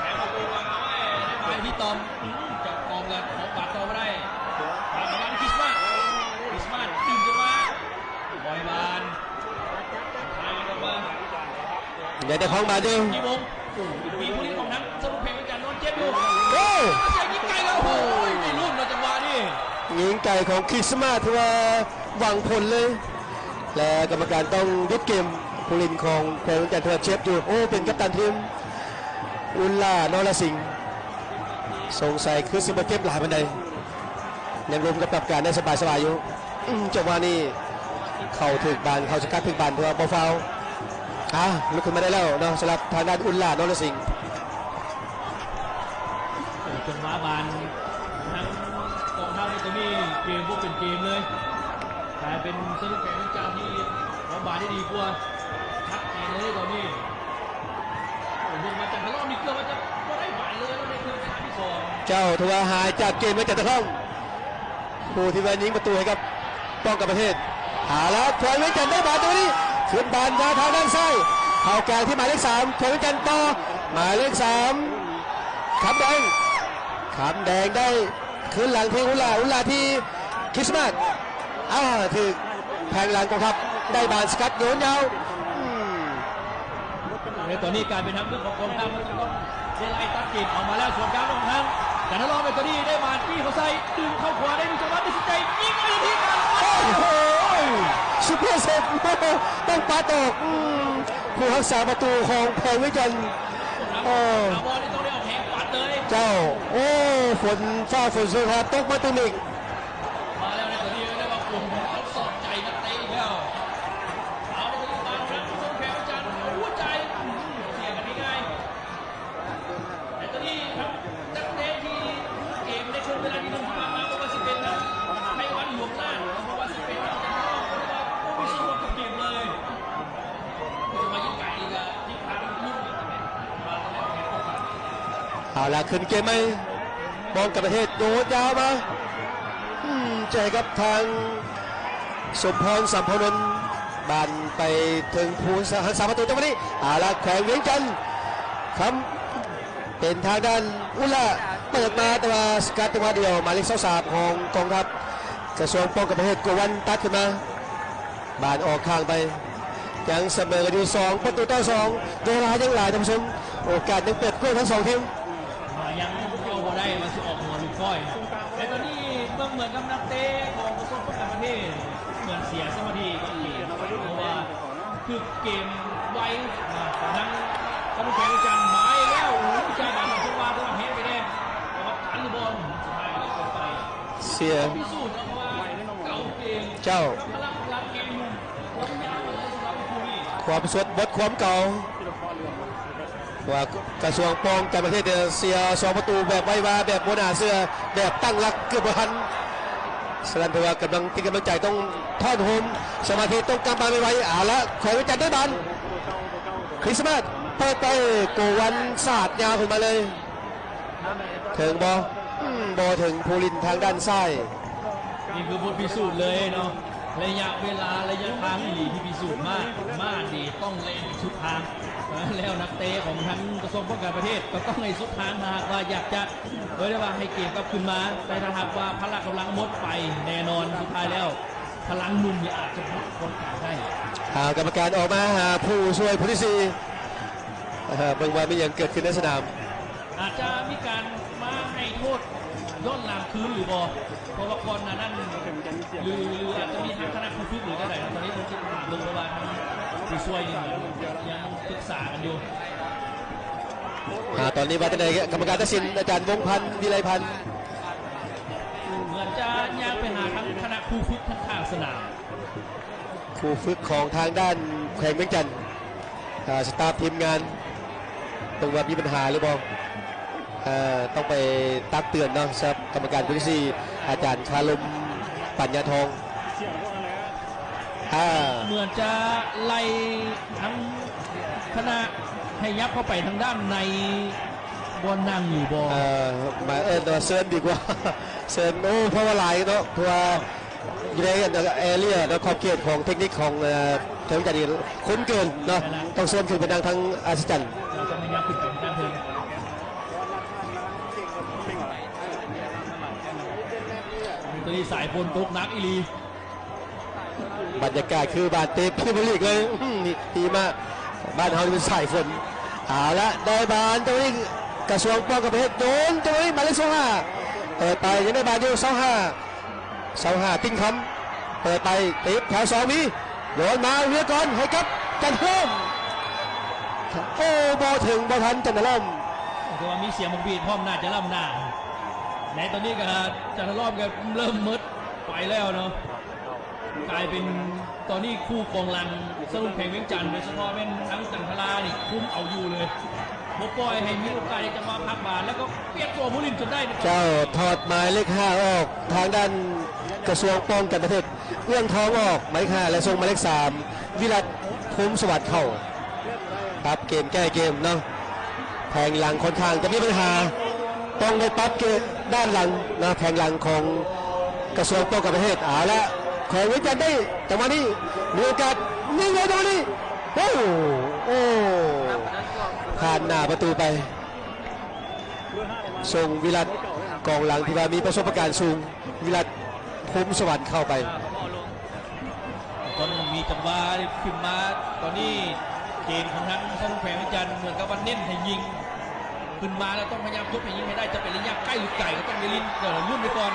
ແລ້ວກໍໂກງມາ ເອົາໄວ້ ໄດ້ມາທີ່ຕອມ ອືມ ຈັບກອງກັນ ເອົາບາດຕໍ່ບໍ່ໄດ້ ທາງດ້ານຄຣິສມາດ ຄຣິສມາດດຶງຂຶ້ນມາ ບອຍບານ ທາງກັນອອກມາ ໄດ້ແຕ່ຄອງບານຢູ່ ມີວົງ ໂອ້ ມີຜູ້ຫຼິ້ນຂອງທາງສະໜຸ່ມແຂວງວຽງຈັນນອນເຈັບຢູ່ ໂອ້ ເສຍຍິງໄກແລ້ວ ໂອ້ຍ ໄປລຸ້ນເນາະ ຈັງຫວະນີ້ ຍິງໄກຂອງຄຣິສມາດ ຖືວ່າຫວັງຜົນເລີຍ ແລະ ກຳມະການຕ້ອງຢຸດເກມ ຜູ້ຫຼິ້ນຂອງແຂວງວຽງຈັນຖືວ່າເຈັບຢູ່ ໂອ້ ເປັນກັບຕັນທີມ ອຸນລາ ນໍລະສິງ ສົງໄສຄືຊິບໍ່ເຈັບຫຼາຍປານໃດ ຍັງລົມກັບກັບການໄດ້ສະບາຍໆຢູ່. ອືມ ຈັງຫວະນີ້ເຂົ້າຖືກບານ ເຂົ້າສະກັດຖືກບານ ຖືວ່າບໍ່ຟາວ. ອ່າ ລຸກຂຶ້ນມາໄດ້ແລ້ວເນາະ ສຳລັບທາງດ້ານອຸນລາ ນໍລະສິງ. ໂອ້ ຈັງຫວະບານທາງກອງທັບໃນຕົວນີ້ເກມບໍ່ເປັນເກມເລີຍ ກາຍເປັນສະໜຸ່ມແຂວງວຽງຈັນທີ່ຄອງບານໄດ້ດີກວ່າ ຊັດເຈນເລີຍຕອນນີ້. ໂອ້ ເບິ່ງມາຈັນທະລອງນີ້ເກືອບວ່າຈະບໍ່ໄດ້ບານເລີຍເນາະ ໃນເຄິ່ງເວລາທີສອງ. ເຈົ້າ ຖືວ່າຫາຍຈາກເກມແລ້ວ ຈັນທະລອງ ຜູ້ທີ່ວ່າຍິງປະຕູໃຫ້ກັບປ້ອງກັນປະເທດ. ເອົາລະ ແຂວງວຽງຈັນໄດ້ບານຕົວນີ້ ຂຶ້ນບານມາທາງດ້ານຊ້າຍ ເຂົ້າກາງທີ່ໝາຍເລກສາມ ແຂວງວຽງຈັນຕໍ່ ໝາຍເລກສາມ ຄຳແດງ ຄຳແດງໄດ້ ຄືນຫຼັງທີ່ອຸນລາ ອຸນລາທີ່ຄຣິສມາດ ອາ ຖືກແຜງຫຼັງກອງທັບໄດ້ບານສະກັດໂຍນຍາວ ອືມ ໃນຕອນນີ້ກາຍເປັນທາງເລື່ອງຂອງກອງທັບ ຈະຕ້ອງໄດ້ໄລ່ຕັດເກມອອກມາແລ້ວ ສວນກາງຂອງທາງຈັນທະລອງ ໃນຕອນນີ້ໄດ້ບານຈີ້ເຂົ້າໃສ່ ດຶງເຂົ້າຂວາໄດ້ມີຈັງຫວະຕັດສິນໃຈຍິງເປັນທີ່ການ ໂອ້ໂຫ ສຸດຍອດເຊບ ຕ້ອງປາດອອກ ອືມ ຜູ້ຮັກສາປະຕູຂອງແຂວງວຽງຈັນ ໂອ້ ເຈົ້າ ໂອ້ ຝົນຟ້າຝົນໂຊນທາຕົກມາຕື່ມອີກ ມາແລ້ວໃນຕອນນີ້ ເອີ້ນໄດ້ວ່າຝົນຕົກສອດໃຈນັກເຕະອີກແລ້ວ ເອົາໃນຕອນນີ້ບານທາງຜູ້ຊົມແຂວງວຽງຈັນ ຫົວໃຈ ເສຍກັນງ່າຍໆ ໃນຕອນນີ້ຄັບ ນັກເຕະທີ່ເກມໃນຊ່ວງເວລາທີ່ໜຶ່ງທີ່ຜ່ານມາ ບໍ່ວ່າຊິເປັນທາງໄພວັນ ຫຼວງລ້ານ ບໍ່ວ່າຊິເປັນທາງຈັນທະລອງ ບໍ່ໄດ້ວ່າບໍ່ມີສ່ວນຮ່ວມກັບເກມເລີຍ. ເອົາລະ ຂຶ້ນເກມໃໝ່ ປ້ອງກັນປະເທດ ໂຍນຍາວມາ ອືມ ໃຫ້ກັບທາງສົມພອນ ສຳເພົານົນ ບານໄປເຖິງຜູ້ຮັກສາປະຕູ ຈັງຫວະນີ້ ເອົາລະ ແຂວງວຽງຈັນ ຄຳ ເປັນທາງດ້ານອຸນລາ ເປີດມາ ແຕ່ວ່າສະກັດຈັງຫວະດຽວ ໝາຍເລກຊາວສາມຂອງກອງທັບ ກະຊວງປ້ອງກັນປະເທດ ໂກວັນ ຕັດຂຶ້ນມາ ບານອອກຂ້າງໄປ ຍັງສະເໝີກັນຢູ່ສອງປະຕູຕໍ່ສອງ ເວລາຍັງຫຼາຍທ່ານຜູ້ຊົມ ໂອກາດຍັງເປີດກວ້າງທັງສອງທີມ ຍັງເຂົ້າບໍ່ໄດ້ວ່າຊິອອກຫົວຫຼືຄ້ອຍ ແຕ່ຕອນນີ້ເບິ່ງເໝືອນກັບນັກເຕະຂອງກະຊວງປ້ອງກັນປະເທດ ເໝືອນເສຍສະມາທິກັບເກມ ເພາະວ່າ ຄືເກມໄວ ອ່າ ຂອງທາງສະໜຸ່ມແຂວງວຽງຈັນ ມາອີກແລ້ວ ໂອ້ໂຫ ຈ່າຍບານຂອງເພິ່ນວ່າ ແຕ່ວ່າແຮງໄປແດ່ ແຕ່ວ່າທັນຫຼືບໍ່ ສຸດທ້າຍແລ້ວກໍໄປ ເສຍ ພິສູດເນາະ ເພາະວ່າເກົ່າເກມ ເຈົ້າ ພະລັງພະລັງເກມ ຄວາມຍາວເລີຍສຳລັບຄູ່ນີ້ ຄວາມສົດບົດຄວາມເກົ່າ. ວ່າກະຊວງປ້ອງກັນປະເທດເສຍສອງປະຕູແບບໄວວາ ແບບບໍ່ໜ້າເຊື່ອ ແບບຕັ້ງຫຼັກເກືອບບໍ່ທັນ. ສະນັ້ນຖືວ່າກຳລັງຕິດກຳລັງໃຈ ຕ້ອງທ້ອນໂຮມສະມາທິ ຕ້ອງກຳບານໄວໆ. ເອົາລະ ແຂວງວຽງຈັນໄດ້ບານ ຄຣິສມາດເປີດໄປ ໂກວັນສາດຍາວຂຶ້ນມາເລີຍ. ເຖິງບໍ່? ອືມ ບໍ່ເຖິງຜູ້ຫຼິ້ນທາງດ້ານຊ້າຍ. ນີ້ຄືບົດພິສູດເລີຍເນາະ ໄລຍະເວລາ ໄລຍະທາງອີ່ຫຼີທີ່ພິສູດມາ ມາດີຕ້ອງແລ່ນໃຫ້ສຸດທາງ. ແລ້ວນັກເຕະຂອງທາງກະຊວງປ້ອງກັນປະເທດກໍຕ້ອງໃຫ້ສຸດທາງ ຖ້າຫາກວ່າຢາກຈະ ບໍ່ໄດ້ວ່າໃຫ້ເກມກັບຄືນມາ ແຕ່ຖ້າຫາກວ່າພະລະກຳລັງໝົດໄປ ແນ່ນອນສຸດທ້າຍແລ້ວພະລັງໜຸ່ມນີ້ອາດຈະໝົດກອງກາງໄດ້. ອ່າ ກຳມະການອອກມາຫາຜູ້ຊ່ວຍຜູ້ທີສີ່ ເບິ່ງວ່າມີຫຍັງເກີດຂຶ້ນໃນສະໜາມ. ອາດຈະມີການມາໃຫ້ໂທດຍ້ອນຫຼັງຄືນຫຼືບໍ່? ເພາະວ່າກ່ອນໜ້ານັ້ນ ຫຼື ຫຼືອາດຈະມີທາງຄະນະຄູຝຶກ ຫຼືຈັ່ງໃດເນາະ? ຕອນນີ້ຕ້ອງຕິດຕາມເບິ່ງ ເພາະວ່າທາງຜູ້ຊ່ວຍນີ້ຍັງປຶກສາກັນຢູ່. ອ່າ ຕອນນີ້ວ່າຈັ່ງໃດ ກຳມະການຕັດສິນ ອາຈານວົງພັນ ວິໄລພັນ ເໝືອນຈະຍ່າງໄປຫາທາງຄະນະຄູຝຶກທາງຂ້າງສະໜາມ. ຄູຝຶກຂອງທາງດ້ານແຂວງວຽງຈັນ ອ່າ ສະຕາຟທີມງານ ເບິ່ງວ່າມີບັນຫາຫຼືບໍ່? ເອີ ຕ້ອງໄປຕັກເຕືອນເນາະ ສຳລັບກຳມະການຜູ້ທີສີ່ ອາຈານຄາລົມ ປັນຍາທອງ. ອ່າ ເໝືອນຈະໄລ່ທາງຄະນະໃຫ້ຍັບເຂົ້າໄປທາງດ້ານໃນບ່ອນນັ່ງຢູ່ບໍ່? ເອີ ມາເອີ້ນວ່າເຊີນດີກວ່າ ເຊີນ. ໂອ້ ເພາະວ່າຫຼາຍເນາະ ເພາະວ່າ ຢູ່ໃນແອເຣຍເນາະ ຂອບເຂດຂອງເທັກນິກຂອງ ເອີ ເທິງຈັນນີ້ຄົນເກີນເນາະ ຕ້ອງເຊີນຂຶ້ນໄປນັ່ງທາງອັດສະຈັນ. ຕົວນີ້ສາຍຝົນຕົກໜັກອີ່ຫຼີ ບັນຍາກາດຄືບານເຕະພຣີເມຍລີກເລີຍ. ອືມ ຫິມະ ບ້ານເຮົານີ້ເປັນສາຍຝົນ. ເອົາລະ ໄດ້ບານ ຕະວັນນີ້ ກະຊວງປ້ອງກັນປະເທດ ໂຍນ ຕະວັນນີ້ ໝາຍເລກຊາວຫ້າ ເປີດໄປ ຍັງໄດ້ບານຢູ່ ຊາວຫ້າ ຊາວຫ້າ ຕິ່ງຄຳ ເປີດໄປ ຕິດແຖວສອງ ມີ ໂຍນມາ ວິລະກອນ ໃຫ້ກັບ ຈັນທະລອມ. ໂອ້ ບໍ່ເຖິງ ບໍ່ທັນ ຈັນທະລອມ. ແຕ່ວ່າມີສຽງບັກບີດພ້ອມ ໜ້າຈະລ້ຳໜ້າ ໃນຕອນນີ້ກໍ ຈັນທະລອມກໍເລີ່ມໝົດໄປແລ້ວເນາະ. ກາຍເປັນຕອນນີ້ຄູ່ກອງຫຼັງສະໜຸ່ມແຂວງວຽງຈັນ ໂດຍສະເພາະແມ່ນທັງຈັນທະລານີ້ຄຸມເອົາຢູ່ເລີຍ ບໍ່ປ່ອຍໃຫ້ມີໂອກາດໃນຈັງຫວະພັກບານ ແລ້ວກໍປ່ຽນຕົວຜູ້ຫຼິ້ນຈົນໄດ້. ເຈົ້າ ຖອດໝາຍເລກຫ້າອອກ ທາງດ້ານກະຊວງປ້ອງກັນປະເທດ ເອື້ອງທອງອອກ ໝາຍເລກຫ້າ ແລະ ສົ່ງໝາຍເລກສາມ ວິລັດ ພູມສະຫວັດເຂົ້າ. ປັບເກມແກ້ເກມເນາະ ແຜງຫຼັງຂ້ອນຂ້າງຈະມີບັນຫາ ຕ້ອງໄດ້ປັບເກມດ້ານຫຼັງນະ ແຜງຫຼັງຂອງກະຊວງປ້ອງກັນປະເທດ. ເອົາລະ ແຂວງວຽງຈັນໄດ້ ຈັງຫວະນີ້ມີໂອກາດຍິງເລີຍ ຈັງຫວະນີ້ ໂອ້ ໂອ້ ຜ່ານໜ້າປະຕູໄປ. ສົ່ງວິລັດ ກອງຫຼັງທີ່ວ່າມີປະສົບປະການສູງ ວິລັດ ພູມສະຫວັດເຂົ້າໄປ. ຕ້ອງມີຈັງຫວະຂຶ້ນມາ ຕອນນີ້ເກມຂອງທາງສະໜຸ່ມແຂວງວຽງຈັນ ເໝືອນກັບວ່າເນັ້ນໃຫ້ຍິງ ຂຶ້ນມາແລ້ວຕ້ອງພະຍາຍາມທົບໃຫ້ຍິງໃຫ້ໄດ້ ຈະເປັນໄລຍະໃກ້ຫຼືໄກກໍຕ້ອງໄດ້ຫຼິ້ນ ເອີ ລຸ້ນໄປກ່ອນ.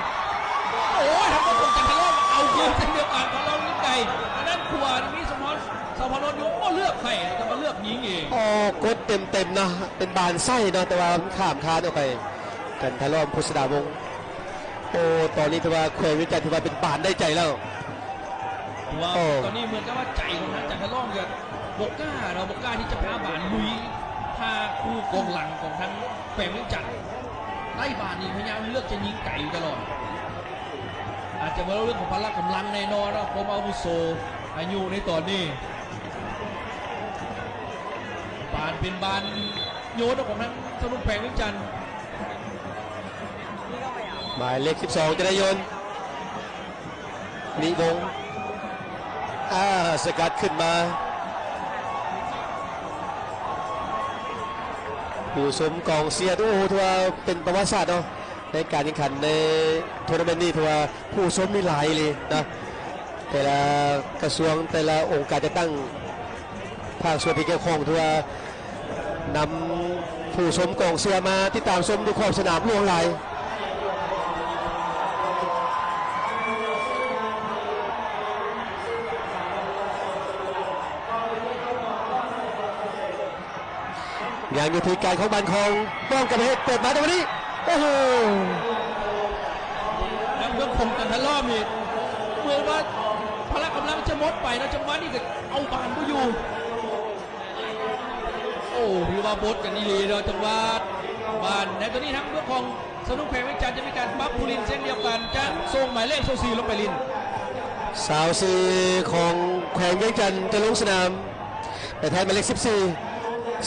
ໂອ້ຍ ທາງຂອງຈັນທະລອມເອົາຄືນເຊັ່ນດຽວກັນ ທາງລອມຍິງໄກ ທາງດ້ານຂວາມີສະພອນ ສະພອນໂດນຢູ່ ບໍ່ເລືອກໃຫ້ ແຕ່ວ່າເລືອກຍິງເອງ. ໂອ້ ກົດເຕັມໆເນາະ ເປັນບານໃສ່ເນາະ ແຕ່ວ່າມັນຂ້າມຄານອອກໄປ ຈັນທະລອມ ພຸດສະດາວົງ. ໂອ້ ຕອນນີ້ຖືວ່າແຂວງວຽງຈັນຖືວ່າເປັນບານໄດ້ໃຈແລ້ວ. ຖືວ່າ ໂອ້ ຕອນນີ້ເໝືອນກັບວ່າໃຈຂອງທາງຈັນທະລອມກໍບໍ່ກ້າເນາະ ບໍ່ກ້າທີ່ຈະພາບານລຸຍ ພາຄູ່ກອງຫຼັງຂອງທາງແຂວງວຽງຈັນ ໄດ້ບານນີ້ພະຍາຍາມເລືອກຈະຍິງໄກຢູ່ຕະຫຼອດ. ອາດຈະເວົ້າເລື່ອງຂອງພະລະກຳລັງແນ່ນອນເນາະ ຄວາມອາວຸໂສ ອາຍຸໃນຕອນນີ້. ບານເປັນບານໂຍນຂອງທາງສະໜຸ່ມແຂວງວຽງຈັນ. ໝາຍເລກສິບສອງ ຈະໄດ້ໂຍນ ນິວົງ ອາ ສະກັດຂຶ້ນມາ ຜູ້ຊົມກອງເຊຍ ໂອ້ ຖືວ່າເປັນປະຫວັດສາດເນາະ ໃນການແຂ່ງຂັນໃນໂທນາເມັນນີ້ ຖືວ່າຜູ້ຊົມນີ້ຫຼາຍອີ່ຫຼີນະ. ແຕ່ລະກະຊວງ ແຕ່ລະອົງການຈັດຕັ້ງ ພາກສ່ວນທີ່ກ່ຽວຂ້ອງ ຖືວ່ານຳຜູ້ຊົມກອງເຊຍມາຕິດຕາມຊົມຢູ່ຂອບສະໜາມຫຼວງຫຼາຍ. ຍັງຢູ່ທີ່ການຄອງບານຂອງປ້ອງກັນປະເທດ ເປີດມາໃນວັນນີ້ ໂອ້ໂຫ ທາງເບື້ອງຂອງຈັນທະລອມນີ້ ເໝືອນວ່າພະລະກຳລັງຈະໝົດໄປນະ ຈັງຫວະນີ້ກໍເອົາບານບໍ່ຢູ່. ໂອ້ ໂອ້ ຖືວ່າບົດກັນອີ່ຫຼີເນາະ ຈັງຫວະບານ ແລະ ຕອນນີ້ທາງເບື້ອງຂອງສະໜຸກແຂວງວຽງຈັນຈະມີການປັບຜູ້ຫຼິ້ນເຊັ່ນດຽວກັນ ຈະສົ່ງໝາຍເລກຊາວສີ່ລົງໄປຫຼິ້ນ. ຊາວສີ່ຂອງແຂວງວຽງຈັນຈະລົງສະໜາມ ແລະ ແທນໝາຍເລກສິບສີ່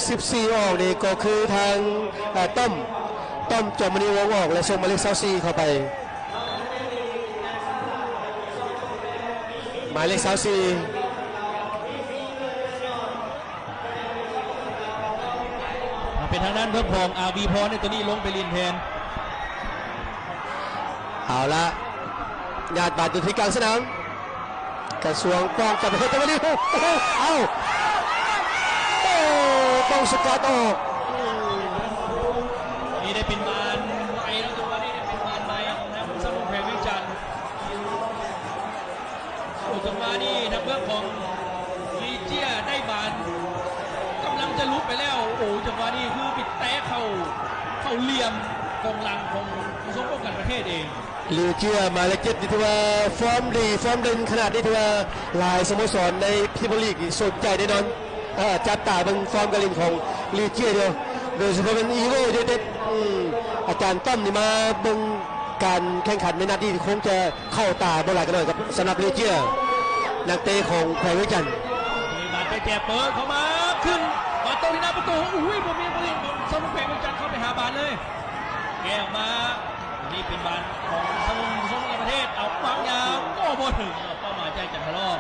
ສິບສີ່ອອກນີ້ກໍຄືທາງ ເອີ ຕ້ອມ ຕ້ອມ ຈອມມະນີວົງອອກ ແລະ ສົ່ງໝາຍເລກຊາວສີ່ເຂົ້າໄປ ໝາຍເລກຊາວສີ່ ເປັນທາງດ້ານເພີ່ມພອງ ອາ ວີພອນ ໃນຕົວນີ້ລົງໄປຫຼິ້ນແທນ. ເອົາລະ ຍາດບານຢູ່ທີ່ກາງສະໜາມ ກະຊວງປ້ອງກັນປະເທດ ຈັງຫວະນີ້ ໂອ້ໂຫ ເອົ້າ ໂອ້ ຕ້ອງສະກັດອອກ. ນີ້ໄດ້ເປັນບານໄວແລ້ວ ຈັງຫວະນີ້ໄດ້ເປັນບານໃໝ່ຂອງທາງສະໜຸກແຂວງວຽງຈັນ. ໂອ້ ຈັງຫວະນີ້ທາງເບື້ອງຂອງລີເຈຍໄດ້ບານ ກຳລັງຈະຫຼຸດໄປແລ້ວ. ໂອ້ ຈັງຫວະນີ້ຄືໄປແຕະເຂົ້າ ເຂົ້າຫຼ່ຽມກອງຫຼັງຂອງກະຊວງປ້ອງກັນປະເທດເອງ. ລີເຈຍໝາຍເລກເຈັດນີ້ຖືວ່າຟອມດີ ຟອມເດັ່ນຂະໜາດນີ້ ຖືວ່າຫຼາຍສະໂມສອນໃນພຣີເມຍລີກນີ້ສົນໃຈແນ່ນອນ. ເອີ ຈັບຕາເບິ່ງຟອມການຫຼິ້ນຂອງລີເຈຍຢູ່ ໂດຍສະເພາະແມ່ນອີເວີຢູໄນເຕັດ. ອືມ ອາຈານຕ້ອມນີ້ມາເບິ່ງການແຂ່ງຂັນໃນນັດນີ້ ຄົງຈະເຂົ້າຕາບໍ່ຫຼາຍກໍໜ້ອຍກັບ ສຳລັບລີເຈຍ ນັກເຕະຂອງແຂວງວຽງຈັນ. ບາດໄປແຈກເປີດເຂົ້າມາ ຂຶ້ນ ບາດຕົກທີ່ໜ້າປະຕູ. ໂອ້ຍ ບໍ່ມີຜູ້ຫຼິ້ນຂອງສະໜຸກແຂວງວຽງຈັນເຂົ້າໄປຫາບານເລີຍ ແກ້ອອກມາ. ນີ້ເປັນບານຂອງສະໜຸກ ສະໜຸກປະເທດ ເອົາວາງຍາວ ໂອ້ ບໍ່ເຖິງ ເປົ້າໝາຍຈາກຈັນທະລອງ.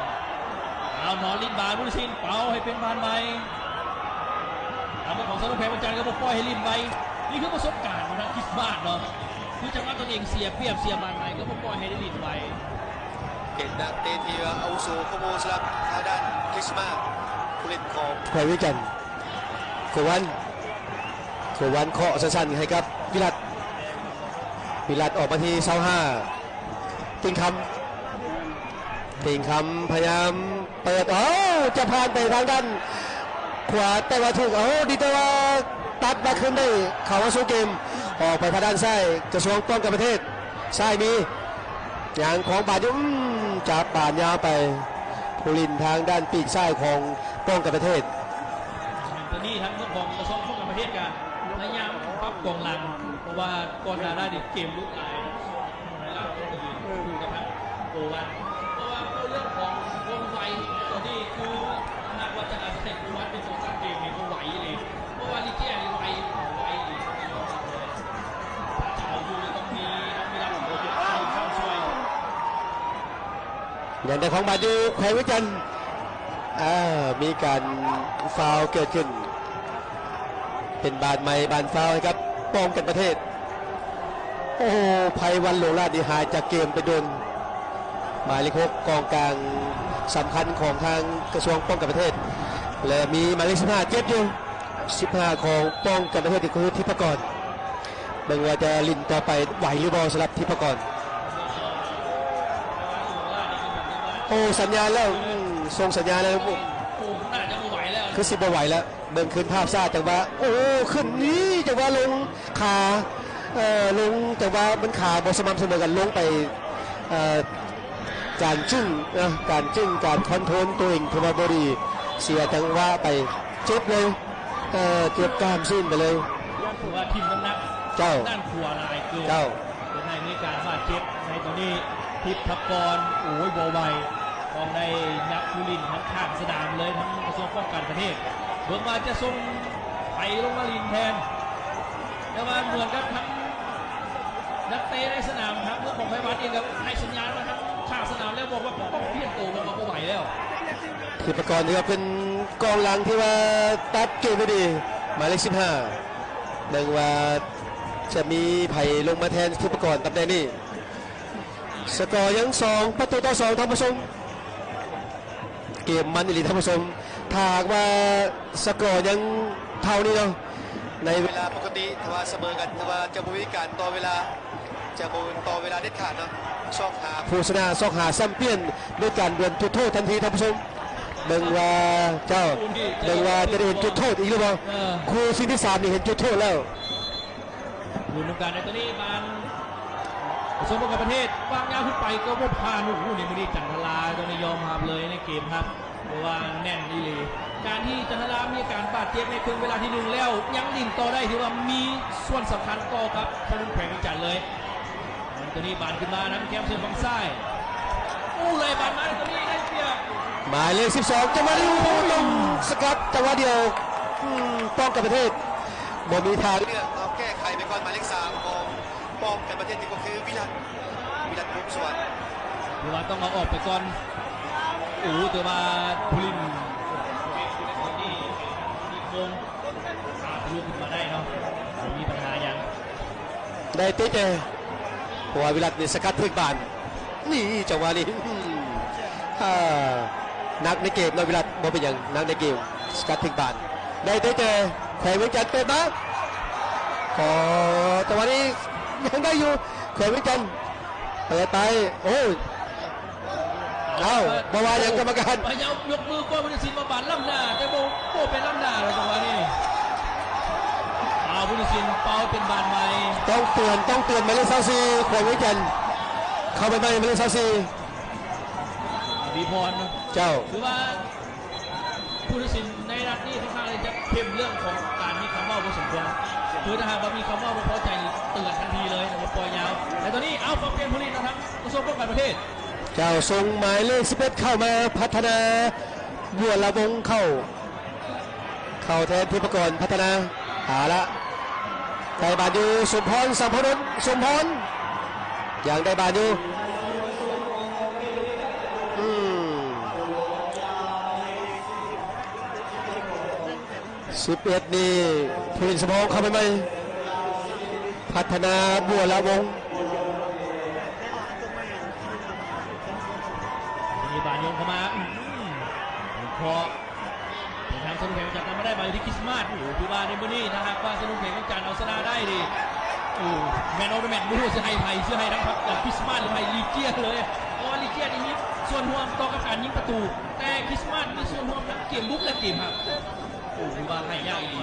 ເອົາ ນອນຫຼິ້ນບານ ບຸນສິນເປົ່າໃຫ້ເປັນບານໃໝ່. ທາງເບື້ອງຂອງສະໜຸກແຂວງວຽງຈັນກໍບໍ່ປ່ອຍໃຫ້ຫຼິ້ນໄວ. ນີ້ຄືປະສົບການຂອງທາງຄຣິສມາດເນາະ ຄືຈັງຫວະຕົນເອງເສຍປຽບ ເສຍບານໃໝ່ ກໍບໍ່ປ່ອຍໃຫ້ໄດ້ຫຼິ້ນໄວ. ເປັນນັກເຕະທີ່ວ່າອາວຸໂສກວ່າໝູ່ສຳລັບທາງດ້ານຄຣິສມາດ ຜູ້ຫຼິ້ນຂອງແຂວງວຽງຈັນ. ໂກວັນ ໂກວັນເຄາະສັ້ນໆໃຫ້ກັບວິລັດ ວິລັດອອກມາທີ່ຊາວຫ້າ ຕິງຄຳ ຕິງຄຳພະຍາຍາມເປີດ ເອົ້າ ຈະຜ່ານໄປທາງດ້ານຂວາ ແຕ່ວ່າຖືກ ເອົ້າ ດີແຕ່ວ່າຕັດມາຄືນໄດ້ ເຂົ້າມາສູ່ເກມ ອອກໄປທາງດ້ານຊ້າຍ ກະຊວງປ້ອງກັນປະເທດ ຊ້າຍມີ ຍັງຄອງບານຢູ່ ອືມ ຈັບບານຍາວໄປ ຜູ້ຫຼິ້ນທາງດ້ານປີກຊ້າຍຂອງປ້ອງກັນປະເທດ. ຕອນນີ້ທາງເຈົ້າຂອງກະຊວງປ້ອງກັນປະເທດກະພະຍາຍາມປັບກອງຫຼັງ ເພາະວ່າກ່ອນໜ້ານັ້ນນີ້ເກມລຸດຫຼາຍ ຢູ່ກັບທາງໂກວັນ ເພາະວ່າເລື່ອງຂອງຄວາມໄວ ຕອນນີ້ຄືຫາກວ່າຈະອາໄສໂກວັນເປັນຕົວຕັ້ງເກມນີ້ກໍໄວອີ່ຫຼີ ເພາະວ່າລີເຈຍນີ້ໄວ ໄວອີ່ຫຼີ ເຂົາຢູ່ຕ້ອງມີ ຕ້ອງມີລັກສະນະເປັນຜູ້ຊ່ວຍ. ຍັງໄດ້ຄອງບານຢູ່ແຂວງວຽງຈັນ ອາ ມີການຟາວເກີດຂຶ້ນ ເປັນບານໃໝ່ ບານຟາວໃຫ້ກັບປ້ອງກັນປະເທດ. ໂອ້ ໄພວັນ ຫຼວງລາດນີ້ຫາຍຈາກເກມໄປດົນ ໝາຍເລກຫົກ ກອງກາງສຳຄັນຂອງທາງກະຊວງປ້ອງກັນປະເທດ ແລະ ມີໝາຍເລກສິບຫ້າເຈັບຢູ່ ສິບຫ້າຂອງປ້ອງກັນປະເທດ ກໍຄືທິບພະກອນ. ເບິ່ງວ່າຈະຫຼິ້ນຕໍ່ໄປໄຫວຫຼືບໍ່ສຳລັບທິບພະກອນ. ໂອ້ ສັນຍານແລ້ວ ອືມ ສົ່ງສັນຍານແລ້ວ ໂອ້ ໜ້າຈະບໍ່ໄຫວແລ້ວ ຄືຊິບໍ່ໄຫວແລ້ວ. ເບິ່ງຄືນພາບຊ້າ ຈັງຫວະ ໂອ້ ຂຶ້ນນີ້ ຈັງຫວະລົງຂາ ເອີ ລົງ ຈັງຫວະມັນຂາບໍ່ສະໝ່ຳສະເໝີກັນ ລົງໄປ ເອີ ການຈຶ້ງນະ ການຈຶ້ງ ການຄອນໂທຣນຕົວເອງຖືວ່າບໍ່ດີ ເສຍຈັງຫວະໄປ ເຈັບເລີຍ ເອີ ເຈັບກ້າມຊີ້ນໄປເລີຍ ຖືວ່າຖິ້ມນ້ຳໜັກ ເຈົ້າ ດ້ານຂວາຫຼາຍເກີນ ເຈົ້າ ເຮັດໃຫ້ມີການບາດເຈັບໃນຕອນນີ້ ທິບພະກອນ ໂອ້ຍ ບໍ່ໄຫວ ຕ້ອງໄດ້ຍັບຜູ້ຫຼິ້ນທາງຂ້າງສະໜາມເລີຍ ທາງກະຊວງປ້ອງກັນປະເທດ ເບິ່ງວ່າຈະສົ່ງໃຜລົງມາຫຼິ້ນແທນ ແຕ່ວ່າເໝືອນກັບທາງ ນັກເຕະໃນສະໜາມ ທາງເລື່ອງຂອງໄພວັນເອງກໍໃຫ້ສັນຍານມາທາງຂ້າງສະໜາມແລ້ວ ບອກວ່າຕ້ອງປ່ຽນໂຕ ບອກວ່າບໍ່ໄຫວແລ້ວ. ທິບພະກອນຖືວ່າເປັນກອງຫຼັງທີ່ວ່າຕັດເກມໄດ້ດີ ໝາຍເລກສິບຫ້າ ເບິ່ງວ່າຈະມີໃຜລົງມາແທນທິບພະກອນຕຳແໜ່ງນີ້. ສະກໍຍັງສອງປະຕູຕໍ່ສອງ ທ່ານຜູ້ຊົມ. ເກມມັນອີ່ຫຼີທ່ານຜູ້ຊົມ ຖ້າຫາກວ່າສະກໍຍັງເທົ່ານີ້ເນາະ ໃນເວລາປົກກະຕິ ຖ້າວ່າສະເໝີກັນ ຖືວ່າຈະບໍ່ມີການຕໍ່ເວລາ ຈະບໍ່ຕໍ່ເວລາເດັດຂາດເນາະ ຊອກຫາຜູ້ຊະນະ ຊອກຫາແຊັມປຽນດ້ວຍການດວນຈຸດໂທດທັນທີທ່ານຜູ້ຊົມ ເບິ່ງວ່າ ເຈົ້າ ເບິ່ງວ່າຈະໄດ້ເຫັນຈຸດໂທດອີກຫຼືບໍ່ ເອີ ຄູ່ຊິງທີສາມນີ້ເຫັນຈຸດໂທດແລ້ວ. ຢູ່ນຳກັນໃນຕົວນີ້ບານ ປະສົມກັບປະເທດ ວາງຍາວຂຶ້ນໄປກໍບໍ່ຜ່ານ. ໂອ້ໂຫ ນີ້ມື້ນີ້ຈັນທະລາຕ້ອງໄດ້ຍອມຮັບເລີຍໃນເກມຮັບ ເພາະວ່າແໜ້ນອີ່ຫຼີ. ການທີ່ຈັນທະລາມີອາການບາດເຈັບໃນເຄິ່ງເວລາທີໜຶ່ງແລ້ວ ຍັງຫຼິ້ນຕໍ່ໄດ້ ຖືວ່າມີສ່ວນສຳຄັນຕໍ່ກັບທາງແຂວງວຽງຈັນເລີຍ. ຕົວນີ້ບານຂຶ້ນມານຳແຄມເສັ້ນຝັ່ງຊ້າຍ. ໂອ້ ໄລ່ບານມາຕົວນີ້ໄດ້ປຽບ. ໝາຍເລກສິບສອງ ຈັງຫວະນີ້ ໂອ້ໂຫ ຕ້ອງສະກັດ ຈັງຫວະດຽວ ອືມ ປ້ອງກັນປະເທດ ບໍ່ມີທາງເລືອກ ເອົາແກ້ໄຂໄປກ່ອນ. ໝາຍເລກສາມຂອງປ້ອງກັນປະເທດ ນີ້ກໍຄືວິລັດ ວິລັດ ພົງສະຫວັດ ຫຼືວ່າຕ້ອງເອົາອອກໄປກ່ອນ. ໂອ້ ແຕ່ວ່າຜູ້ຫຼິ້ນນີ້ ໂກງ ອາ ທະລຸຂຶ້ນມາໄດ້ເນາະ ບໍ່ມີບັນຫາຫຍັງ. ໄດ້ເຕະແຕ່ ເພາະວ່າວິລັດນີ້ສະກັດຖືກບານ. ນີ້ ຈັງຫວະນີ້ ອືມ ອ່າ ໜັກໃນເກມເນາະ ວິລັດ ບໍ່ເປັນຫຍັງ ໜັກໃນເກມ ສະກັດຖືກບານ. ໄດ້ເຕະແຕ່ ແຂວງວຽງຈັນເປີດມາ ຂໍ ຈັງຫວະນີ້ຍັງໄດ້ຢູ່ ແຂວງວຽງຈັນ ເປີດໄປ ໂອ້ຍ ເອົ້າ ບໍ່ວ່າຫຍັງກຳມະການ ພະຍາຍາມຍົກມືກວນ ຜູ້ຕັດສິນວ່າບານລ້ຳໜ້າ ແຕ່ບໍ່ ບໍ່ເປັນລ້ຳໜ້າແລ້ວ ຈັງຫວະນີ້. ເອົາ ຜູ້ຕັດສິນເປົ່າເປັນບານໃໝ່. ຕ້ອງເຕືອນ ຕ້ອງເຕືອນໝາຍເລກຊາວສີ່ ແຂວງວຽງຈັນ ເຂົ້າໄປໃໝ່ ໝາຍເລກຊາວສີ່ ອະດີພອນ ເຈົ້າ ຄືວ່າ ຜູ້ຕັດສິນໃນນັດນີ້ຂ້ອນຂ້າງຈະເຂັ້ມເລື່ອງຂອງການມີຄຳເວົ້າພໍສົມຄວນ ຄືຖ້າຫາກວ່າມີຄຳເວົ້າບໍ່ພໍໃຈນີ້ເຕືອນທັນທີເລີຍ ແລ້ວກໍປ່ອຍຍາວ. ແລະຕອນນີ້ ເອົາ ປັບປ່ຽນຜູ້ຫຼິ້ນນະ ທາງກະຊວງປ້ອງກັນປະເທດ ເຈົ້າ ສົ່ງໝາຍເລກສິບເອັດເຂົ້າມາ ພັດທະນາ ບົວລະວົງ ເຂົ້າ ເຂົ້າແທນທິບປະກອນ ພັດທະນາ. ເອົາລະ ໄດ້ບານຢູ່ ສົມພອນ ສຳພະດົນ ສົມພອນ ຍັງໄດ້ບານຢູ່ ອືມ ສິບເອັດນີ້ ຜູ້ຫຼິ້ນສຳຮອງເຂົ້າໄປໃໝ່ ພັດທະນາ ບົວລະວົງ ມີບານໂຍນເຂົ້າມາ ອືມ ເຄາະ ທາງສະໜຸກແຂວງວຽງຈັນນຳມາໄດ້ ມາຢູ່ທີ່ຄຣິສມາດ. ໂອ້ ຖືວ່າໃນມື້ນີ້ ຖ້າຫາກວ່າສະໜຸກແຂວງວຽງຈັນເອົາຊະນະໄດ້ນີ້ ໂອ້ ແມນອອຟເດອແມັດ ບໍ່ຮູ້ຊິໃຫ້ໃຜ ຊິໃຫ້ທາງພັກຄຣິສມາດ ຫຼືໃຫ້ລີເຈຍເລີຍ ເພາະວ່າລີເຈຍນີ້ມີສ່ວນຮ່ວມຕໍ່ກັບການຍິງປະຕູ ແຕ່ຄຣິສມາດມີສ່ວນຮ່ວມທັງເກມບຸກ ແລະ ເກມຮັບ. ໂອ້ ຖືວ່າໃຫ້ຍາກອີ່ຫຼ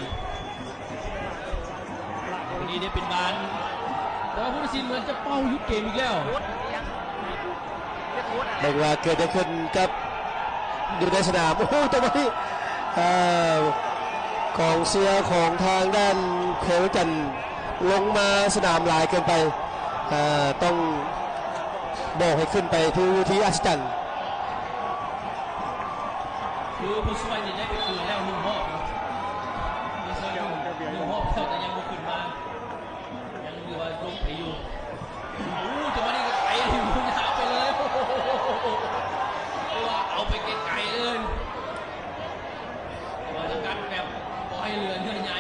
ີ. ນີ້ໄດ້ເປັນບານ ແຕ່ວ່າຜູ້ຕັດສິນເໝືອນຈະເປົ່າຢຸດເກມອີກແລ້ວ. ເບິ່ງວ່າເກີດຫຍັງຂຶ້ນກັບ ຢູ່ໃນສະໜາມ. ໂອ້ໂຫ ຈັງຫວະນີ້ ເອີ ກອງເຊຍຂອງທາງດ້ານແຂວງວຽງຈັນລົງມາສະໜາມຫຼາຍເກີນໄປ ເອີ ຕ້ອງບອກໃຫ້ຂຶ້ນໄປທີ່ ທີ່ອັດສະຈັນ. ຄືຜູ້ຊ່ວຍນີ້ໄດ້ໄປເກືອແລ້ວໜຶ່ງຮອບເນາະ ຜູ້ຊ່ວຍໜຶ່ງຮອບແລ້ວ ແຕ່ຍັງບໍ່ຂຶ້ນມາ ຍັງຖືວ່າລົງໄປຢູ່. ໂອ້ ຈັງຫວະນີ້ກໍໄປຢູ່ຍາວໄປເລີຍ ໂອ້ໂຫ ເອົາໄປໄກໆເລີຍ ວ່າຈະກັດແບບບໍ່ໃຫ້ເຫຼືອເນື້ອໃຍ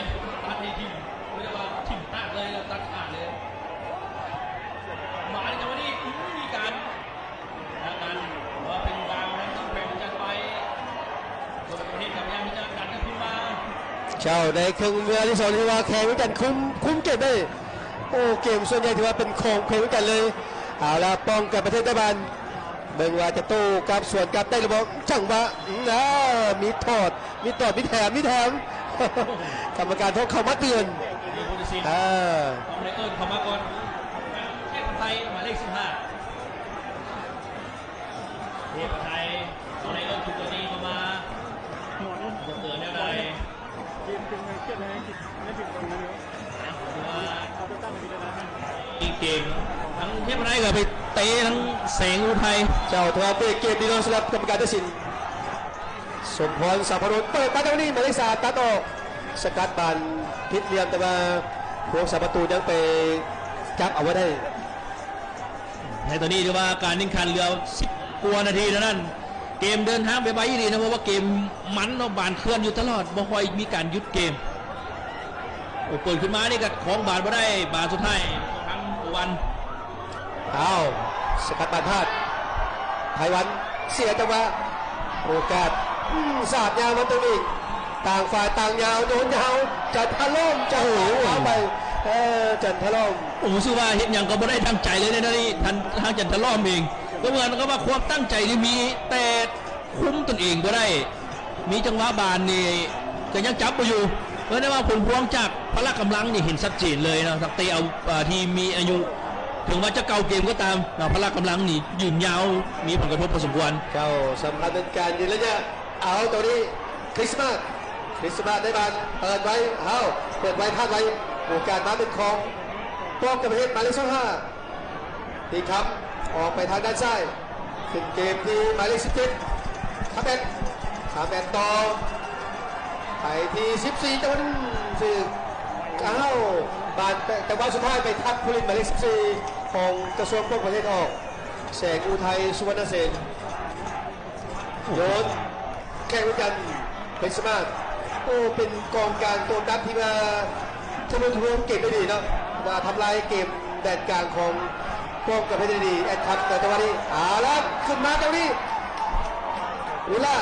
ຕັດໃຫ້ຖິ້ມ ບໍ່ໄດ້ວ່າຖິ້ມຕາກເລີຍ ແລ້ວຕັດຂາດເລີຍ. ມາໃນຈັງຫວະນີ້ ອືມ ມີການ ເຈົ້າ ໃນເຄິ່ງເວລາທີສອງ ທີ່ວ່າແຂວງວຽງຈັນຄຸມ ຄຸມເກມໄດ້. ໂອ້ ເກມສ່ວນໃຫຍ່ຖືວ່າເປັນຂອງແຂວງວຽງຈັນເລີຍ. ເອົາລະ ປ້ອງກັນປະເທດໄດ້ບານ ເບິ່ງວ່າຈະໂຕ້ກັບສວນກັບໄດ້ຫຼືບໍ່? ຈັງຫວະ ອືມ ອາ ມີຖອດ ມີຕອດ ມີແຖມ ມີແຖມ ກຳມະການຕ້ອງເຂົ້າມາເຕືອນ. ອາ ຕ້ອງໄດ້ເອີ້ນເຂົ້າມາກ່ອນ ເທບໄທ ໝາຍເລກສິບຫ້າ ເທບໄທ ເອົາໄລອອນ ທຸກກະນີເຂົ້າມາ ເຕືອນແນວໃດ? ອີກເກມ ທັງເທບໄທກໍໄປເຕະທັງແສງອຸໄທ. ເຈົ້າ ຖືວ່າເບຣກເກມດີເນາະ ສຳລັບກຳມະການຕັດສິນ. ສົມພອນ ສາວພະລຸນ ເປີດມາຕາງນີ້ ໝາຍເລກສາມ ຕັດອອກ ສະກັດບານຜິດຫຼ່ຽມ ແຕ່ວ່າຜູ້ຮັກສາປະຕູຍັງໄປຈັບເອົາໄວ້ໄດ້. ໃນຕອນນີ້ຖືວ່າການແຂ່ງຂັນເຫຼືອສິບກວ່ານາທີເທົ່ານັ້ນ ເກມເດີນທາງໄປໄວອີ່ຫຼີນະ ເພາະວ່າເກມມັນເນາະ ບານເຄື່ອນຢູ່ຕະຫຼອດ ບໍ່ຄ່ອຍມີການຢຸດເກມ. ໂອ້ ເປີດຂຶ້ນມານີ້ກໍຄອງບານບໍ່ໄດ້ ບານສຸດທ້າຍທາງໂອວັນ. ອ້າວ ສະກັດບານພາດ ໄພວັນເສຍຈັງຫວະ ໂອກາດ ອືມ ສາດຍາວມາຕົງນີ້ ຕ່າງຝ່າຍຕ່າງຍາວ ໂຍນຍາວ ຈັນທະລ້ອມ ຈັນທະລ້ອມ ໂອ້ໂຫ ເອົາໄປ ເອີ ຈັນທະລ້ອມ. ໂອ້ ຮູ້ສຶກວ່າເຮັດຫຍັງກໍບໍ່ໄດ້ດັ່ງໃຈເລີຍໃນນັ້ນນີ້ ທາງ ທາງຈັນທະລ້ອມເອງ ກໍເໝືອນກັບວ່າຄວາມຕັ້ງໃຈນີ້ມີ ແຕ່ຄຸມຕົນເອງບໍ່ໄດ້ ມີຈັງຫວະບານນີ້ກໍຍັງຈັບບໍ່ຢູ່ ເອີ້ນໄດ້ວ່າຜົນພວງຈາກພະລະກຳລັງນີ້ເຫັນຊັດເຈນເລີຍເນາະ ນັກເຕະເອົາ ເອີ ທີ່ມີອາຍຸ ເຖິງວ່າຈະເກົ່າເກມກໍຕາມເນາະ ພະລະກຳລັງນີ້ຢືນຍາວ ມີຜົນກະທົບພໍສົມຄວນ. ເຈົ້າ ສຳຄັນເປັນການຢືນໄລຍະ ເອົາ ຕອນນີ້ ຄຣິສມາດ ຄຣິສມາດໄດ້ບານ ເປີດໄວ້ ອ້າວ ເປີດໄວ້ ພາດໄວ້ ໂອກາດມາເປັນຂອງປ້ອງກັນປະເພດ ໝາຍເລກຊາວຫ້າ ຕີຄຳ ອອກໄປທາງດ້ານຊ້າຍ ຂຶ້ນເກມທີ່ໝາຍເລກສິບເຈັດ ຄາແບັດ ຄາແບັດຕໍ່ ໄປທີ່ສິບສີ່ ຕາວັນ ຖືກ ອ້າວ ບານ ແຕ່ວ່າສຸດທ້າຍໄປທັບຜູ້ຫຼິ້ນໝາຍເລກສິບສີ່ ຂອງກະຊວງປ້ອງກັນປະເພດອອກ ແສງອຸໄທ ສຸວັນນະເສນ. ໂຍນ ແຂ້ງວຽງຈັນ ເພັດສະມາດ ໂອ້ ເປັນກອງກາງໂຕຕັດທີ່ວ່າທະນຸຖະນວງເກມໄດ້ດີເນາະ ວ່າທຳລາຍເກມແດນກາງຂອງປ້ອງກັນເພດໄດ້ດີ ແອັດຄັດ ແຕ່ຈັງຫວະນີ້ ເອົາລະ ຂຶ້ນມາຈັງຫວະນີ້ ອຸນລາ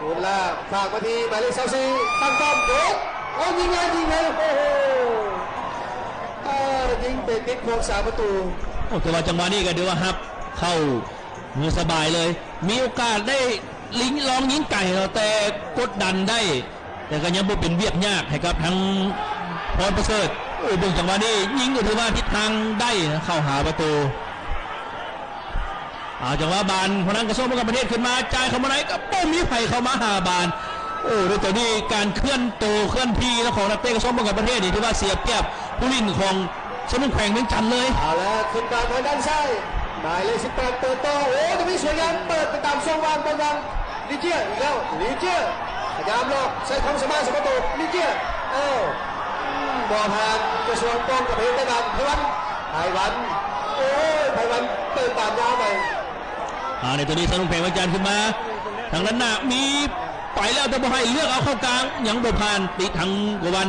ອຸນລາ ຝາກມາທີ່ໝາຍເລກຊາວສີ່ ຕັ້ງປ້ອມ ໂດດ ໂອ້ ຍິງເລີຍ ຍິງເລີຍ ໂອ້ໂຫ ເອີ ຍິງໄປຕິດພວກສາມປະຕູ. ໂອ້ ແຕ່ວ່າຈັງຫວະນີ້ກໍຖືວ່າຮັບເຂົ້າ ມືສະບາຍເລີຍ ມີໂອກາດໄດ້ຍິງ ລອງຍິງໄກເນາະ ແຕ່ກົດດັນໄດ້ ແຕ່ກໍຍັງບໍ່ເປັນວຽກຍາກໃຫ້ກັບທາງ ພອນປະເສີດ ໂອ້ ເບິ່ງຈັງຫວະນີ້ ຍິງກໍຖືວ່າທິດທາງໄດ້ນະ ເຂົ້າຫາປະຕູ ເອົາ ຈັງຫວະບານຂອງທາງກະຊວງປ້ອງກັນປະເທດຂຶ້ນມາ ຈ່າຍເຂົ້າມາໃນ ກໍບໍ່ມີໃຜເຂົ້າມາຫາບານ ໂອ້ ໂດຍຕົວນີ້ການເຄື່ອນໂຕ ເຄື່ອນທີ່ຂອງນັກເຕະກະຊວງປ້ອງກັນປະເທດນີ້ ຖືວ່າເສຍປຽບຜູ້ຫຼິ້ນຂອງ ສະໜຸ່ມແຂວງວຽງຈັນເລີຍ ເອົາລະ ຂຶ້ນມາທາງດ້ານຊ້າຍ ໝາຍເລກສິບແປດ ເປີດຕໍ່ ໂອ້ ຕະມີສວຍງາມ ເປີດໄປຕາມຊ່ອງວ່າງ ບອນວາງ ລີເຈຍ ອີກແລ້ວ ລີເຈຍ ພະຍາຍາມຫຼອກ ໃສ່ຄວາມສາມາດສຳລັບໂຕ ລີເຈຍ ເອົ້າ ບໍ່ຜ່ານ ກະຊວງປ້ອງກັນປະເທດໄຕ້ຫວັນ ໄຕ້ຫວັນ ໂອ້ຍ ໄຕ້ຫວັນ ເປີດບານຍາວໄປ ອ່າ ໃນຕົວນີ້ ສະໜຸ່ມແຂວງວຽງຈັນຂຶ້ນມາ ທາງດ້ານໜ້າ ມີ ໄປແລ້ວ ແຕ່ບໍ່ໃຫ້ ເລືອກເອົາເຂົ້າກາງ ຍັງບໍ່ຜ່ານ ຕິດທາງກະວັນ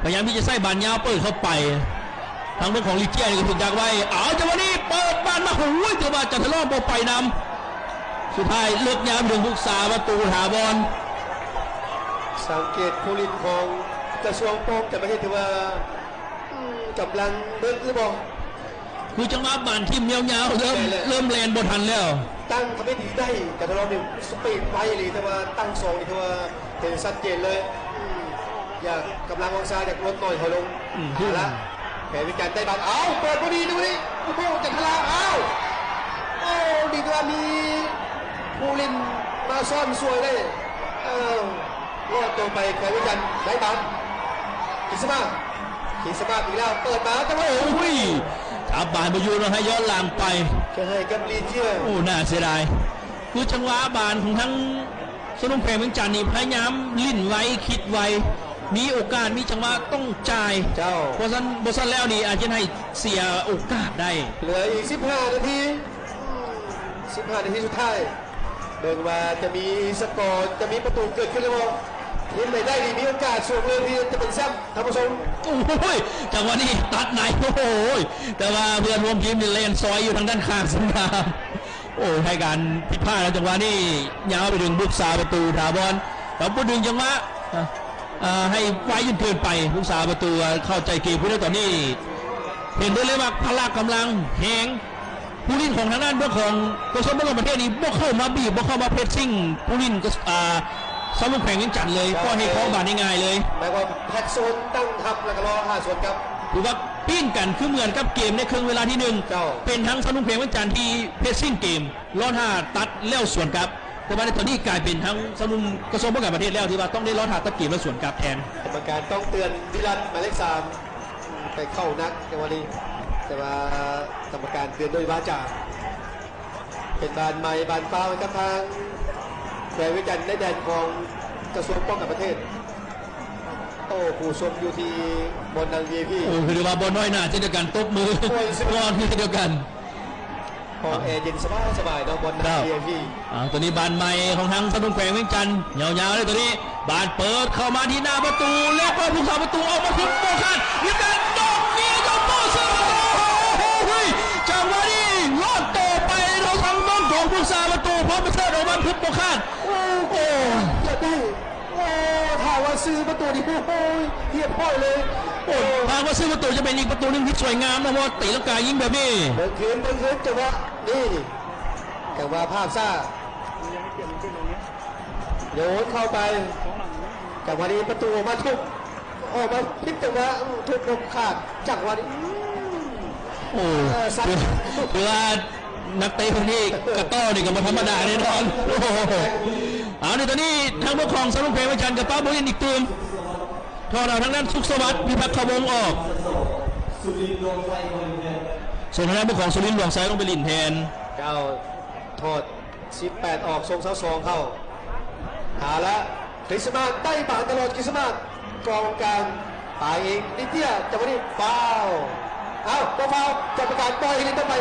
ພະຍາຍາມທີ່ຈະໃສ່ບານຍາວເປີດເຂົ້າໄປ ທາງເບິ່ງຂອງລີເຈຍນີ້ກໍຖືກດັກໄວ້ ເອົາ ຈັງຫວະນີ້ເປີດບານມາ ໂອ້ຍ ແຕ່ວ່າຈັນທະລອບບໍ່ໄປນຳ ສຸດທ້າຍເລິກຍາວໄປເຖິງຜູ້ຮັກສາປະຕູຖາວອນ ສັງເກດຜູ້ຫຼິ້ນຂອງກະຊວງປ້ອງກັນປະເທດ ຖືວ່າ ອືມ ກຳລັງເບິດຫຼືບໍ່? ຄືຈັງຫວະບານຖິ້ມຍາວໆ ເລີ່ມ ແມ່ນແຫຼະ ເລີ່ມແລ່ນບໍ່ທັນແລ້ວ ຕັ້ງທຳອິດນີ້ໄດ້ ການທະລອບນີ້ສະປີດໄວອີ່ຫຼີ ແຕ່ວ່າຕັ້ງສອງນີ້ຖືວ່າເຫັນຊັດເຈນເລີຍ ອືມ ຢາກ ກຳລັງວັງຊາຢາກລົດໜ້ອຍຖອຍລົງ ອືມ ເອົາລະ ແຂວງວຽງຈັນໄດ້ບານ ເອົາ ເປີດພໍດີດູນີ້ ໂອ້ໂຫ ຈັນທະລາ ເອົາ ໂອ້ ດີກວ່າມີຜູ້ຫຼິ້ນມາຊ້ອນຊ່ວຍໄດ້ ເອີ ລອດຕົວໄປ ແຂວງວຽງຈັນໄດ້ບານ ຄຣິສມາດ ຄຣິສມາດອີກແລ້ວ ເປີດມາ ໂອ້ຍ ຈັບບານບໍ່ຢູ່ເນາະ ໃຫ້ຍ້ອນຫຼັງໄປ ຈະໃຫ້ກັບລີເຈຍ ໂອ້ ໜ້າເສຍດາຍ ຄືຈັງຫວະບານຂອງທາງ ສະໜຸ່ມແຂວງວຽງຈັນນີ້ພະຍາຍາມຫຼິ້ນໄວ ຄິດໄວ ມີໂອກາດ ມີຈັງຫວະຕ້ອງຈ່າຍ ເຈົ້າ ບໍ່ຊັ້ນ ບໍ່ຊັ້ນແລ້ວນີ້ອາດຈະໃຫ້ເສຍໂອກາດໄດ້ ເຫຼືອອີກສິບຫ້ານາທີ ສິບຫ້ານາທີສຸດທ້າຍ ເບິ່ງວ່າຈະມີສະກໍ ຈະມີປະຕູເກີດຂຶ້ນຫຼືບໍ່? ທີມໃດໄດ້ນີ້ມີໂອກາດສູງເລີຍທີ່ຈະເປັນແຊ້ມ ທ່ານຜູ້ຊົມ ໂອ້ຍ ຈັງຫວະນີ້ຕັດໃນ ໂອ້ໂຫ ແຕ່ວ່າເພື່ອນຮ່ວມທີມນີ້ແລ່ນຊອຍຢູ່ທາງດ້ານຂ້າງສະໜາມ ໂອ້ ໃຫ້ການຜິດພາດ ແລ້ວຈັງຫວະນີ້ຍາວໄປເຖິງຜູ້ຮັກສາປະຕູຖາວອນ ແລ້ວບໍ່ດຶງຈັງຫວະ ອ່າ ໃຫ້ໄວຈົນເກີນໄປ ຜູ້ຮັກສາປະຕູເຂົ້າໃຈເກມຜູ້ດຽວຕອນນີ້ ເຫັນໄດ້ເລີຍວ່າພະລະກຳລັງແຮງ ຜູ້ຫຼິ້ນຂອງທາງດ້ານເບື້ອງຂອງກະຊວງປ້ອງກັນປະເທດນີ້ບໍ່ເຂົ້າມາບີບ ບໍ່ເຂົ້າມາເພຣສຊິງຜູ້ຫຼິ້ນ ອ່າ ສະໜຸ່ມແຂວງວຽງຈັນເລີຍ ເຈົ້າ ກໍໃຫ້ຄອງບານງ່າຍໆເລີຍ ໝາຍຄວາມແພັກໂຊນຕັ້ງຮັບ ແລ້ວກໍລໍຫາສວນກັບ ຖືວ່າປີ້ນກັນ ຄືເໝືອນກັບເກມໃນເຄິ່ງເວລາທີໜຶ່ງ ເຈົ້າ ເປັນທາງສະໜຸ່ມແຂວງວຽງຈັນທີ່ເພຣສຊິງເກມ ລໍຖ້າຕັດແລ້ວສວນກັບ ແຕ່ວ່າໃນຕອນນີ້ກາຍເປັນທາງສະໜຸ່ມກະຊວງປ້ອງກັນປະເທດແລ້ວ ທີ່ວ່າຕ້ອງໄດ້ລໍຖ້າຕັດເກມແລ້ວສວນກັບແທນ ກຳມະການຕ້ອງເຕືອນວິລັດ ໝາຍເລກສາມ ໄປເຂົ້າໜັກໃນວັນນີ້ ແຕ່ວ່າກຳມະການເຕືອນດ້ວຍວາຈາ ເປັນບານໃໝ່ບານຟ້າວໃຫ້ກັບທາງແຂວງວຽງຈັນໃນແດນຂອງກະຊວງປ້ອງກັນປະເທດ ໂອ້ ຜູ້ຊົມຢູ່ທີ່ບ່ອນນັ່ງ ວີໄອພີ ໂອ້ ຖືວ່າບໍ່ນ້ອຍໜ້າເຊັ່ນດຽວກັນ ຕົບມື ໂອ້ຍ ຮ້ອນເຊັ່ນດຽວກັນ ຫ້ອງແອເຢັນສະບາຍໆເນາະ ບ່ອນນັ່ງ ເຈົ້າ ວີໄອພີ ອ່າ ຕົວນີ້ບານໃໝ່ຂອງທາງສະໜຸ່ມແຂວງວຽງຈັນ ຍາວໆເລີຍຕົວນີ້ ບານເປີດເຂົ້າມາທີ່ໜ້າປະຕູ ແລ້ວກໍຜູ້ຮັກສາປະຕູອອກມາຖືກໂປະຂາດ ມີການໂຈະ ມີການໂປະເສີດປະຕູ ໂອ້ໂຫ ຈັງຫວະນີ້ລອດໂຕໄປເນາະ ທາງດ້ານຂອງຜູ້ຮັກສາປະຕູ ພອນປະເສີດອອກມາຖືກໂປະຂາດ ໂອ້ໂຫ ຢາກໄດ້ ໂອ້ ຖ້າວ່າຊື່ປະຕູນີ້ ໂອ້ໂຫ ຮຽບຮ້ອຍເລີຍ ໂອ້ ຖ້າວ່າຊື່ປະຕູຈະເປັນອີກປະຕູໜຶ່ງທີ່ສວຍງາມນະ ເພາະວ່າຕີລັງກາຍິງແບບນີ້ ເບິ່ງຄືນ ເບິ່ງຄືນ ຈັງຫວະນີ້ ຈັງຫວະພາບຊ້າ ໂຍນເຂົ້າໄປ ຈັງຫວະນີ້ປະຕູອອກມາທຸບ ອອກມາຜິດຈັງຫວະ ທຸບລົງຂາດ ຈັງຫວະນີ້ ໂອ້ ເອີ ສັດ ຖືວ່ານັກເຕະພວກນີ້ກະຕໍ້ນີ້ກໍບໍ່ທຳມະດາແນ່ນອນ ໂອ້ໂຫ ເອົາ ໃນຕອນນີ້ທາງເບື້ອງຂອງສະໜຸ່ມແຂວງວຽງຈັນກໍປ້າວຜູ້ຫຼິ້ນອີກຕື່ມ ຖອດເອົາທາງດ້ານສຸກສະຫວັດ ພິພັກຂະວົງອອກ ສ່ວນທາງດ້ານເບື້ອງຂອງສຸລິນ ຫຼວງໄຊ ລົງໄປຫຼິ້ນແທນ. ເຈົ້າ ຖອດສິບແປດອອກ ສົ່ງຊາວສອງເຂົ້າ. ເອົາລະ ຄຣິສມາດໄດ້ບານຕະຫຼອດ ຄຣິສມາດ ກອງກາງປາຍເອງ ລິເຕຍ ຈັງຫວະນີ້ຟາວ. ເອົ້າ ບໍ່ຟາວ ກຳມະການປ່ອຍໃຫ້ຫຼິ້ນຕໍ່ໄປ.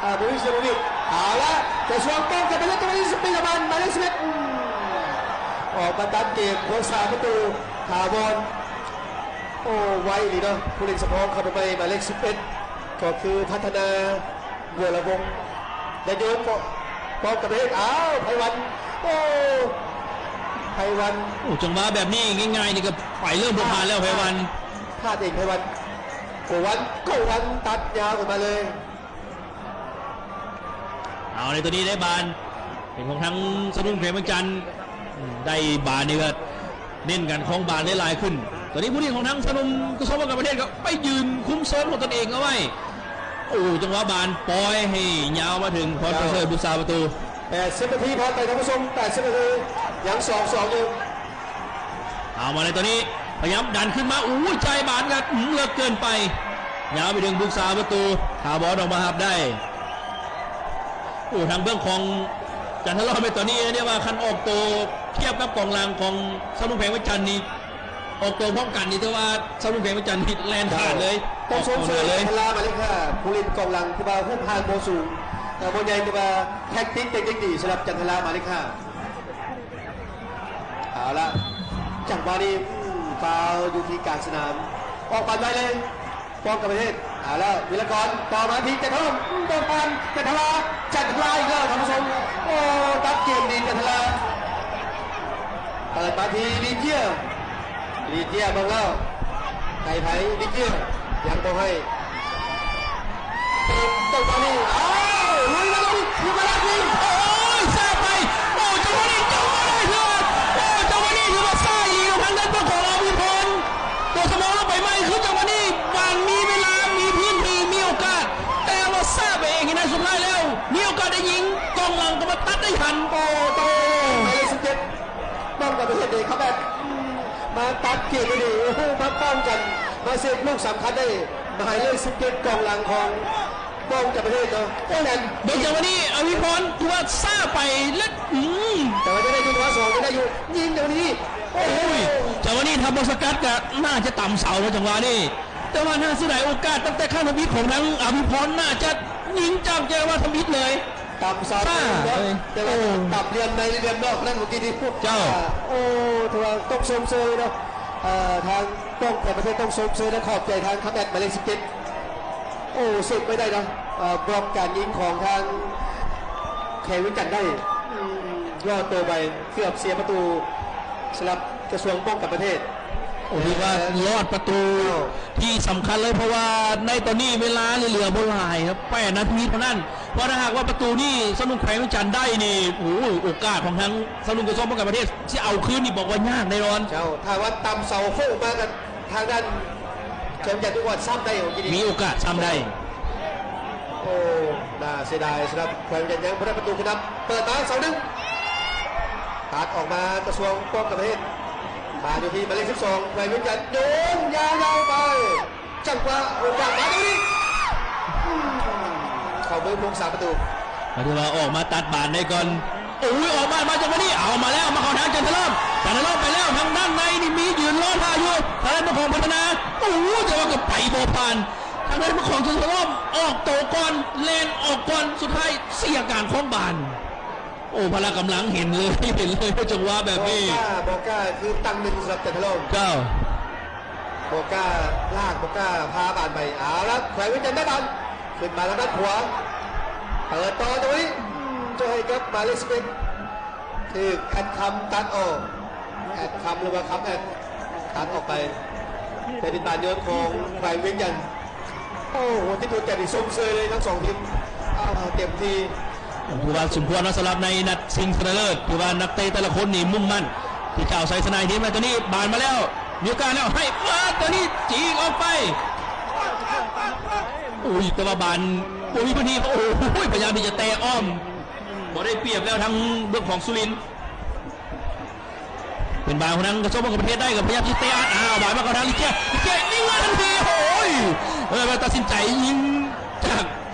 ອາ ໂບວິຊ ໂບວິຊ. ເອົາລະ ຈະສວນປ້ອງກັນໄປເລີຍ ຈັງຫວະນີ້ ສະປີດອອກມາ ໝາຍເລກສິບເອັດ ອືມ ອອກມາຕັດເກມ ຜູ້ຮັກສາປະຕູຖາວອນ. ໂອ້ ໄວອີ່ຫຼີເນາະ ຜູ້ຫຼິ້ນສຳຮອງເຂົ້າມາໃໝ່ ໝາຍເລກສິບເອັດ ກໍຄືພັດທະນາ ບົວລະວົງ ແລະ ໂຍນປ້ອງກັນໄປເຮັດ ອ້າວ ໄພວັນ ໂອ້ ໄພວັນ. ໂອ້ ຈັງຫວະແບບນີ້ງ່າຍໆນີ້ກໍໄປເລີ່ມບໍ່ຜ່ານແລ້ວ ໄພວັນ ພາດເອງ ໄພວັນ ໂກວັນ ໂກວັນ ຕັດຍາວຂຶ້ນມາເລີຍ. ເອົາ ໃນຕົວນີ້ໄດ້ບານ ເປັນຂອງທາງສະໜຸ່ມແຂວງວຽງຈັນ ອືມ ໄດ້ບານນີ້ກໍເນັ້ນການຄອງບານໄດ້ຫຼາຍຂຶ້ນ. ຕອນນີ້ຜູ້ຫຼິ້ນຂອງທາງສະໜຸ່ມກະຊວງປ້ອງກັນປະເທດກໍໄປຢືນຄຸມໂຊນຂອງຕົນເອງເອົາໄວ້. ໂອ້ ຈັງຫວະບານປ່ອຍໃຫ້ຍາວມາເຖິງ ພອນປະເສີດ ບຸດສາປະຕູ. ແປດສິບນາທີຜ່ານໄປ ທ່ານຜູ້ຊົມ ແປດສິບນາທີ ຍັງສອງສອງຢູ່. ເອົາມາໃນຕອນນີ້ ພະຍາຍາມດັນຂຶ້ນມາ ໂອ້ຍ ຈ່າຍບານກັບ ອືມ ເລິກເກີນໄປ ຍາວໄປເຖິງຜູ້ຮັກສາປະຕູ ຫາບອນອອກມາຮັບໄດ້. ໂອ້ ທາງເບື້ອງຂອງຈັນທະລອດໃນຕອນນີ້ ເອີ້ນໄດ້ວ່າຄັນອອກໂຕທຽບກັບກອງຫຼັງຂອງສະໜຸ່ມແຂວງວຽງຈັນນີ້ ອອກໂຕພ້ອມກັນນີ້ ຖືວ່າສະໜຸ່ມແຂວງວຽງຈັນນີ້ແລ່ນຂາດເລີຍ. ຕ້ອງຊົມເຊີຍ ອອກໂຕເລີຍ ຈັນທະລາ ໝາຍເລກຫ້າ ຜູ້ຫຼິ້ນກອງຫຼັງທີ່ວ່າຮູບຮ່າງບໍ່ສູງ ເອີ ບໍ່ໃຫຍ່ ແຕ່ວ່າແທັກຕິກ ເຕັກນິກດີ ສຳລັບຈັນທະລາ ໝາຍເລກຫ້າ. ເອົາລະ ຈັງຫວະນີ້ ອືມ ຟາວຢູ່ທີ່ກາງສະໜາມ ອອກບານໄວເລີຍ ປ້ອງກັນປະເທດ. ເອົາລະ ວິລະກອນ ຕໍ່ມາທີ່ຈັນທະລາ ອືມ ບໍ່ຜ່ານ ຈັນທະລາ ຈັນທະລາອີກແລ້ວ ທ່ານຜູ້ຊົມ. ໂອ້ ຕັດເກມດີ ຈັນທະລາ. ເປີດມາທີ່ລີເຈຍ ລີເຈຍເບິ່ງແລ້ວ ໃຫ້ໃຜ? ລີເຈຍ ຍັງບໍ່ໃຫ້. ເປີດ ເປີດມານີ້ ອ້າວ ລຸຍມາແລ້ວ ຂຶ້ນມາແລ້ວຍິງ ໂອ້ຍ ຊາໄປ. ໂອ້ ຈັງຫວະນີ້ ຈັງຫວະນີ້ຖືວ່າ ໂອ້ ຈັງຫວະນີ້ຖືວ່າຊາອີກ ທາງດ້ານຂອງອາວິພອນ ຕົວສຳຮອງລົງໄປໃໝ່ ຄືຈັງຫວະນີ້ ບານມີເວລາ ມີພື້ນທີ່ ມີໂອກາດ ແຕ່ວ່າຊາໄປເອງ. ໃນສຸດທ້າຍແລ້ວ ມີໂອກາດໄດ້ຍິງ ກອງຫຼັງກໍມາຕັດໄດ້ທັນ. ໂອ້ ຕ້ອງ ໝາຍເລກສິບເຈັດ ປ້ອງກັນປະເທດເດ ຄັມແບັກ ມາຕັດເກມໄດ້ດີ ໂອ້ໂຫ ມາປ້ອງກັນ ມາເຊບລູກສຳຄັນໄດ້ ໝາຍເລກສິບເຈັດ ກອງຫຼັງຂອງປ້ອງກັນປະເທດເນາະ. ໂອ້ ແລນ ເບິ່ງຈັງຫວະນີ້ ອາວິພອນ ຖືວ່າຊ້າໄປ ແລະ ອືມ ແຕ່ວ່າຍັງໄດ້ຢູ່ ຈັງຫວະສອງ ຍັງໄດ້ຢູ່ ຍິງຈັງຫວະນີ້ ໂອ້ໂຫ ໂອ້ຍ ຈັງຫວະນີ້ຖ້າບໍ່ສະກັດກໍໜ້າຈະຕຳເສົາເນາະ ຈັງຫວະນີ້ ແຕ່ວ່າໜ້າເສຍດາຍໂອກາດ ຕັ້ງແຕ່ຄັ້ງທຳອິດຂອງທາງອາວິພອນ ໜ້າຈະຍິງຈາກແຈວ່າທຳອິດເລີຍ. ຕຳເສົາ ຊ້າ ເນາະ ເອີຍ ແຕ່ວ່າ ໂອ້ ຕຳຫຼ່ຽມໃນ ຫຼ່ຽມນອກນັ້ນ ເມື່ອກີ້ນີ້ ເຈົ້າ ໂອ້ ຖືວ່າຕ້ອງຊົມເຊີຍເນາະ ເອີ ທາງປ້ອງກັນປະເທດຕ້ອງຊົມເຊີຍ ແລະ ຂອບໃຈທາງຄຳແອັດໝາຍເລກສິບເຈັດ ໂອ້ ເຊບໄວ້ໄດ້ເນາະ ເອີ ບລັອກການຍິງຂອງທາງແຂວງວຽງຈັນໄດ້ ອືມ ລອດໂຕໄປ ເກືອບເສຍປະຕູສຳລັບ ກະຊວງປ້ອງກັນປະເທດ ໂອ້ ຖືວ່າລອດປະຕູ ເຈົ້າ ທີ່ສຳຄັນເລີຍ ເພາະວ່າໃນຕອນນີ້ເວລາເຫຼືອບໍ່ຫຼາຍ ແປດນາທີເທົ່ານັ້ນ ເພາະຖ້າຫາກວ່າປະຕູນີ້ສະໜຸ່ມແຂວງວຽງຈັນໄດ້ນີ້ ໂອ້ ໂອກາດຂອງທາງສະໜຸ່ມກະຊວງປ້ອງກັນປະເທດຊິເອົາຄືນນີ້ ບອກວ່າຍາກແນ່ນອນ. ເຈົ້າ ຖ້າວ່າຕຳເສົາໂຄ້ງມາກັນ ທາງດ້ານແຂວງວຽງຈັນຖືວ່າຊ້ຳໄດ້ ມີໂອກາດຊ້ຳໄດ້. ໂອ້ ໜ້າເສຍດາຍສຳລັບແຂວງວຽງຈັນ ຍັງບໍ່ໄດ້ປະຕູຂຶ້ນນຳ ເປີດມາເສົາໜຶ່ງ ຕັດອອກມາກະຊວງປ້ອງກັນປະເທດ ມາຢູ່ທີ່ໝາຍເລກສິບສອງ ແຂວງວຽງຈັນ ໂຍນຍາວໆໄປ ຈັງຫວະໂອກາດມາຕົງນີ້ ອືມ ເຂົ້າມືຜູ້ຮັກສາປະຕູ ກໍຖືວ່າອອກມາຕັດບານໄດ້ກ່ອນ. ໂອ້ຍ ອອກມາ ມາຈັງຫວະນີ້ ເອົາມາແລ້ວ ມາເຂົ້າທາງຈັນທະລອມ ຈັນທະລອມໄປແລ້ວ ທາງດ້ານໃນນີ້ມີຢືນລໍຖ້າຢູ່ ທາງດ້ານຂອງພັດທະນາ ໂອ້ ແຕ່ວ່າກໍໄປບໍ່ຜ່ານ ທາງດ້ານຂອງຈັນທະລອມອອກໂຕກ່ອນ ແລ່ນອອກກ່ອນ ສຸດທ້າຍເສຍການຄອງບານ. ໂອ້ ພະລະກຳລັງເຫັນເລີຍ ເຫັນເລີຍ ຈັງຫວະແບບນີ້ ບໍ່ກ້າ ບໍ່ກ້າ ຄືຕັ້ງໜຶ່ງສຳລັບຈັນທະລອມ ເຈົ້າ ບໍ່ກ້າລາກ ບໍ່ກ້າພາບານໄປ ເອົາລະ ແຂວງວຽງຈັນໄດ້ບານ ຂຶ້ນມາທາງດ້ານຂວາ ເປີດຕໍ່ຕົງນີ້ ອືມ ຈະໃຫ້ກັບໝາຍເລກສິບເອັດ ຖືກແອັດຄຳຕັດອອກ ແອັດຄຳ ຫຼືວ່າຄຳແອັດ ຕັດອອກໄປ ເປັນບານໂຍນຂອງແຂວງວຽງຈັນ. ໂອ້ໂຫ ທີ່ຕົວແກນນີ້ຊົມເຊີຍເລີຍທັງສອງທີມ ເຕັມທີ່ ຖືວ່າສົມຄວນເນາະ ສຳລັບໃນນັດຊິງຊະນະເລີດ ຖືວ່ານັກເຕະແຕ່ລະຄົນນີ້ມຸ່ງໝັ້ນທີ່ຈະເອົາໄຊຊະນະໃຫ້ທີມ. ແລະ ຕອນນີ້ບານມາແລ້ວ ມີໂອກາດແລ້ວ ໃຫ້ເປີດ ຕອນນີ້ຈີກອອກໄປ ໂອ້ຍ ແຕ່ວ່າບານບໍ່ມີພື້ນທີ່ ໂອ້ຍ ພະຍາຍາມທີ່ຈະແຕະອ້ອມ ບໍ່ໄດ້ປຽບແລ້ວທາງເບື້ອງຂອງສຸລິນ. ເປັນບານຂອງທາງກະຊວງປ້ອງກັນປະເທດໄດ້ກັບພະຍາຍາມທີ່ເຕະອັດ ອ້າວ ບານມາຂອງທາງລີເຈຍ ລີເຈຍຍິງມາທັນທີ ໂອ້ຍ ເອີ ແມ່ນຕັດສິນໃຈຍິງຈາກ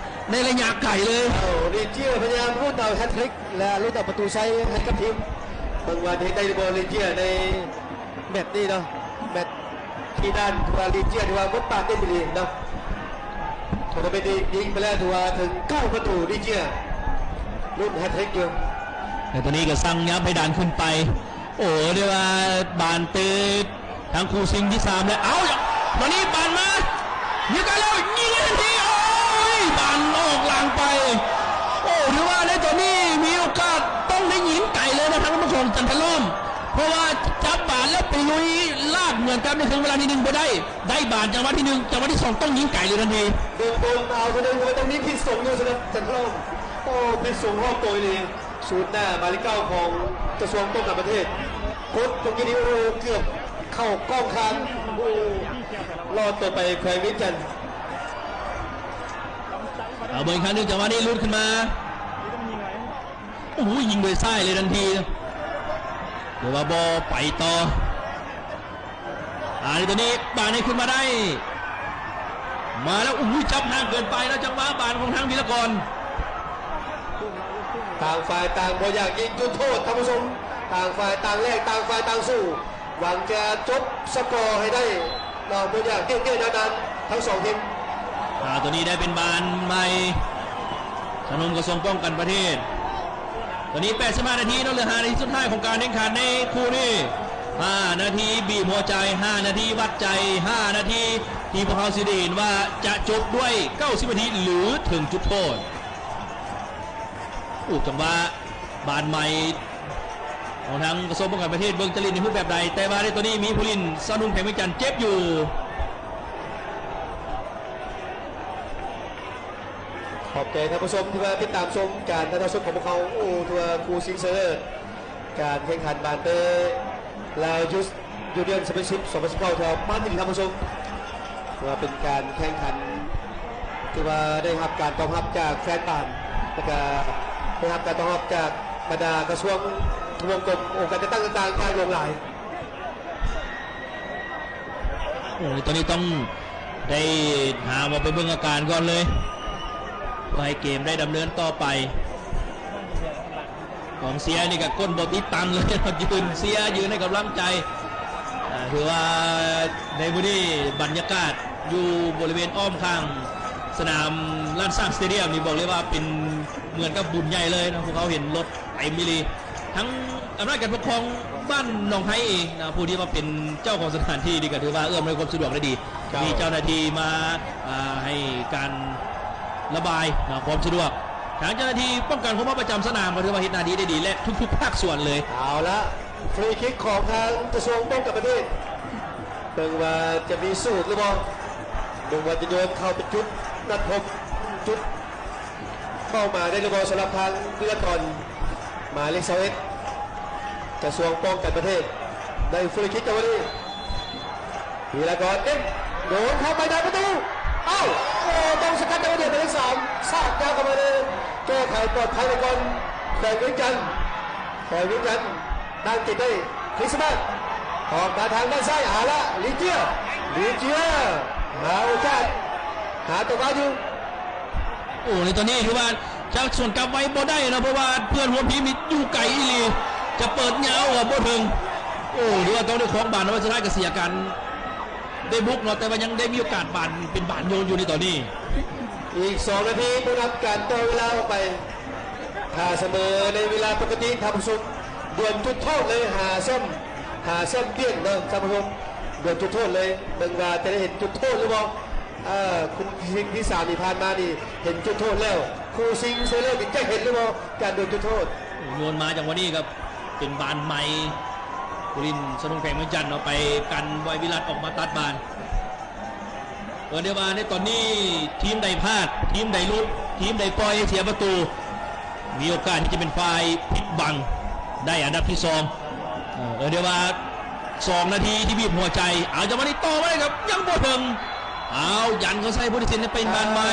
ໃນໄລຍະໄກເລີຍ. ໂອ້ ລີເຈຍພະຍາຍາມລຸ້ນເອົາແຮັດທຣິກ ແລະ ລຸ້ນເອົາປະຕູໄຊໃຫ້ກັບທີມ ເບິ່ງວ່າເຮັດໄດ້ຫຼືບໍ່ ລີເຈຍໃນແມັດນີ້ເນາະ ແມັດ ທີ່ນັ້ນ ຖືວ່າລີເຈຍ ຖືວ່າບົດບາດເດັ່ນອີ່ຫຼີເນາະ. ໂທນາເມັນນີ້ຍິງໄປແລ້ວ ຖືວ່າເຖິງເກົ້າປະຕູ ລີເຈຍ ລຸ້ນແຮັດທຣິກຢູ່. ແຕ່ຕອນນີ້ກໍສັ່ງຍັບໃຫ້ດານຂຶ້ນໄປ. ໂອ້ ເອີ້ນວ່າບານເຕະທາງຄູ່ຊິງທີສາມແລ້ວ. ເອົ້າ ຕອນນີ້ບານມາ ມີໂອກາດແລ້ວ ຍິງທັນທີ. ໂອ້ຍ ບານອອກຫຼັງໄປ. ໂອ້ ຖືວ່າໃນຕອນນີ້ມີໂອກາດຕ້ອງໄດ້ຍິງໄກເລີຍນະ ທາງຂອງຈັນທະລ້ອມ ເພາະວ່າຈັບບານແລ້ວໄປລຸຍລາກເໝືອນກັບໃນເຖິງເວລາທີໜຶ່ງບໍ່ໄດ້. ໄດ້ບານຈັງຫວະທີໜຶ່ງ ຈັງຫວະທີສອງຕ້ອງຍິງໄກເລີຍທັນທີ. ໂດນ ໂດນເອົາເທົ່ານັ້ນກໍຕ້ອງມີພິດສົງຢູ່ສຳລັບຈັນທະລອມ. ໂອ້ ພິດສົງຮອບໂຕອີ່ຫຼີ. ສູນໜ້າໝາຍເລກເກົ້າຂອງກະຊວງປ້ອງກັນປະເທດ ກົດຕົງກີ້ນີ້ ໂອ້ ເກືອບເຂົ້າກ້ອງຄາງ. ໂອ້ ລອດຕົວໄປແຂວງວຽງຈັນ. ເອົາເບິ່ງອີກຄັ້ງໜຶ່ງ ຈັງຫວະນີ້ຫຼຸດຂຶ້ນມາ. ໂອ້ໂຫ ຍິງໂດຍຊ້າຍເລີຍທັນທີ ຫຼືວ່າບໍ່ໄປຕໍ່. ອາ ຕອນນີ້ບານໃຫ້ຂຶ້ນມາໄດ້ ມາແລ້ວ. ໂອ້ໂຫ ຈັບຫ່າງເກີນໄປແລ້ວ ຈັງຫວະບານຂອງທາງວິລະກອນ. ຕ່າງຝ່າຍຕ່າງບໍ່ຢາກຍິງຈຸດໂທດ ທ່ານຜູ້ຊົມ ຕ່າງຝ່າຍຕ່າງແລກ ຕ່າງຝ່າຍຕ່າງສູ້ ຫວັງຈະຈົບສະກໍໃຫ້ໄດ້ ລາວບໍ່ຢາກເກັບເກັບນານໆ ທັງສອງທີມ. ອາ ຕົວນີ້ໄດ້ເປັນບານໃໝ່ ສະໜຸມກະຊວງປ້ອງກັນປະເທດ. ຕົວນີ້ແປດສິບຫ້ານາທີເນາະ ເຫຼືອຫ້ານາທີສຸດທ້າຍຂອງການແຂ່ງຂັນໃນຄູ່ນີ້. ຫ້ານາທີບີບຫົວໃຈ ຫ້ານາທີວັດໃຈ ຫ້ານາທີທີ່ພວກເຮົາຊິໄດ້ເຫັນວ່າຈະຈົບດ້ວຍເກົ້າສິບນາທີ ຫຼື ເຖິງຈຸດໂທດ. ໂອ້ ຈັງຫວະບານໃໝ່ ຂອງທາງກະຊວງປ້ອງກັນປະເທດ ເບິ່ງຈະຫຼິ້ນໃນຮູບແບບໃດ ແຕ່ວ່າໃນຕອນນີ້ມີຜູ້ຫຼິ້ນສະໜຸມແຂວງວຽງຈັນເຈັບຢູ່. ຂອບໃຈທ່ານຜູ້ຊົມທີ່ມາຕິດຕາມຊົມການຖ່າຍທອດສົດຂອງພວກເຮົາ. ໂອ້ ຖືວ່າຄູ່ຊິງຊະເລີດ ການແຂ່ງຂັນບານເຕະ ລາວຢູດ ຢູນຽນແຊັມປິອນຊິບ ສອງພັນສິບເກົ້າ ຖືວ່າມັນດີ ທ່ານຜູ້ຊົມ. ຖືວ່າເປັນການແຂ່ງຂັນ ຖືວ່າໄດ້ຮັບການຕອບຮັບຈາກແຟນບານ ແລ້ວກະໄດ້ຮັບການຕອບຮັບຈາກບັນດາກະຊວງທະບວງກົມ ອົງການຈັດຕັ້ງຕ່າງໆ ຢ່າງຫຼວງຫຼາຍ. ໂອ້ຍ ຕອນນີ້ຕ້ອງໄດ້ຫາໝໍໄປເບິ່ງອາການກ່ອນເລີຍ ເພື່ອໃຫ້ເກມໄດ້ດຳເນີນຕໍ່ໄປ. ກອງເຊຍນີ້ກໍກົ້ນບໍ່ຕິດຕັງເລີຍ ຢືນເຊຍ ຢືນໃຫ້ກຳລັງໃຈ. ອ່າ ຖືວ່າໃນມື້ນີ້ບັນຍາກາດຢູ່ບໍລິເວນອ້ອມຂ້າງສະໜາມລ້ານຊ້າງສະເຕດຽມນີ້ ບອກເລີຍວ່າເປັນເໝືອນກັບບຸນໃຫຍ່ເລີຍເນາະ. ພວກເຮົາເຫັນລົດເຕັມອີ່ຫຼີ. ທາງອຳນາດການປົກຄອງບ້ານໜອງໄຮເອງນະ ຜູ້ທີ່ວ່າເປັນເຈົ້າຂອງສະຖານທີ່ນີ້ ກໍຖືວ່າເອື້ອອຳນວຍຄວາມສະດວກໄດ້ດີ. ເຈົ້າ ມີເຈົ້າໜ້າທີ່ມາ ອ່າ ໃຫ້ການລະບາຍເນາະ ຄວາມສະດວກ. ທາງເຈົ້າໜ້າທີ່ປ້ອງກັນຄົງມາປະຈຳສະໜາມ ກໍຖືວ່າເຮັດໜ້າທີ່ໄດ້ດີ ແລະ ທຸກໆພາກສ່ວນເລີຍ. ເອົາລະ ຟຣີຄິກຂອງທາງກະຊວງປ້ອງກັນປະເທດ ເບິ່ງວ່າຈະມີສູດຫຼືບໍ່ ເບິ່ງວ່າຈະໂຍນເຂົ້າໄປຈຸດນັດພົບ ຈຸດເປົ້າໝາຍໄດ້ຫຼືບໍ່ ສຳລັບທາງວິລະກອນ ໝາຍເລກຊາວເອັດ ກະຊວງປ້ອງກັນປະເທດ. ໄດ້ຟຣີຄິກຈັງຫວະນີ້ ວິລະກອນ ເອັມ ໂຍນເຂົ້າໄປໃນປະຕູ. ເອົ້າ ໂອ້ ຕ້ອງສະກັດຈັງຫວະນີ້ ໝາຍເລກສາມ ສາດຍາວເຂົ້າມາເລີຍ ແກ້ໄຂປອດໄພໄວ້ກ່ອນ. ແຂວງວຽງຈັນ ແຂວງວຽງຈັນ ຕັ້ງເກມໄດ້ ຄຣິສມາສ ອອກມາທາງດ້ານຊ້າຍ ເອົາລະ ລີເຈຍ ລີເຈຍ ຫາໂອກາດ ຫາຈັງຫວະຢູ່. ໂອ້ ໃນຕອນນີ້ຖືວ່າຈະສວນກັບໄວບໍ່ໄດ້ເນາະ ເພາະວ່າເພື່ອນຮ່ວມທີມນີ້ຢູ່ໄກອີ່ຫຼີ ຈະເປີດຍາວກໍບໍ່ເຖິງ. ໂອ້ ຖືວ່າຕ້ອງໄດ້ຄອງບານເນາະ ສຸດທ້າຍກໍເສຍການໄດ້ບຸກເນາະ ແຕ່ວ່າຍັງໄດ້ມີໂອກາດບານ ເປັນບານໂຍນຢູ່ໃນຕອນນີ້. ອີກສອງນາທີບໍ່ນັບການຕໍ່ເວລາອອກໄປ. ຖ້າສະເໝີໃນເວລາປົກກະຕິ ທ່ານຜູ້ຊົມ ດວນຈຸດໂທດເລີຍ ຫາແຊ້ມ ຫາແຊ້ມປຽນເນາະ ທ່ານຜູ້ຊົມ ດວນຈຸດໂທດເລີຍ. ເບິ່ງວ່າຈະໄດ້ເຫັນຈຸດໂທດຫຼືບໍ່? ເອີ ຄູ່ຊິງທີສາມທີ່ຜ່ານມານີ້ເຫັນຈຸດໂທດແລ້ວ ຄູ່ຊິງເຊເລີນີ້ຈະເຫັນຫຼືບໍ່ ການດວນຈຸດໂທດ? ໂຍນມາຈັງຫວະນີ້ຄັບ ເປັນບານໃໝ່ ຜູ້ຫຼິ້ນສະໜຸມແຂວງວຽງຈັນເນາະ ໄປກັນໄວວິລັດອອກມາຕັດບານ. ເອີ້ນໄດ້ວ່າໃນຕອນນີ້ ທີມໃດພາດ ທີມໃດຫຼຸດ ທີມໃດປ່ອຍໃຫ້ເສຍປະຕູ ມີໂອກາດທີ່ຈະເປັນຝ່າຍຜິດຫວັງໄດ້ອັນດັບທີສອງ. ເອີ ເອີ້ນໄດ້ວ່າສອງນາທີທີ່ບີບຫົວໃຈ. ເອົາ ຈັງຫວະນີ້ຕໍ່ມາເລີຍຄັບ ຍັງບໍ່ເຖິງ. ເອົາ ຢັນເຂົ້າໃສ່ຜູ້ຕັດສິນ ເປັນບານໃໝ່.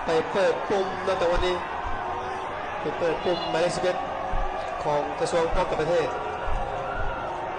ໄປເປີດປຸ່ມເນາະ ຈັງຫວະນີ້ ໄປເປີດປຸ່ມໝາຍເລກສິບເອັດ ຂອງກະຊວງປ້ອງກັນປະເທດ.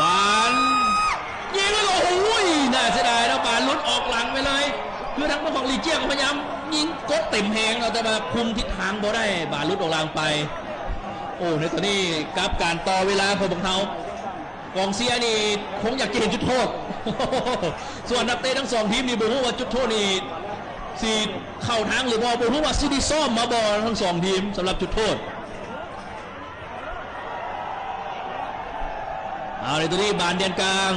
ບານຍິງແລ້ວກໍ ໂອ້ຍ ໜ້າເສຍດາຍເນາະ ບານຫຼຸດອອກຫຼັງໄປເລີຍ. ຄືທາງຂອງລີເຈຍກໍພະຍາຍາມຍິງກົດເຕັມແຮງເນາະ ແຕ່ວ່າຄຸມທິດທາງບໍ່ໄດ້ ບານຫຼຸດອອກຫຼັງໄປ. ໂອ້ ໃນຕອນນີ້ກັບການຕໍ່ເວລາຂອງພວກເຮົາ ກອງເຊຍນີ້ຄົງຢາກຈະເຫັນຈຸດໂທດ ສ່ວນນັກເຕະທັງສອງທີມນີ້ບໍ່ຮູ້ວ່າຈຸດໂທດນີ້ຊິເຂົ້າທາງຫຼືບໍ່ ບໍ່ຮູ້ວ່າຊິໄດ້ຊ້ອມມາບໍ່ ທັງສອງທີມ ສຳລັບຈຸດໂທດ. ເອົາເລີຍ ຕົວນີ້ບານແດນກາງ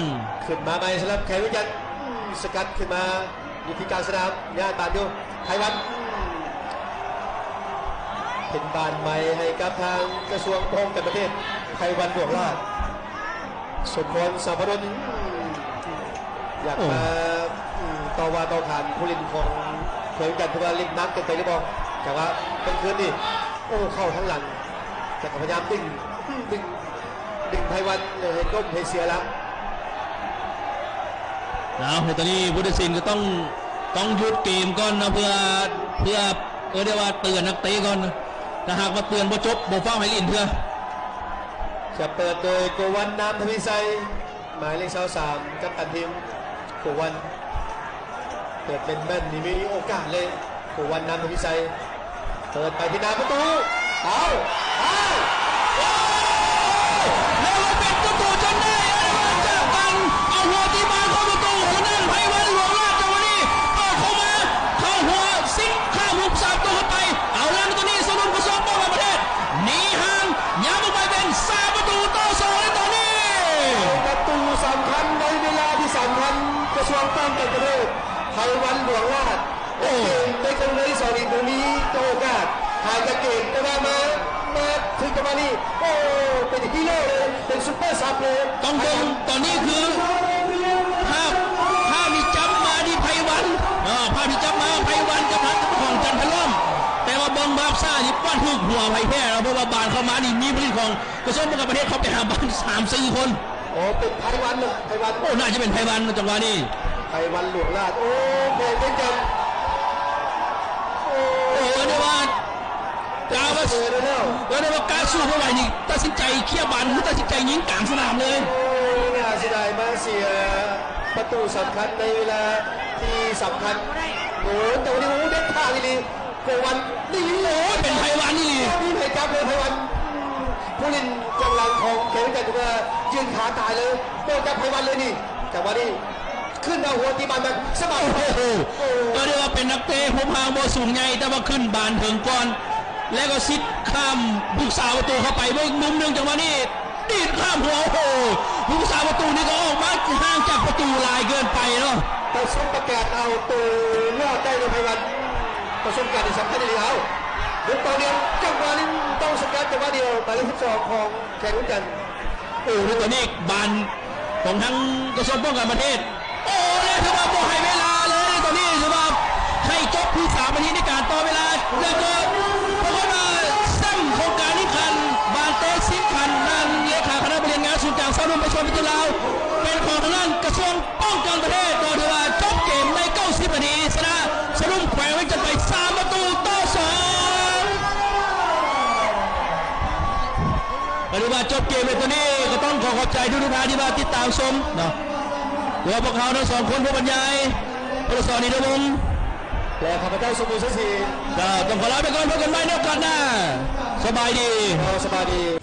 ຂຶ້ນມາໃໝ່ສຳລັບແຂວງວຽງຈັນ ອືມ ສະກັດຂຶ້ນມາຢູ່ທີ່ກາງສະໜາມ ຍາດບານຢູ່ ໄພວັນ ອືມ ເປັນບານໃໝ່ໃຫ້ກັບທາງກະຊວງປ້ອງກັນປະເທດ ໄພວັນ ຫຼວງລາດ ສົມພອນ ສາວພະດົນ ອືມ ຢາກ ໂອ້ ມາ ອືມ ຕໍ່ວ່າຕໍ່ຂານຜູ້ຫຼິ້ນຂອງແຂວງວຽງຈັນ ຖືວ່າຫຼິ້ນໜັກເກີນໄປຫຼືບໍ່ ແຕ່ວ່າເມື່ອຄືນນີ້ ໂອ້ ເຂົ້າທາງຫຼັງ ແຕ່ກໍພະຍາຍາມດຶງ ດຶງ ດຶງໄພວັນໃຫ້ລົ້ມໃຫ້ເສຍຫຼັກ. ເອົາ ໃນຕອນນີ້ຜູ້ຕັດສິນກໍຕ້ອງ ຕ້ອງຢຸດເກມກ່ອນເນາະ ເພື່ອ ເພື່ອ ເອີ້ນໄດ້ວ່າເຕືອນນັກເຕະກ່ອນ. ຖ້າຫາກວ່າເຕືອນບໍ່ຈົບ ບໍ່ຟ້າວໃຫ້ຫຼິ້ນເທື່ອ. ຈະເປີດໂດຍ ໂກວັນ ນາມທະວີໄຊ ໝາຍເລກຊາວສາມ ກັບຕັນທີມ ໂກວັນ ເປີດແມ່ນໆ ນີ້ມີໂອກາດເລີຍ ໂກວັນ ນາມທະວີໄຊ ເປີດໄປທີ່ໜ້າປະຕູ ເອົາ ເອົາ ໂອ້ຍ ແລ້ວເປັນປະຕູຈົນໄດ້ ເອົາ ຈາກການເອົາຫົວຕີບານເຂົ້າປະຕູ ທາງດ້ານໄພວັນ ຫຼວງລາດ ຈັງຫວະນີ້ເປີດເຂົ້າມາ ເຂົ້າຫົວ ຊິງຂ້າມຫຸບສາມຕົວເຂົ້າໄປ ເອົາ ແລ້ວຕົວນີ້ ສະໜຸມກະຊວງປ້ອງກັນປະເທດ ໜີຫ່າງ ຍາມອອກໄປເປັນສາມປະຕູຕໍ່ສອງໃນຕອນນີ້. ປະຕູສຳຄັນໃນເວລາທີ່ສຳຄັນ ກະຊວງປ້ອງກັນປະເທດ ໄພວັນ ຫຼວງລາດ ໂອ້ ເກມໃນເຄິ່ງເວລາທີສອງນີ້ບໍ່ມີໂອກາດຫາຍຈາກເກມ ແຕ່ວ່າມາ ມາເຖິງຈັງຫວະນີ້ ໂອ້ ເປັນຮີໂຣເລີຍ ເປັນຊຸບເປີຊັບເລີຍ. ຕ້ອງເບິ່ງຕອນນີ້ຄື ພາບ ພາບທີ່ຈັບມາທີ່ໄພວັນ ເອີ ພາບທີ່ຈັບມາໄພວັນກັບທາງຂອງຈັນທະລ້ອມ ແຕ່ວ່າເບິ່ງພາບຊ້ານີ້ປາດຖືກຫົວໃຜແພ້ເນາະ ເພາະວ່າບານເຂົ້າມານີ້ມີຜູ້ຫຼິ້ນຂອງກະຊວງປ້ອງກັນປະເທດເຂົ້າໄປຫາບານສາມສີ່ຄົນ. ໂອ້ ເປັນໄພວັນເນາະ ໄພວັນ ໂອ້ ໜ້າຈະເປັນໄພວັນເນາະ ຈັງຫວະນີ້ ໄພວັນ ຫຼວງລາດ ໂອ້ ແຂວງວຽງຈັນ ໂອ້ ເອີ້ນໄດ້ວ່າ ກາວ່າ ເອີ ເອີ້ນໄດ້ວ່າກາສູ້ບໍ່ໄຫວນີ້ ຕັດສິນໃຈເຄຍບານ ຄືຕັດສິນໃຈຍິງກາງສະໜາມເລີຍ. ໂອ້ ໜ້າເສຍດາຍ ມາເສຍປະຕູສຳຄັນໃນເວລາທີ່ສຳຄັນ. ໂອ້ ແຕ່ວ່ານີ້ ໂອ້ ເດັດຂາດອີ່ຫຼີ ໂກວັນ ນີ້ ໂອ້ ເປັນໄພວັນອີ່ຫຼີ ມີໃຜຈັບເລີຍ ໄພວັນ ຜູ້ຫຼິ້ນກອງຫຼັງຂອງແຂວງວຽງຈັນ ຖືວ່າຢືນຂາຕາຍເລີຍ ບໍ່ຈັບໄພວັນເລີຍນີ້ ຈັງຫວະນີ້ ຂຶ້ນມາຫົວຕີບານແບບສະບາຍ ໂອ້ໂຫ ກໍເອີ້ນໄດ້ວ່າເປັນນັກເຕະຮູບຮ່າງບໍ່ສູງໃຫຍ່ ແຕ່ວ່າຂຶ້ນບານເຖິງກ່ອນ ແລ້ວກໍຊິດຂ້າມຜູ້ສາປະຕູເຂົ້າໄປ. ເບິ່ງອີກມຸມໜຶ່ງ ຈັງຫວະນີ້ດີດຂ້າມຫົວ ໂອ້ໂຫ ຜູ້ສາປະຕູນີ້ກໍອອກມາຫ່າງຈາກປະຕູຫຼາຍເກີນໄປເນາະ. ປະສົບປະການເອົາໂຕລອດໄດ້ເນາະ ໄພວັນ ປະສົບການທີ່ສຳຄັນອີ່ຫຼີ. ເອົາ ບຸກຕໍ່ເນື່ອງ ຈັງຫວະນີ້ຕ້ອງສະກັດ ຈັງຫວະດຽວ ໝາຍເລກສິບສອງຂອງແຂວງວຽງຈັນ. ໂອ້ ໃນຕອນນີ້ບານຂອງທາງກະຊວງປ້ອງກັນປະເທດ ໂອ້ ແລ້ວຖືວ່າບໍ່ໃຫ້ເວລາເລີຍ ໃນຕອນນີ້ຖືວ່າໃຫ້ຈົບທີ່ສາມນາທີໃນການຕໍ່ເວລາ ແລ້ວກໍປາກົດວ່າແຊ້ມຂອງການແຂ່ງຂັນບານເຕະຊິງຂັນນັ້ນ ເລຂາຄະນະບໍລິຫານງານສູນກາງຊາວໜຸ່ມປະຊາຊົນ ໃຈທຸກໆທ່ານທີ່ມາຕິດຕາມຊົມເນາະ ແລະ ພວກເຮົາທັງສອງຄົນ ຜູ້ບັນຍາຍ ພົນລະສອນ ອິນທະວົງ ແລະ ຂ້າພະເຈົ້າ ສົມບູນ ໄຊສີ ເຈົ້າ ຕ້ອງຂໍລາໄປກ່ອນ ພົບກັນໃໝ່ໃນໂອກາດໜ້າ ສະບາຍດີ ເຈົ້າ ສະບາຍດີ.